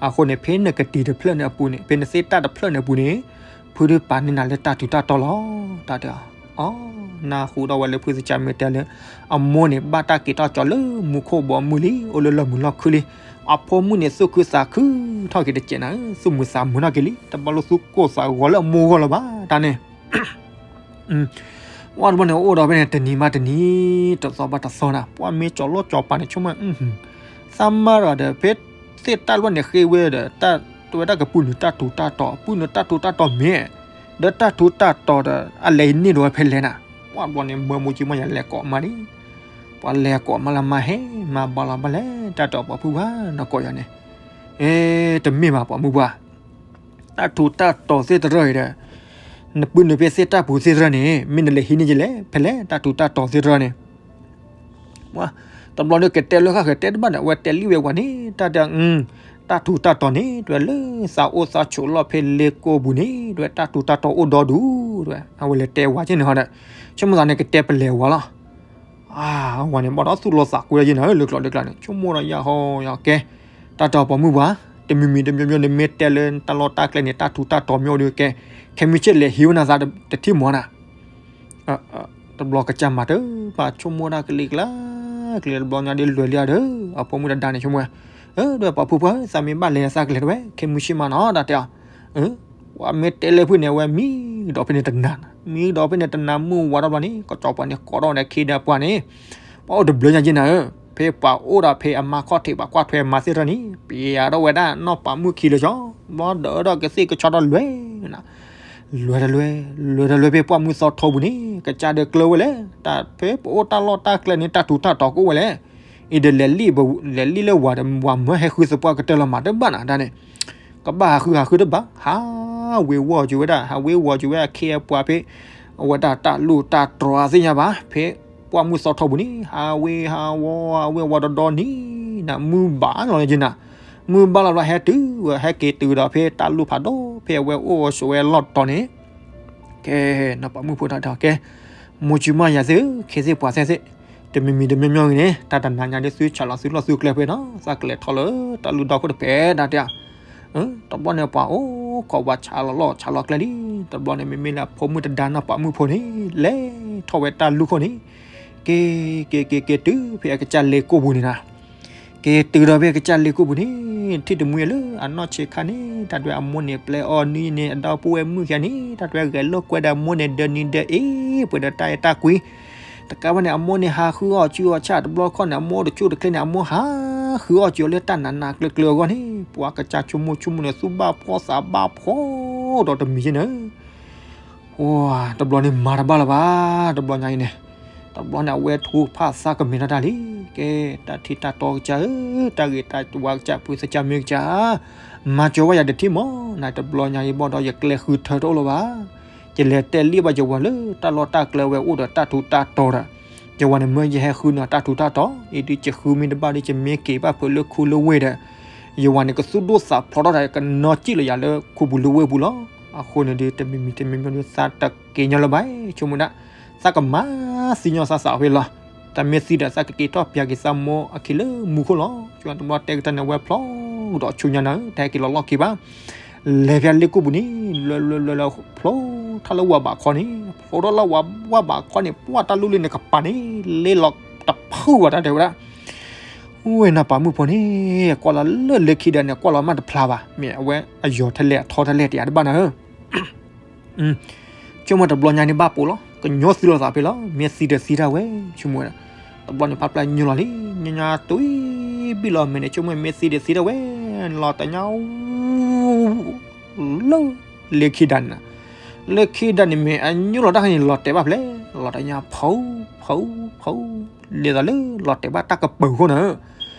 အဃိန့ၣ် ဖဲနကတံၤတဖျၢၣ်န့ၣ်အပူၤန့ၣ် ဖဲနသ့ၣ်တၢ်တဖျၢၣ်န့ၣ်အပူၤန့ၣ် ဖုဒုးပာ်န့ၢ်နၤလၢတၢ်ထူးတၢ်တီၤလီၤ တၢ်တဲအီၤ အီ နၢ်ဟူထီၣ်ဝဲလၢဖုသကၢ်မ့ၢ်တဲလၢ အမိၢ်န့ၣ် ဘၣ်တၢ်က့ၤထီၣ်ကၠီၤလၢမူခိၣ်ဘီမုၢ်လံ အိၣ်လၢလီၢ်မုာ်လီၢ်ခုလံ အဖိမုၣ်န့ၣ် သူၣ်ခုသးခုထီၣ်က့ၤတကဲးနၤ သူၣ်မုာ်သးမုာ်ထီၣ်က့ၤလံ တဘၣ်လိၣ်သူၣ်ကိၢ်သးဂီၤလၢအမိၢ်အဂီၢ်လၢၤဘၣ် တၢ်န့ၣ် ပှၢ်တဘျီန့ၣ် အိၣ်ဒီးဖဲန့ၣ် တနံၤဘၣ်တနံၤ တသီဘၣ်တသီနၤ ပှၢ်မ့ၢ်ကၠီၤလိၣ်ကၠီၤပၤန့ၣ် ဆိကမိၣ် သးမါတဂၤဒီး ဖဲသ့ၣ်တၢ်တဘျီန့ၣ်ဃ့ဝဲဒီး တၢ်တဲဝဲဒၣ်ကပုၢ်နုာ်တၢ်ထူးတၢ်တီၤ ပုၢ်နုာ်တၢ်ထူးတၢ်တီၤမ့ၢ် ဒီးတၢ်ထူးတၢ်တီၤဒီး အလဲၤဟံးန့ၢ်ဒိးဝဲဖဲလဲၣ်နၤ ပှၢ်တဘျီန့ၣ် မၢမိၢ်ကၠံမီၢ်ယၤလဲၤကိးမါလံ ပှၤလဲၤကိးမါလၢမါဟဲ မါဘၣ်လီၤဘၣ်လဲၣ် တၢ်တဲအီၤပှၤဖုပှၢ် နကိးယၤန့ၣ် အ့ တမ့ၢ်ဘၣ်ပှၤမုၢ်ပှၢ် တၢ်ထူးတၢ်တီၤသ့ၣ်တဖၣ်အံၤဒီး နပုၢ်နုာ်ဖဲသ့ၣ်တၢ်ပူၤသ့ၣ်တဖၣ်န့ၣ် မ့ၢ်နလဲၤဟံးန့ၢ်က့ၤလဲၣ် ဖဲလဲၣ် တၢ်ထူးတၢ်တီၤသ့ၣ်တဖၣ်န့ၣ် တဘျီဒီးကတဲလၢဃၣ်ဃၢၤတဲတဘၣ်ဒီး အဝဲတဲလံဝဲပှၤန့ၣ် တၢ်တဲ တၢ်ထူးတၢ်တီၤန့ၣ် တဲဝဲလၢသးအိၣ်သးဆိးလီၢ်ဖဲလ့ကိပူၤန့ၣ် တဲဝဲတၢ်ထူးတၢ်တီၤအိၣ်ဒီဒူၣ် တဲဝဲ အဝဲလဲၤတဲဝဲက့န့ၣ်ဟီဒီး ဆိကမိၣ်သးန့ၣ်ကတဲပလဲၤဝဲလီၤ အဝဲန့ၣ် ဘၣ်ဒီးသူၣ်လီၤသးကွံလၢယဲနၤဧၢ လၢကျိၤလၢကျါန့ၣ် ဆိကမိၣ်ဒီးယၤဟီယၤကဲ တၢ်တဲအီၤပှၤမုၢ်ပှၢ် တမံၤမံၤတမံၤမံၤန့ၣ် မ့ၢ်တဲလၢတၢ်လီၢ်တၢ်ကျဲန့ၣ် တၢ်ထူးတၢ်တီၤမ့ၢ်အိၣ်ဒီးကဲ ခဲမုၢ်ဆ့ၣ်လဲၤဟံးဝဲနၤသးတထံၣ်မီၤနၤ တဘျီကစၢ်မၤတၢ် ပှၤဆိကမိၣ်ဒၣ်ကလံၤကျါ ကလံၤတဘျီညါဒ်လွဲၢ်လံဧါဒီး အဖိမုၣ်တဒါန့ၣ် ဆိကမိၣ်ဝဲ ဒီးပှၤဖုပှၢ် သးမ့ၢ်ဘၣ်လဲၤသးကလဲၤတဝဲ ခဲမုၢ်ဆ့ၣ်မးနီၤ တၢ်တဲအီၤ ပှၤမ့ၢ်တဲလၢဖုန့ၣ် အဝဲမံကဒီးဖဲန့ၣ်တနၤ မံကဒီးဖဲန့ၣ်တနၤ မုၢ်ဝါထီၣ်ဘျီန့ၣ် ကစီၤပၤန့ၣ်ကိးထီၣ်ဝဲဒီးခ့ဒီးပှၤန့ၣ် ပှၤအိၣ်တဘျီညါက့နၤဧၢ ဖဲပှၤအိၣ်ဒီးဖဲအမါခီၣ်ထံး ပှၤကွၢ်ထွဲမၤသ့ၣ်တဖၣ်န့ၣ် ပျဲထီၣ်ဝဲဒၣ်နီၢ်ပၤမုၣ်ခံလၢာ်ကၠီ ဘျီဒီးကသ့ၣ်ကဆီထီၣ်လွဲၢ် လွဲၢ်တလွဲၢ် လွဲၢ်တလွဲၢ်ဖဲပှၢ်မုၢ်သီထီပူၤန့ၣ် ကစၢ်ဒီးကျၢၤဝဲလဲၣ် တၢ်ဖဲပအိၣ်တၢ်လီၢ်တၢ်ကျဲန့ၣ် တၢ်ထူးတၢ်တီၤကအိၣ်ဝဲလဲၣ် အံၤဒီးလဲၤလံၣ်လၢဝၤဒီး ဝၤမၢဟဲဃုသပှၢ်ကတၢၢ်လီၤမးတဘၣ်နၤတၢ်န့ၣ် ကဘၣ်ဟးဃုဟးဃုတဘၣ် ဟးဝ့ၤဝီၤက့ၤဝဲဒၣ် ဟးဝ့ၤဝီၤက့ၤဝဲဒၣ်ခ့အပှၤဖဲ အဝဲဒၣ်တၢ်လူၢ်တၢ်တြီၤသ့ၣ်ညါဘၣ် ဖဲပှၢ်မုၢ်သီထီပူၤန့ၣ် ဟးဝ့ၤဟးဝီၤ ဟးဝ့ၤဝီၤဒီဒီနံၤ နၤ မုၢ်ဘၣ်လီၤန့ၣ်က့နၤ မုၢ်ဘၣ်လီၤဘျီဟဲတုၤဝဲ ဟဲက့ၤတုၤဒီးဖဲတၢ်လူၢ်ဖးဒိၣ် ဖဲအဝဲအိၣ်ဝဲဆိးဝဲလီၢ်တတီၤန့ၣ် ကဲ နီၢ်ပၤမုၣ်ဖိတၢ်တဲအီၤ ကဲ မိၢ်ကၠံမီၢ်ယၤသ့ၣ်ဧၢ ခ့သ့ၣ်ပှၤသ့ၣ်သ့ၣ် တမံၤမံၤတမံၤမံၤဂ့ၤန့ၣ် တၢ်တနၤညါဒ်သုဆးလီၤသုလီၢ်သုကျဲဖဲနီၤ သးကလဲၤထီၣ်လၢတၢ်လူၢ်ဒီခိၣ်တဖျၢၣ် တၢ်တဲအီၤ တဘျီန့ၣ် ပှၤအိၣ်ခိးပှၤဆးလီၤလီၢ်ဆးလီၤကျဲလံ တဘျီန့ၣ် မ့မ့ၢ်လၢအဖိမုၣ်တဒါနီၢ်ပၤမုၣ်ဖိန့ၣ် လဲၤထီၣ်ဝဲတၢ်လူၢ်ခိၣ်န့ၣ် က့ၤ က့ၤ က့ၤ က့ၤတုၤဖဲအကစၢ်လ့ကိၣ်ပူၤန့ၣ်နီၤ. က့ၤတုၤဒီးဖဲအကစၢ်လ့ကိၣ်ပူၤန့ၣ် ထံၣ်တမှံၤလၢအနီၢ်ဆံးခါန့ၣ် တၢ်ဒွဲၣ်အမိၢ်န့ၣ် ပျဲအီၤနွံန့ၣ် အဒီပုၢ်ဝဲၢ်မုၣ်ခံဂၤန့ၣ် တၢ်ဒွဲၣ်ဂဲၤလိာ်ကွဲဒီးအမိၢ်န့ၣ် ဒၢနံၤဒၢအ့ ပှဲၤဒီးတၢ်အဲၣ်တၢ်ကွံ တကးဘၣ်န့ၣ် အမိၢ်န့ၣ် ဟးဃုအီၣ်ဆူအီၣ်ဆၣ်တဘျီခီန့ၣ် အမိၢ်တဆူၣ်တချ့န့ၣ် အမိၢ်ဟးဃုအီၣ်ကၠီၤလၢတၢ်နးနးကျၢၤကျၢၤအဂီၢ်န့ၣ် ပှၤကစၢ်ဆိကမိၣ်ဆိကမိၣ်န့ၣ် သူၣ်ဘၣ်ဖှီသးဘၣ်ဖှီဒီးတမံၤယဲၢ်န့ၣ် တဘျီန့ၣ်မၤတဘၣ်လၢၤဘၣ် တဘျီညါအံၤန့ၣ်, တဘျီန့ၣ် အဝဲထိၣ်ဖးသးကမဲာ်ထီၣ်တၢ်လံ, ကဲ တၢ်ထံၣ်တၢ်တီကစၢ်ဧၢ, တၢ်ဂ့ၤတၢ်ဝါကစၢ် ဖုသကၢ်မုၢ်ကစၢ်, မၤစၢၤဝဲယၤတထံၣ်မး, နတဘျီညါအံၤဘၣ်ဒီး ယကျဲဃုထၢတအိၣ်လၢၤဘၣ်, ယလဲၤတဲလံဘၣ်ယဝၤလၢ တၢ်လီၢ်တၢ်ကျဲဝဲအိၣ်ဒီးတၢ်ထူးတၢ်တီၤဒီး, ယဝၤန့ၣ်မၢယဟဲဃုန့ၢ်တၢ်ထူးတၢ်တီၤ, အံၤဒုးယဃုမ့ၢ်တဘၣ်ဒီး ယမ့ၢ်က့ၤဘၣ်ဖုးလၢခူလၢဝ့ၢ်ဒီး ယဝၤန့ၣ် ကသူၣ်ဒိၣ်သးဖျိးထီၣ်ဒီး ကနီၢ်ကံၣ်လီၤယၤလၢခူပူၤလၢဝ့ၢ်ပူၤလီၤ. အဃိန့ၣ်ဒုး တမံၤမံၤတမံၤမံၤဒုး သးတက့ၤညီလၢၤဘၣ်, ဆိကမိၣ်ဒၣ်, သးကမၤသံညီသးသးဖဲလီၤ. တၢ်မ့ၢ်သံဒီး သးကက့ၤထီၣ်ပၠးက့ၤသးမိၢ်အခံလၢမူခိၣ်လီၤ. ဆိတဘျီတဲကတၢၢ်န့ၣ် ဝဲဖျိဒီးဆူညါနၤဧၢ, တဟဲက့ၤလီၤလီၢ်ခံဘၣ်. လဲၤဖဲလ့ကိၣ်ပူၤန့ၣ် လၢလၢလၢလၢ ဖျိထီၣ်လၢဝၤဘးခီန့ၣ်, ဖျိထီၣ်လၢဝၤဘးခီန့ၣ် ပှၢ်တၢ်လူၢ်လံန့ၣ် ကပၤန့ၣ် လ့လီၤတဖုဘၣ် တၢ်တဲဝဲဒၣ် ဝဲနပာ်မုၣ်ဖိန့ၣ် ကွၢ်လီၤလၢလၢခံဒီးန့ၣ် ကွၢ်လီၤမးတဖျါဘၣ်, မ့ၢ်အဝဲအယီၤထဲလဲၣ်အထီထဲလဲၣ်တယၤတဘၣ်နၤဧၢ, ဆိကမိၣ်တဘျီညါန့ၣ်ဘၣ်ပိာ်လီၤ, ကညီသံလိာ်သးဖဲလီၤ, မ့ၢ်သံဒီးသံတၢ်ဝဲ, ဆိကမိၣ်ဝဲဒၣ်, တဘျီန့ၣ် ဖးပျၢ်ညိလီၤလံ, ညါညါတုၤဘံၣ်လီၤမဲာ်န့ၣ် ဆိကမိၣ်မ့ၢ်သံဒီးသံတၢ်ဝဲ, လီၤတညါ လၢလၢခံဒၣ်န့ၣ်, လၢခံဒၣ်န့ၣ်မ့ၢ်အညိလီၤတၢ်ခါန့ၣ် လီၤတဲာ်ဘၣ်ဖဲလဲၣ်, လီၤတညါဖုး, ဖုး, ဖုး, လဲၤသးလၢလီၤတဲာ်ဘၣ်တၢ်ကပၢၤခိၣ်န့ၣ်,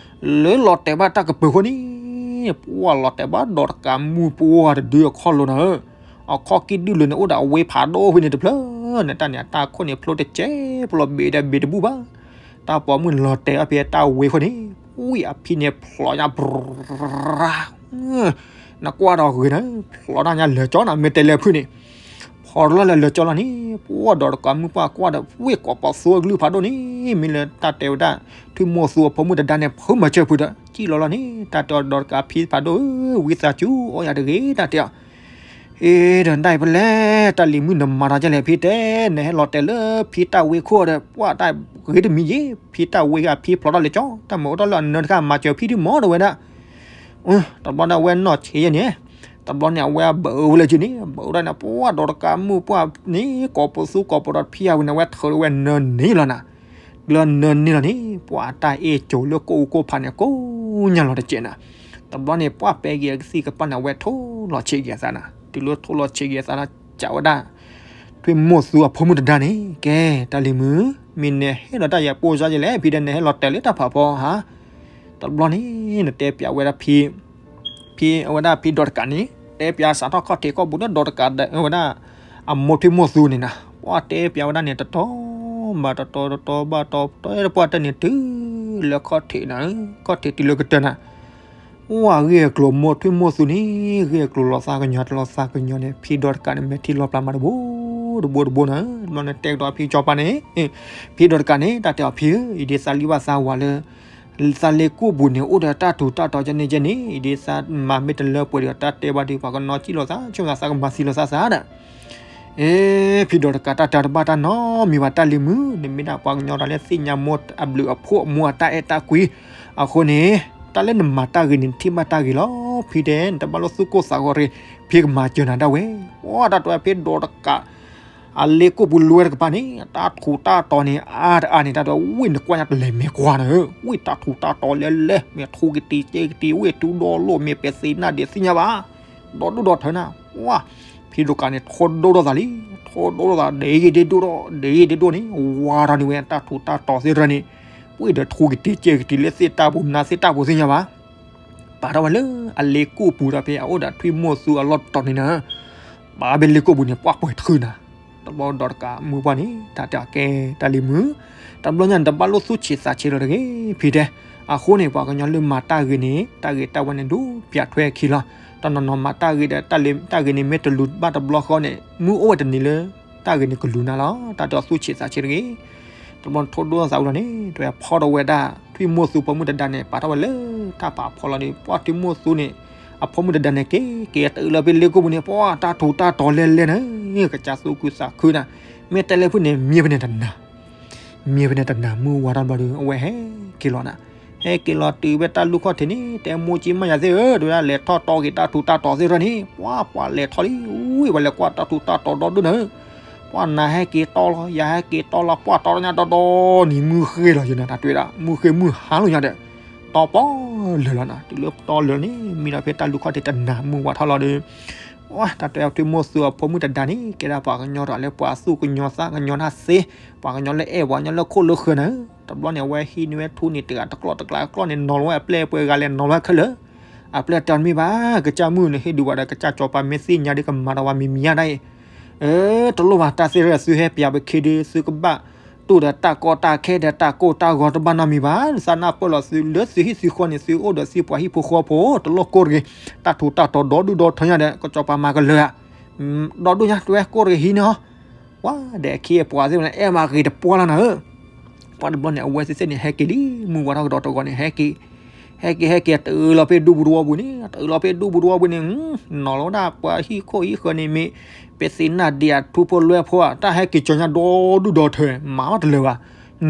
လၢလီၤတဲာ်ဘၣ်တၢ်ကပၢၤခိၣ်န့ၣ်, ပှၢ်လီၤတဲာ်ဘၣ်ဒီးတကးမုၢ်ပှၢ်တဒုအခီၣ်လိၤနၤဧၢ, အခီၣ်ကံၣ်ဒုၣ်လၢန့ၣ်အိၣ်ဒီးအဝ့ၢ်ဖးဒိၣ်ဖဲန့ၣ်တဖျၢၣ်, နတၢ်န့ၣ် အတၢ်ခိၣ်န့ၣ်ဖျိတကဲး, ဖျိဘ့ၣ်ဒီးဘ့ၣ်တဘူၣ်ဘၣ်, တၢ်ပိာ်မုၣ်လီၤတဲာ်အဖဲတၢ်ဝ့ၢ်ခိၣ်န့ၣ်, ဝံၢ်အဖံန့ၣ်ဖျိညါ နကွၢ်ဒီးဂ့ၤနၤ, ဖျိတၢ်ညါလၢာ်ကၠီနၤ, မ့ၢ်တဲလၢဖုၣ်န့ၣ်, ဖီတလီၢ်လၢာ်ကၠီလီၤန့ၣ်, ပှၢ်ဒီးတကးမုၢ်ပှၢ်ကွၢ်ဒီး ဝ့ၢ်ကိးပသူအကလုၢ်ဖးဒိၣ်န့ၣ်, မ့ၢ်လၢတၢ်တဲဝဲဒၣ်, ထွံၣ်မိၢ်သူအဖိမုၣ်တဒါန့ၣ် ဖုးမၤစၢၤဖုးဒီး ကံၣ်လီၤလီၤန့ၣ်, တၢ်တဲအီၤဒီးတကးဖံဖးဒိၣ်ဧၢ, ဝံသးစူၤအီၣ်ယၤတဂ့ၤ, တၢ်တဲအီၤ အ့ဒီးဒၣ်အံၤဖဲလဲၣ်, တၢ်လံၤမုၣ်နမၤတၢ်ကလဲၣ်ဖံတဲ, နဟဲလီၤတဲာ်လၢဖံတၢ်ဝ့ၢ်ခိၣ်ဒီး ပှၢ်တၢ်ဂ့ၤတမံၤယ့ၣ်, ဖံတၢ်ဝ့ၢ်အဖံဖျိထီၣ်လၢာ်ကၠီ, တၢ်မၤအိၣ်ထီၣ်လၢအနၢတခါ မၤစၢၤဖံဒုးမၤဒီးဝဲဒၣ်, တဘျီန့ၣ်အဝဲနီၢ်ဆံးယဲၢ်န့ၣ်, တဘျီန့ၣ် အဝဲဘၣ်အၢဝဲလၢကၠီန့ၣ်, ဘၣ်အၢဒၣ်န့ၣ် ပှၢ်ဒီးတကးမုၢ်ပှၢ်န့ၣ် ကိးပသူကိးပဒီးဖံအဝဲန့ၣ် အဝဲထုးဝဲနၢန့ၢ်လီၤနၤ, လၢနၢန့ၢ်လီၤန့ၣ် ပှၢ်တၢ်အ့ၣ်ကၠိလၢကိၣ်အူကိၣ်ဖးန့ၣ် ကိးညါလီၤတကဲးနၤ, တဘျီန့ၣ် ပှၢ်ပဲက့ၤအကသံၣ်ကပၤန့ၣ် အဝဲထိၣ်လီၤဆံးက့ၤအသးနၤ, တုၤလၢထိၣ်လီၤဆံးက့ၤအသးလီၤ စံးဝဲဒၣ်, ထွံၣ်မိၢ်သူအဖိမုၣ်တဒါန့ၣ်, ကဲ, တၢ်လံၤမုၣ်, မ့ၢ်နဟဲလီၤတၢ်ယၤပိာ်စါယလဲၣ်, ဖံဒီးနဟဲလီၤတဲာ်လၢတၢ်ဖးဖီဧါ, တဘျီန့ၣ် နတဲပၠးဝဲဒၣ်ဖံ ဖံအဝဲဒၣ်ဖံဒီးတကးန့ၣ်, တဲပၠးစးထီၣ်ခီၣ်ထံးခီၣ်ဘိလၢဒီးတကးဒီးဝဲဒၣ်, အမိၢ်ထွံၣ်မိၢ်သူန့ၣ်နၤ, ပှၢ်တဲပၠးဝဲဒၣ်န့ၣ် တတီၤဘၣ်တတီၤ တတီၤဘၣ်တတီၤ တဲတပှၢ်တၢၢ်န့ၣ် တုၤလၢခီၣ်ထံးနၤ, ခီၣ်ထံးတုၤလၢကတၢၢ်နၤ, အိၣ်အဂ့ၢ်အကျိၤမိၢ်ထွံၣ်မိၢ်သူန့ၣ်, ဂ့ၢ်အကျိၤလီၤသးကညီၤတလီၤသးကညီၤန့ၣ် ဖံဒီးတကးန့ၣ် မဲာ်ထံလီၤပျၢ်မးတဘိ တဘိတဘိနၤ, ဘျီန့ၣ်တဲကဒီးဖံကၠီပၤန့ၣ်, ဖံဒီးတကးန့ၣ် တၢ်တဲအီၤဖံဧၢ, အံၤဒ်သးလံၣ်ဘၣ်သးဝၤလၢ သးလ့ကိၣ်ပူၤန့ၣ် အိၣ်ဒီးတၢ်ထူးတၢ်တီၤကဲန့ၣ်ကဲန့ၣ်, အံၤဒ်သးမၤမ့ၢ်တလၢပှဲၤဒီးတၢ်တဲဘၣ်ဒီး ပှၤကနီၢ်ကံၣ်လိာ်သး, ဆိကမိၣ်သးကမၤသံလိာ်သးသးဒီး, အ့ ဖံဒီးတကး တၢ်တဲတဘၣ်တၢ်နီတမံၤဘၣ် တၢ်လံၤမုၣ်, နမ့ၢ်ဒၣ်ပှၤကညီဒီးလၢသ့ၣ်ညါမိၢ်အဘျုးအဖှိၣ် မိၢ်အတၢ်အဲၣ်တၢ်ကွံ, အဃိန့ၣ် တၢ်လၢနမၤတၢ်ဂ့ၤန့ၣ် နထံၣ်ဘၣ်တၢ်ဂ့ၤလီၤ. ဖံတဲ နတဘၣ်လိၣ်သူၣ်ကိၢ်သးဂီၤတဂ့ၤ, ဖံကမၤစၢၤနၤဒၣ်ဝဲ. ပှၤတၢ်တဲဖံဒီးတကး အလ့ကိၣ်ပူၤလွဲတကပၤန့ၣ် တၢ်ထူးတၢ်တီၤန့ၣ် အါတအါန့ၣ် တၢ်တဲဝံၣ်နကွၢ်ညါတလဲၤမဲာ်ကွၢ်နၤဧၢ, ဝံၣ်တၢ်ထူးတၢ်တီၤလဲၤလဲၤ မ့ၢ်ထူကတံၤစ့ကတံၤ ဝံၣ်တူၢ်ဒီလိာ် မ့ၢ်ပဲာ်သ့ၣ်နၢ်ဒံးသ့ၣ်ညါဘၣ်, ဒီဒူၣ်ဒီထၢနၤ. ပှၤ ဖံဒီးတကးန့ၣ် ထိၣ်ဒိၣ်ထီၣ်သးလံ, ထိၣ်ဒိၣ်ထီၣ်သး ဒ်ဂ့ၤဒ်ဒိၣ်ဒီး ဒ်ဂ့ၤဒ်ဒိၣ်န့ၣ် ဝါထီၣ်န့ၢ်ဝဲတၢ်ထူးတၢ်တီၤသ့ၣ်တဖၣ်န့ၣ်, ဝံၣ်ဒီးထူကတံၤစ့ကတံၤလၢသ့ၣ်တၢ်ပူၤနါသ့ၣ်တၢ်ပူၤသ့ၣ်ညါဘၣ်. ပာ်ထီၣ်ဝဲလၢအလ့ကိၣ်ပူၤဒီးဖဲအအိၣ်ဒီးထွံၣ်မိၢ်သူအလီၢ်တတီၤန့ၣ်နၤ, ပာ်ဖဲလ့ကိၣ်ပူၤန့ၣ် ပှၤပှဲၤတဃုနၤ. တဘျီဒီးတကးမုၢ်ပှၢ်န့ၣ် တၢ်တဲအီၤကဲ တၢ်လံၤမုၣ်, တဘျီညါနတဘၣ်လိၣ်သူၣ်ဆံးသးဆံးလီၤတဂ့ၤ ဖံတဲ. အဃိန့ၣ် ပှၤကညီလၢမၤတၢ်ဂ့ၤန့ၣ် တၢ်ဂ့ၤတၢ်ဝါန့ၣ် ဒိၣ်ပၠးထွဲအခံလီၤ. တနီၤနီၤမၤတၢ်ဂ့ၤဒီး တၢ်ဂ့ၤန့ၣ် မ့ၢ်တလူၤဘၣ်တဘျီဃီန့ၣ် မုၢ်အိၣ်ဝဲတနံၤလၢ တၢ်ဂ့ၤန့ၣ်ကလူၤနၤလီၤ. တၢ်တဲအီၤသူၣ်ဆံးသးဆံးတဂ့ၤ. တဘျီထိၣ်ဒိၣ်သးဝံၤလီၤန့ၣ် တဝဲဖီဒီးဝဲဒၣ် ထွံၣ်မိၢ်သူဖိမုၣ်တဒါန့ၣ် ပာ်ထီၣ်ဝဲလၢတၢ်ပာ်ဖီလီၤဒီး ပှၤထွံၣ်မိၢ်သူန့ၣ် အဖိမုၣ်တဒါန့ၣ် က့ၤက့ၤတုၤလၢဖဲလ့ကိၣ်ပူၤန့ၣ် ပှၤတၢ်ထူးတၢ်တီၤလဲၤလဲၤနၤ, ကစၢ်သူၣ်ခုသးခုနၤ, မ့ၢ်တဲလၢဖုၣ်န့ၣ် မံဖဲန့ၣ်တနၤ. မ့ၢ်ဖဲန့ၣ်တနၤမုၢ်ဝါထီၣ်ဘျီဒီး အဝဲဟဲက့ၤလီၤနၤ, ဟဲက့ၤလီၤတုၤဖဲတၢ်လူၢ်ခီၣ်ထံးန့ၣ် တဲမိၢ်ကၠံမါယၤသ့ၣ်ဧၢ တဲဝဲဒၣ် လဲၤထီၣ်တီက့ၤတၢ်ထူးတၢ်တီၤသ့ၣ်ထီၣ်န့ၣ် ပှၤပှၤလဲၤထီၣ်လံ, ဝံၤပှၤလဲၤကွၢ်တၢ်ထူးတၢ်တီၤဒီဒူၣ်နၤဧၢ, ပှၤနၤဟဲက့ၤတီလီၤ ယၤဟဲက့ၤတီလီၤ ပှၤတီတညါတီတီ နံၤမုၢ်ဃ့လီၤယနၤ တၢ်တဲဝဲဒၣ် မုၢ်ဃ့မုၢ်ဟါလီၤညါဒီး တီပီလၢာ်လီၤနၤ, တုၤလၢတီလၢာ်န့ၣ် မံဒီးဖဲတၢ်လူၢ်ခီၣ်ထံးတနၤမုၢ်ဝါထီၣ်လီၤဒီး တၢ်တဲဝဲဒၣ် ထွံၣ်မိၢ်သုးအဖိမုၣ်တဒါန့ၣ် ကဲဒၣ်ပှၤကညီဒီးလၢပှၤသူၣ်ကညီၤသးကညီၤတၢ်သ့, ပှၤကညီလၢအဲၣ်ပှၤကညီလၢခိၣ်လၢဃၢၤနၤဧၢ, တဘျီန့ၣ် အဝဲဟံးန့ၢ်ဝဲထူန့ၣ် တဂၤတကျီၢ်တကျါကျီၢ်န့ၣ် နီၤလီၤဝဲအပျဲၢ်ပှဲၤဂၤလဲၣ် နီၤလီၤဝဲခဲလၢာ်, အပျဲၢ်တဲအီၤတမ့ၢ်ဘၣ် ကစၢ်မုၣ်န့ၣ် ဟ့ၣ်ဒုးဝဲဒီး ကစၢ်စီၤပၤမ့ၢ်သ့ၣ်ညါဒီးကမၤဒီးဝဲမံၤမံၤဒၣ်အံၤ, တလိၣ်ဘၣ် တၢ်သ့ၣ်ရၢၢ်သုဟဲပျးပခံဒီး သုကဘၣ်တူၢ်ဒီးတၢ်ကီတၢ်ခဲဒီးတၢ်ကိၢ်တၢ်ဂီၤတဘၣ်နီတမံၤဘၣ်, နသးနၢ်ပၢၢ်လီၤသုလၢသုဟံၣ်သုဃီန့ၣ် သုအိၣ်ဒီးသုပှၤဟံၣ်ဖိဃီဖိ တလိၣ်ကိၢ်တဂ့ၤ, တၢ်ထူးတၢ်တီၤဒီဒူၣ်ဒီထၢညါဒီး ကစီၤပၤမၤကလၢာ်ဧါ, ဒီဒူၣ်ညါ တဝဲကိၢ်တဂ့ၤဟံးန့ၢ်အီၤ, ဝါ ဒီးအခ့အပှၤသ့ၣ်ဝဲန့ၣ် အဲၣ်မၤဂ့ၤတပှၢ်လီၤနၤဧၢ, ပှၤတဘျီန့ၣ် အဝဲသ့ၣ်သ့ၣ်န့ၣ် ဟဲက့ၤလံ မုၢ်ဝါထီၣ်ကဒီးတဂီၤန့ၣ် ဟဲက့ၤ ဟဲက့ၤဟဲက့ၤ တုၤလီၤဖဲဒူပူၤတဝီပူၤန့ၣ် တုၤလီၤဖဲဒူပူၤတဝီပူၤန့ၣ် နီၤလီၤဝဲဒၣ်ပှၤဟံၣ်ခိၣ်ဟံၣ်ဃၢၤန့ၣ် မ့ၢ် ပသ့ၣ်နၢ်ဒ့အထူဖိလွဲဖိဧါ တၢ်ဟဲက့ၤကၠီညါဒီဒူၣ်ဒီထၢ မၤမးတလၢာ်ဘၣ်,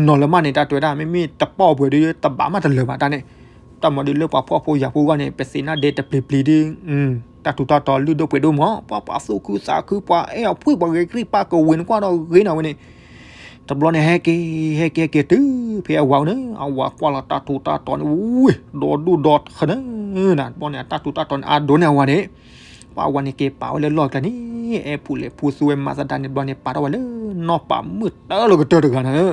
နီၤလၢမးန့ၣ် တၢ်တဲဝဲဒၣ် မ့မ့ၢ်တပီၢ်ပှဲၤဒီး တဘၣ်မးတလၢာ်ဘၣ်တၢ်န့ၣ်, တၢ်မၤဒုးလၢပှၤဖှီၣ်ဖိယာ်ဖိအဂီၢ်န့ၣ် ပသ့ၣ်နၢ်ဒ့တပျံၤပျံၤဒီး တၢ်ထူးတၢ်တီၤလုၢ်ဒိၣ်ပှ့ၤဒိၣ်မး ပှၤပှၤသူၣ်ခုသးခု ပှၤအဲၣ်အီၤဖှံ ပှၤဂ့ၤကရံၣ်ပာ်ကဝ့ၤနကွၢ်ဒီးဂ့ၤနၤဝဲန့ၣ် တဘျီန့ၣ်ဟဲက့ၤ ဟဲက့ၤဟဲက့ၤတုၤ ဖဲအဝၤန့ၣ် အဝၤကွၢ်လီၤတၢ်ထူးတၢ်တီၤန့ၣ် ဝံၤ ဒီဒူၣ်ဒီထၢနၤ, တဘျီန့ၣ် အတၢ်ထူးတၢ်တီၤန့ၣ် အဒိၣ်န့ၢ်အဝၤန့ၣ်, ပှၤအဝၤန့ၣ်က့ၤပာ်ဝဲလၢလီၢ်ကျဲန့ၣ် အဲၣ်ပူၤလဲၤဖူသူဝဲမၤသဒါန့ၣ် တဘျီန့ၣ် ပာ်ထီၣ်ဝဲလၢနီၢ်ပာ်မုၣ်တၢ်လီၢ်ကတၢၢ်တဂၤနၤဧ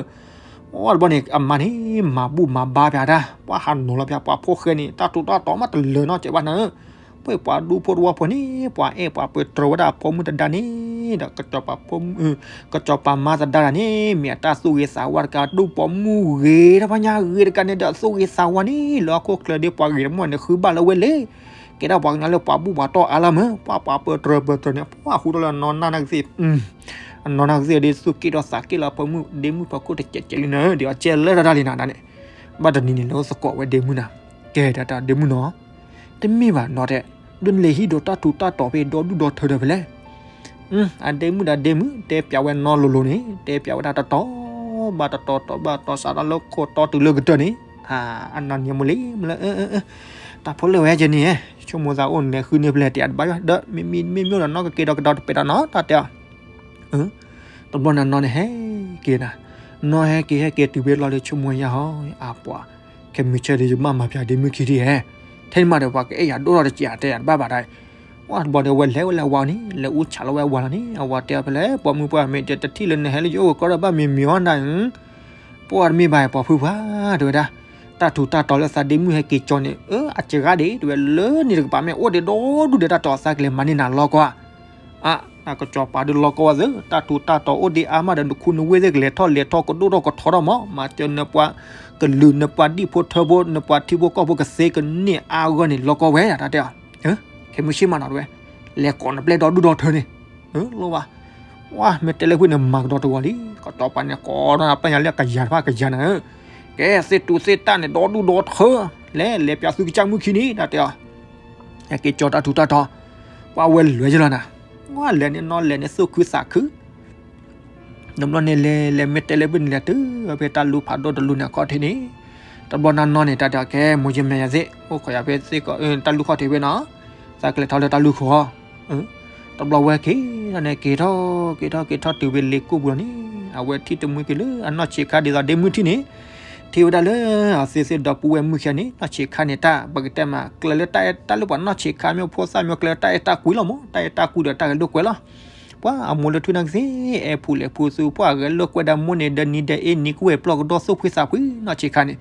ၢ, အတဘျီန့ၣ် အမါန့ၣ် မၤဘူၣ်မၤဘါပၠးတၢ် ပှၤဟးနီၤလီၤပၠး ပှၤဖိၣ်ဃဲန့ၣ် တၢ်ထူးတၢ်တီၤမးတလၢာ်နီတစဲးဘၣ်နၤဧၢ, ပှၤပှၤဒူဖိတဝီဖိန့ၣ် ပှၤအဲၣ်ပှၤပၢၤတြီၤဝဲဒၣ်အဖိမုၣ်တဒါန့ၣ်ဒီး ကစီၤပၤမၤသဒါတဂၤန့ၣ် မ့ၢ်အတၢ်သူၣ်ဂ့ၤသးဝါတကး ဒူဖိမုၣ်ဂ့ၤတဖၣ်ညါဂ့ၤတကးန့ၣ်ဒီး အသူၣ်ဂ့ၤသးဝါန့ၣ် လၢဟီၣ်ခိၣ်ချၢဒီး ပှၤဂ့ၤတမီၢ်န့ၣ် ဃုဘၣ်လၢဝဲလဲၣ်, ကဲဒၣ်ပှၤကညီလၢပှၤဘူၣ်ပှၤတီၢ်အါလၢမး ပှၤပှၤပၢၤတြီၤပၢၤတြီၤန့ၣ် ပှၤဟူထီၣ်လၢအနီၢ်နၢ်ကသ့ၣ် အနီၢ်နၢ်ကသ့ၣ်ဒီး သူၣ်က့ၣ်ဒီးသးက့ၣ်လၢအဖိမုၣ်ဒ့မုၣ်ဖီခိၣ်တစဲးစဲးလံနၤဧၢ, ဒီးအကဲလၢတၢ်တၢ်လံနၤဒၣ်န့ၣ်, ဘၣ်တနံၤန့ၣ် လၢသကိးဝဲဒ့မုၣ်နၤ, ကဲဒၣ်တၢ်ဒ့မုၣ်နီၤ, တမ့ၢ်ဘၣ်နီၤတဲ, ဒ်နလဲၤဟံးဒီးတၢ်ထူးတၢ်တီၤဖဲဒီဒူၣ်ဒီထၢဒီးဖဲလဲၣ်, အဒ့မုၣ်ဒီးဒ့မုၣ် တဲပၠးဝဲနီၤလိၤလိၤန့ၣ် တဲပၠးဝဲဒၣ်တတီၤဘၣ်တတီၤ တတီၤဘၣ်တတီၤ စးထီၣ်လၢခိၣ်တီတုၤလၢကတၢၢ်န့ၣ်, အနီၢ်နံၤမူလံ မ့ၢ်လၢ တၢ်ဖိလၢဝဲကဲန့ၣ် ဆိကမိၣ်သးအိၣ်န့ၣ် လဲၤဃုန့ၢ်ဖဲလဲၣ် တယၤတဘၣ်ယွၤ ဒီးမ့မ့ၢ်မ့ၢ်မ့ၢ်ဒီးနီၢ်ကက့ၤဒီးကဒီးတပဲာ်ဒီးနီၤ တၢ်တဲအီၤ တဘျီန့ၣ်နီၢ်န့ၣ်ဟဲက့ၤနၤ, နီၢ်ဟဲက့ၤဟဲက့ၤတုၤဖဲလီၤဒီး ဆိကမိၣ်ယါဟီ အပှၤ ခဲမုၢ်ဆ့ၣ်ဒီး ယဘၣ်မၤပၠးဒ့မုၣ်ခံထံၣ်ဧဲ, ထဲန့ၣ်မးဒီး ပှၤကအဲၣ်ယၤဒိၣ်ထီၣ်တစဲး တဲယၤတဘၣ်ဘၣ်တၢ်, ဝဲတဘျီဒီး ဝဲလဲၤဝဲလၢအဝၤန့ၣ် လဲၤအူဆးလီၤဝဲအဝၤလီၤန့ၣ် အဝၤတဲအီၤဖဲလဲၣ် ပိာ်မုၣ်ပှၢ်မ့ၢ်တထံၣ်လၢနဟဲလၢယအိၣ်ကီဒီး ဘၣ်မံၤမံၤအီၣ်နၤ ပှၤတမ့ၢ်ဘၣ် ပှၤဖုပှၢ် တဲဝဲဒၣ်, တၢ်ထူးတၢ်တီၤလၢသးဒ့မုၣ်ဟဲက့ၤကၠီန့ၣ် အၢ အစှၤဒၣ် တဲဝဲ လၢန့ၣ်တကပၤမ့ၢ်အိၣ်ဒံးဒီဒူၣ်ဒီး တၢ်တီၤသးကလဲၤမၤန့ၢ်နၤလီၤကွၢ်, အါ နကစီၤပၤဒုးလီၤကွၢ်ဝဲသ့ၣ် တၢ်ထူးတၢ်တီၤအိၣ်ဒံးအါမးဒီး နခူနဝ့ၢ်သ့ၣ်ကလဲၤထီၣ်လဲၤထီၣ်ကဒိၣ်ထီၣ်ကထီထီၣ်မး မၤစၢၤနပှၤကလုာ် နပှၤဒံၣ်ဖိထၢဖိ နပှၤထံဖိကီၢ်ဖိကသ့ကန့ၢ်အါဂီၢ်န့ၣ် လီၤကွၢ်ဝဲ တၢ်တဲအီၤ, ခဲမုၢ်ဆ့ၣ်မးနီၤ တဲဝဲ, လဲၤကိးနပျဲၢ်ဒီဒူၣ်ဒီထၢန့ၣ်, လိၣ်ဘၣ် ဝါ မ့ၢ်တဲလၢဖုန့ၣ် မၤကဒီးတဂီၤလံ ကစီၤပၤန့ၣ် ကိးဒီးနပျဲၢ်ညါလၢကယၤတဖၣ်ကယၤနၤဧၢ, ကဲသ့ၣ်တူၢ်သ့ၣ်တၢ်န့ၣ် ဒီဒူၣ်ဒီထၢ လဲၤလဲၤပၠးသုကစၢ်မုၣ်ခံန့ၣ် တၢ်တဲအီၤ, ဟဲက့ၤကၠီတၢ်ထူးတၢ်တီၤ, ပှၤဝဲလဲၤယလီၤနၤ, ဝါ လဲၤန့ၣ်နီၢ်လဲၤန့ၣ်သူၣ်ခုသးခု တဘျီန့ၣ်လဲၤလဲၤမ့ၢ်တဲလၢဖုန့ၣ် လဲၤတုၤဖဲတၢ်လူၤဖးဒိၣ်တလူၤန့ၣ်အခီၣ်ထံးန့ၣ်, တဘျီနၤနီၢ်န့ၣ် တၢ်တဲအီၤ ကဲ မိၢ်ယမဲာ်ယၤသ့ၣ် အိၣ်ခိးယၤဖဲသ့ၣ်ကီး တၢ်လူၤခီၣ်ထံးဖဲနီၤ, သးကလဲၤထီၣ်လၢတၢ်လူၤခိၣ်အီၤ, တဘျီဝဲက့ၤန့ၣ် က့ၤထီၣ်က့ၤထီၣ်က့ၤထီၣ်တုၤဖဲလ့ကိၣ်ပူၤလီၤန့ၣ်, အဝဲထံၣ်တမှံက့ၤလၢအနီၢ်ဆံးခါဒ်သိးဒ့မုၣ်ထံၣ်န့ၣ်, ထံၣ်ဝဲဒၣ်လၢအသ့သ့ၣ်ဒီပုၢ်ဝဲၢ်မုၣ်ခံဂၤန့ၣ် နီၢ်ဆံးခါန့ၣ် တၢ်ပကတဲမး ကျဲလၢတၢ်အဲၣ်တၢ်လၢပှၤနီၢ်ဆံးခါမ့ၢ်ဖိသၣ်မ့ၢ်ကျဲလၢတၢ်အဲၣ်တၢ်ကွံလီၤမး တၢ်အဲၣ်တၢ်ကွံဒီးတၢ်ဂဲၤလိာ်ကွဲလီၤ. ပှၤအမိၢ်လၢထူၣ်န့ၣ်ကသ့ အဲၣ်ပူၤလဲၤဖူသူ ပှၤဂဲၤလိာ်ကွဲဒီးမိၢ်န့ၣ် ဒီနံၤဒီအ့နံၤ ကူၣ်ဝဲပျီၢ်ကဒီးသူၣ်ဖှံသးဖှံ နီၢ်ဆံးခါန့ၣ်,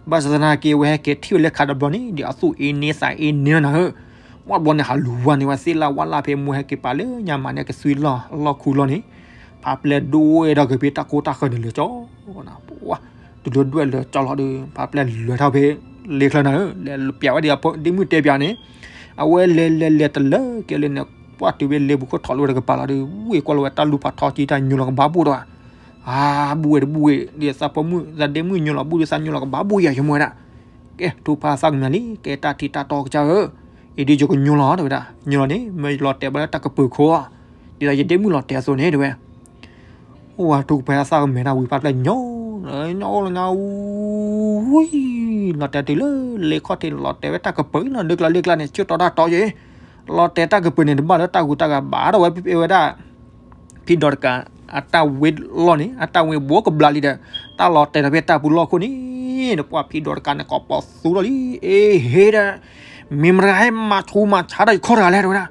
ဘၣ်ဆၣ်သနာ်က့ အဝဲဟဲက့ၤထံၣ်ဝဲလၢခါတဘျီန့ၣ် ဒီးအသူၣ်အ့န့သးအ့န့လီၤနၤဧၢ, ပှၤတဘျီန့ၣ် ဟးလူၤဝါန့ၢ်ဝဲသ့ၣ်လၢ်ဝါလၢ်ဖဲမိၢ်ဟဲက့ၤပာ်လၢညါမးန့ၣ် ကသွံလီၢ်လီၢ်ခူလီၤန့ၣ်, ဖးပျဲၢ်ဒိဝဲဒီးက့ၤဖဲတၢ်ကိၢ်တၢ်ဃၢၤန့ၣ်လၢာ်ကၠီ ပှၤ တုၤလၢဒွဲၣ်လၢာ်ကၠီလီၤဒီး ဖးပျဲၢ်လဲၤထီၣ်ဖဲလ့ချၢနၤဧၢ, လဲၤပၠးဝဲဒ်အဖိဒ့မုၣ်တဲပၠးန့ၣ်, အဝဲလဲၤလဲၤလဲၤတလၢက့ၤလၢန့ၣ် ပှၤတုၤဖဲလ့ပူၤခိၣ်ထီၣ်လီၤဝဲတကပၤလီၤဒီး ဝ့ၢ်ကွၢ်လီၤဝဲတၢ်လူၤဖးထီကံတၢ်ညိလီၤကဘၣ်ဘိၣ်ဒီး အါ ဘူၣ်ဝဲတဘူၣ်ဝဲ ဒ်သးဖိမုၣ်သးဒ့မုၣ်ညိလီၤဘူၣ်ဒီးသးညိလီၤကဘၣ်ဘူၣ်ယၤဆိကမိၣ်ဝဲဒၣ်, ကဲ ထူဖးသးကမဲာ်လံ ကဲတၢ်ထံးတၢ်တီကစၢ်ဧၢ, အံၤဒ်ယကညိလီၤ တဲဝဲဒၣ် ညိလီၤန့ၣ် မ့ၢ်လီၤတဲာ်ဘၣ်လၢတၢ်ကပၢၤခိၣ်ဧါ, ဒ်သိးယဒ့မုၣ်လီၤတဲာ်အသိးန့ၣ် တဲဝဲ, အိၣ်ဝဲထူကပၤသးကမဲာ်တၢ်ဝံၤဖးပျဲၢ်ညိ ညီအိၣ်လီၤညါဝံၤ လီၤတဲာ်တုၤလၢလ့ခီၣ်ထံးန့ၣ် လီၤတဲာ်ဝဲတၢ်ကပၢၤလီၤ ဒုးကျါလ့ကျါန့ၣ် ဆၢကတီၢ်တၢ်တီယဲ လီၤတဲာ်တၢ်ကပၢၤန့ၣ် တဘၣ်လၢတၢ်ဂူၤတၢ်ဂၤဘၣ်ဒီးဝဲဖဲဝဲဒၣ် ဖံဒိးတကး အတၢ်ဝ့ၤလီၢ်န့ၣ် အတၢ်ဝ့ၤဘိကဘျါလံဒီး တၢ်လီၤတဲာ်ဒီးဖဲတၢ်ပူၤလီၢ်ခိၣ်န့ၣ် ဒီးပှၤဖံဒိးတကးန့ၣ် ကိးပီသူထီၣ်လံ အ့ဟ့ဒီး မ့ၢ်မတၤဟဲမၤဆူးမၤဆါဒီးယခီၣ်တဂၤလဲၣ် တဲဝဲဒၣ်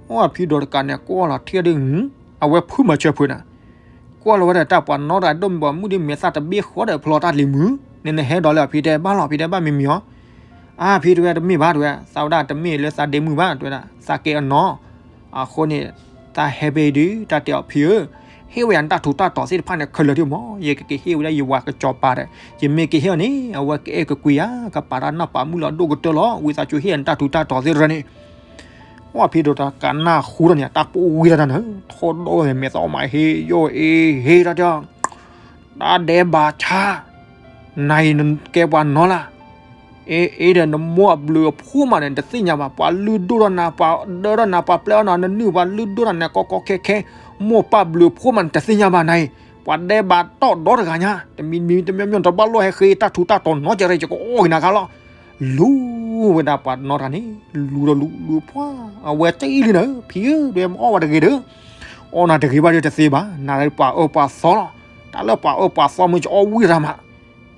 အိၣ်ဖံဒိးတကးန့ၣ် ကွၢ်လီၤထံၣ်ဒုး အဝဲဖုမၤဆၢဖုးနၤ ကွၢ်လီၤဝဲဒီးတၢ်ပှၤနီတဂၤ ဒိၣ်မုၢ်ပှၤမုၣ်ဒုး မဲာ်သၣ်တဘ့ၣ်ဃီဒီးဖျီတၢ်လံၤမုၢ် နနဟဲဒီးလၢအဖံတဲဘၣ်လီၤ ဖံတဲဘၣ်မံၤမံၤအီၤ အါဖံတဲဝဲတမ့ၢ်ဘၣ်တဲဝဲ သးဝဲဒၣ်တမ့ၢ်လၢသးဒ့မုၢ်ဘၣ်တဲဝဲဒၣ် သးကဲအနီၢ် အဃိန့ၣ် တၢ်ဟဲဖဲအံၤဒုး တၢ်တဲအီၤဖံဧၢ ဟ့ၣ်ဝဲယၤနတၢ်ထူးတၢ်တီၤသ့ၣ်တဖၣ်န့ၣ် ခဲလၢာ်ထံမီၢ် ယကက့ၤဟ့ၣ်ဝဲဒၣ်ယဝၤကစီၤပၤဒီး ယမ့ၢ်က့ၤဟ့ၣ်အီၤန့ၣ် အဝဲကအဲၣ်ကကွံယၤ ကပာ်တၢ်နၢ်ပာ်မုၣ်လီၤဒိၣ်ကတၢၢ်လီၤ ဝံသးစူၤဟ့ၣ်ယၤနတၢ်ထူးတၢ်တီၤသ့ၣ်တဖၣ်န့ၣ် အိၣ်ဖံဒိးတကးနၢ်ဟူဒီးန့ၣ် တၢ်ပူၤဝံၤတၢ်တၢ်န့ၣ် ထီၣ်ဒီးမဲာ်သၣ်အီၣ်မးဟ့ၣ်ယိၣ်အ့ဟ့ၣ်တၢ်တဲ တၢ်ဒဲးဘးဆါ နၤအံၤနကဲပှၤနီလၢ် အ့အ့ဒီးနမိၢ်အဘျုးအဖှိၣ်မးန့ၣ် တသ့ၣ်ညါဘၣ် ပှၤလုၢ်ဒိၣ်ထီၣ်နၤ ပှၤဒၢထီၣ်နၤ ပှၤပျဲအီၣ်နၤ နနုၢ် ပှၤလုၢ်ဒိၣ်ထီၣ်နၤ ကီကီခဲခဲ မိၢ်ပၢ်ဘျုးဖှိၣ်မးန့ၣ် တသ့ၣ်ညါဘၣ်နၤအံၤ ပှၤဒဲးဘးတီၢ်ဒီတဂၤညါ တမံၤမံၤတမံၤမံၤ တဘၣ်လိၣ်ဟဲဃ့တၢ်ထူးတၢ်တီၤနီတစဲးရၢ ယကအီၣ်က့ၤနၤခါလီၤ လူၤဝဲဒၣ်ပှၤနီတဂၤန့ၣ် လူၤဒီးလူၤလူၤဖှါ အဝဲတအံၤလံနၤ ဖံဧၢ ဒွဲမအီၣ်ဝဲတဂ့ၤဒီး အီၣ်နၤတဂ့ၤဘၣ်ဒီးတသ့ဘၣ် နၤလၢပှၤအၢပှၤသီလီၤ တၢ်လၢပှၤအၢပှၤသီမ့ၢ်ကအီၣ်ဝံၣ်တၢ်မး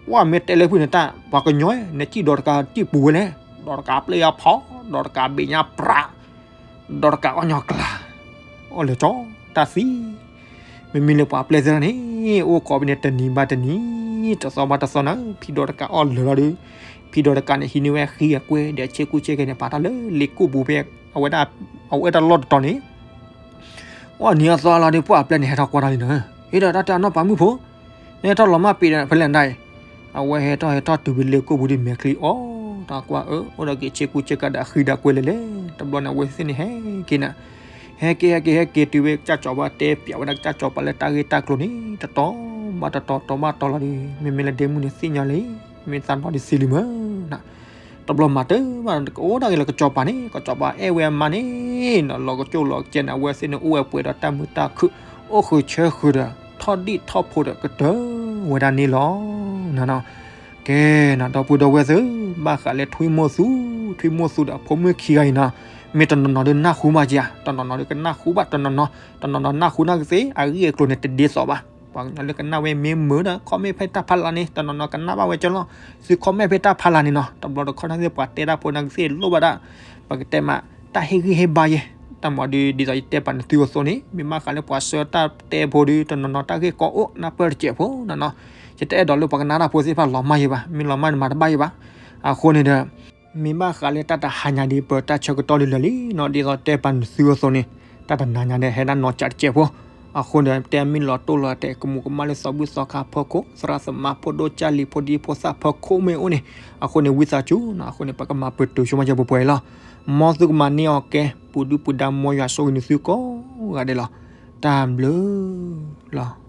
ပှၤမ့ၢ်တဲလၢဖုၣ်န့ၣ်တၢ် ပှၤကညီ နစံၣ်ဒီးတကးတံၢ်ပူၤဝဲလဲၣ် ဒီးတကးပျဲယၤဖီ ဒီးတကးဘ့ၣ်ညါပြး ဒီးတကးအီၣ်ညီကျါ အီၣ်လၢာ်ကၠီ တၢ်သံ မ့မ့ၢ်လၢပှၤပျဲသ့ၣ်တဖၣ်န့ၣ် အိၣ်ကိးပန့ၣ်တနံၤဘၣ်တနံၤ တသီဘၣ်တသီနၤ ဖံဒိးတကးအီၣ်လၢာ်လီၤဒီး ဖံဒိးတကးန့ၣ် ဟံးန့ၢ်ဝဲဃံအကွဲဒီးဆ့ကူဆ့ကၤန့ၣ် ပာ်တၢ်လၢလ့ကိၢ်ပူၤဖဲ အဝဲဒၣ် အဝဲတၢ်လီၢ်တတီၤန့ၣ် အီၣ်နံၤအသီလီၤဒီး ပှၤပျဲန့ၣ် ဟဲထီၣ်ကွၢ်တၢ်လံနၤ ဟ့ၣ်ဒီးတၢ်တဲအနီၢ်ပာ်မုၣ်ဖိ နဟဲထီၣ်လီၤမၢ်ပ့ၤဒီးဖဲလဲၣ်ဒၣ်အံၤ အဝဲဟဲထီၣ်ဟဲထီၣ်တုၤဖဲလ့ကိၢ်ပူၤဒီး မဲာ်ချံအီၣ်တၢ်ကွၢ်အၢ အိၣ်ဒီးက့ၤဆ့ကူဆ့ကၤဒီးအဃံဒီးကွဲလဲၣ်လဲၣ် တဘျီန့ၣ် အဝဲသ့ၣ်န့ၣ်ဟဲက့ၤနၤ ဟဲက့ၤဟဲက့ၤဟဲက့ၤတုၤဝဲကစၢ်စီၤပၤတဲပၠးဝဲဒၣ်ကစၢ်စီၤပၤလၢတၢ်ဂ့ၢ်တၢ်ကျိၤန့ၣ် တတီၤဘၣ်တတီၤ တီၤဘၣ်တီၤလီၤဒီး မ့မ့ၢ်လၢဒ့မုၣ်န့ၣ်သ့ၣ်ညါလံ မ့ၢ်သးနီၢ်ဒံးသံလံမၢ် တဘျီမၤတၢ်ဘၣ် ကအိၣ်ဒၣ်က့ၤလၢကစီၤပၤန့ၣ် ကစီၤပၤအဲၣ်ဝဲအမါန့ၣ် လီၤကစၢၢ်လီၤကစဲန့ၣ် အဝဲသ့ၣ်န့ၣ်အိၣ်ဝဲပှဲၤဒီးတၢ်မုာ်တၢ်ခုၣ် အိၣ်ဃုာ်ဆၢဃုာ်ဒီး ထီၣ်ဒံၣ်ထီၣ်ဖိဒီးကတၢၢ်ဝဲဒၣ်န့ၣ်လီၤ. ကဲနီၤ ဒီပုၢ်ဒီဝဲၢ်သ့ၣ် ဘၣ်ဃးလၢထွံၣ်မိၢ်သူ ထွံၣ်မိၢ်သူဒီးအဖိမုၣ်ခံဂၤအံၤနီၤ မ့ၢ်တနီၤနီၤဒီးနၢ်ဟူမးက့ၤဧါ တနီၤနီၤဒီးကနၢ်ဟူဘၣ် တနီၤနီၤ တနီၤနီၤနၢ်ဟူနၢ်ကသ့ အဂ့ၢ်အကျိၤန့ၣ်တဒ်သိးဘၣ် ပှၤကညီလၢကနၣ်ဝဲမ့ၢ်မုာ်ဒီး comment ဖဲတၢ်ဖးလၢ်န့ၣ် တနီၤနီၤကနၣ်ဘၣ်ဝဲကၠီလီၤ သု comment ဖဲတၢ်ဖးလၢ်န့ၣ်နီၤ တဘျီတခီၣ်န့ၣ်ပှၤတဲတၢ်ဖိနၢ်ကသ့လိၣ်ဘၣ်ဒၣ် ပကတဲမး တၢ်ဟ့ၣ်ဂံၢ်ဟ့ၣ်ဘါယဲ တၢ်မၤဒုးဒ်သိးယတဲပာ်နသုအသိးန့ၣ် မ့ၢ်ဘၣ်ဃးလၢပှၤဆှၢတၢ်တဲဖိဒီး တနီၤနီၤတၢ်ဂ့ၢ်ကီအိၣ်နၢ်ပၢၢ်တစဲးဖိနီၤနီၤ ယတအဲၣ်ဒိးလၢပှၤကနၣ်တၢ်ဖိသ့ၣ်တဖၣ်လီၤမၢ်ယဲဘၣ် မ့ၢ်လီၤမၢ်န့ၣ်မၤတဘၣ်ယဲဘၣ် အဃိန့ၣ်ဒီး မ့ၢ်ဘၣ်ဃးလၢတၢ်တဟါညါဒ်ပတၢ်ဆၢကတီၢ်လၢလၢာ်လံနီၤ ဒ်သိးတဲပာ်နသုအသိးန့ၣ် တၢ်တနၤညါဒီးဟဲဒၣ်နီၢ်ကၠးတစဲးဖိ အဃိန့ၣ် တဲမ့ၢ်လီၤတိၢ်လီၤတဲာ် ကမူးကမၣ်လၢသီဘူၣ်သီခါဖီခိၣ် သရၣ်သမါဖိဒိၣ်ကၢ်လံၤဖိဒံဖိသၣ်ဖီခိၣ်မ့ၢ်အိၣ်န့ၣ် အဃိန့ၣ် ဝံသးစူၤနီၤ အဃိန့ၣ် ပကမၤပတုာ်ဆိမးကဲပှဲၤပှဲၤလီၤ မ်သုကမၤန့ၢ်အီၤကဲ ပူၤဒုၣ်ပူၤဒါ မ်ယွၤဆိၣ်ဂ့ၤနသုကိးဂၤဒဲးလီၤ တၢ်ဘျုးလီၤ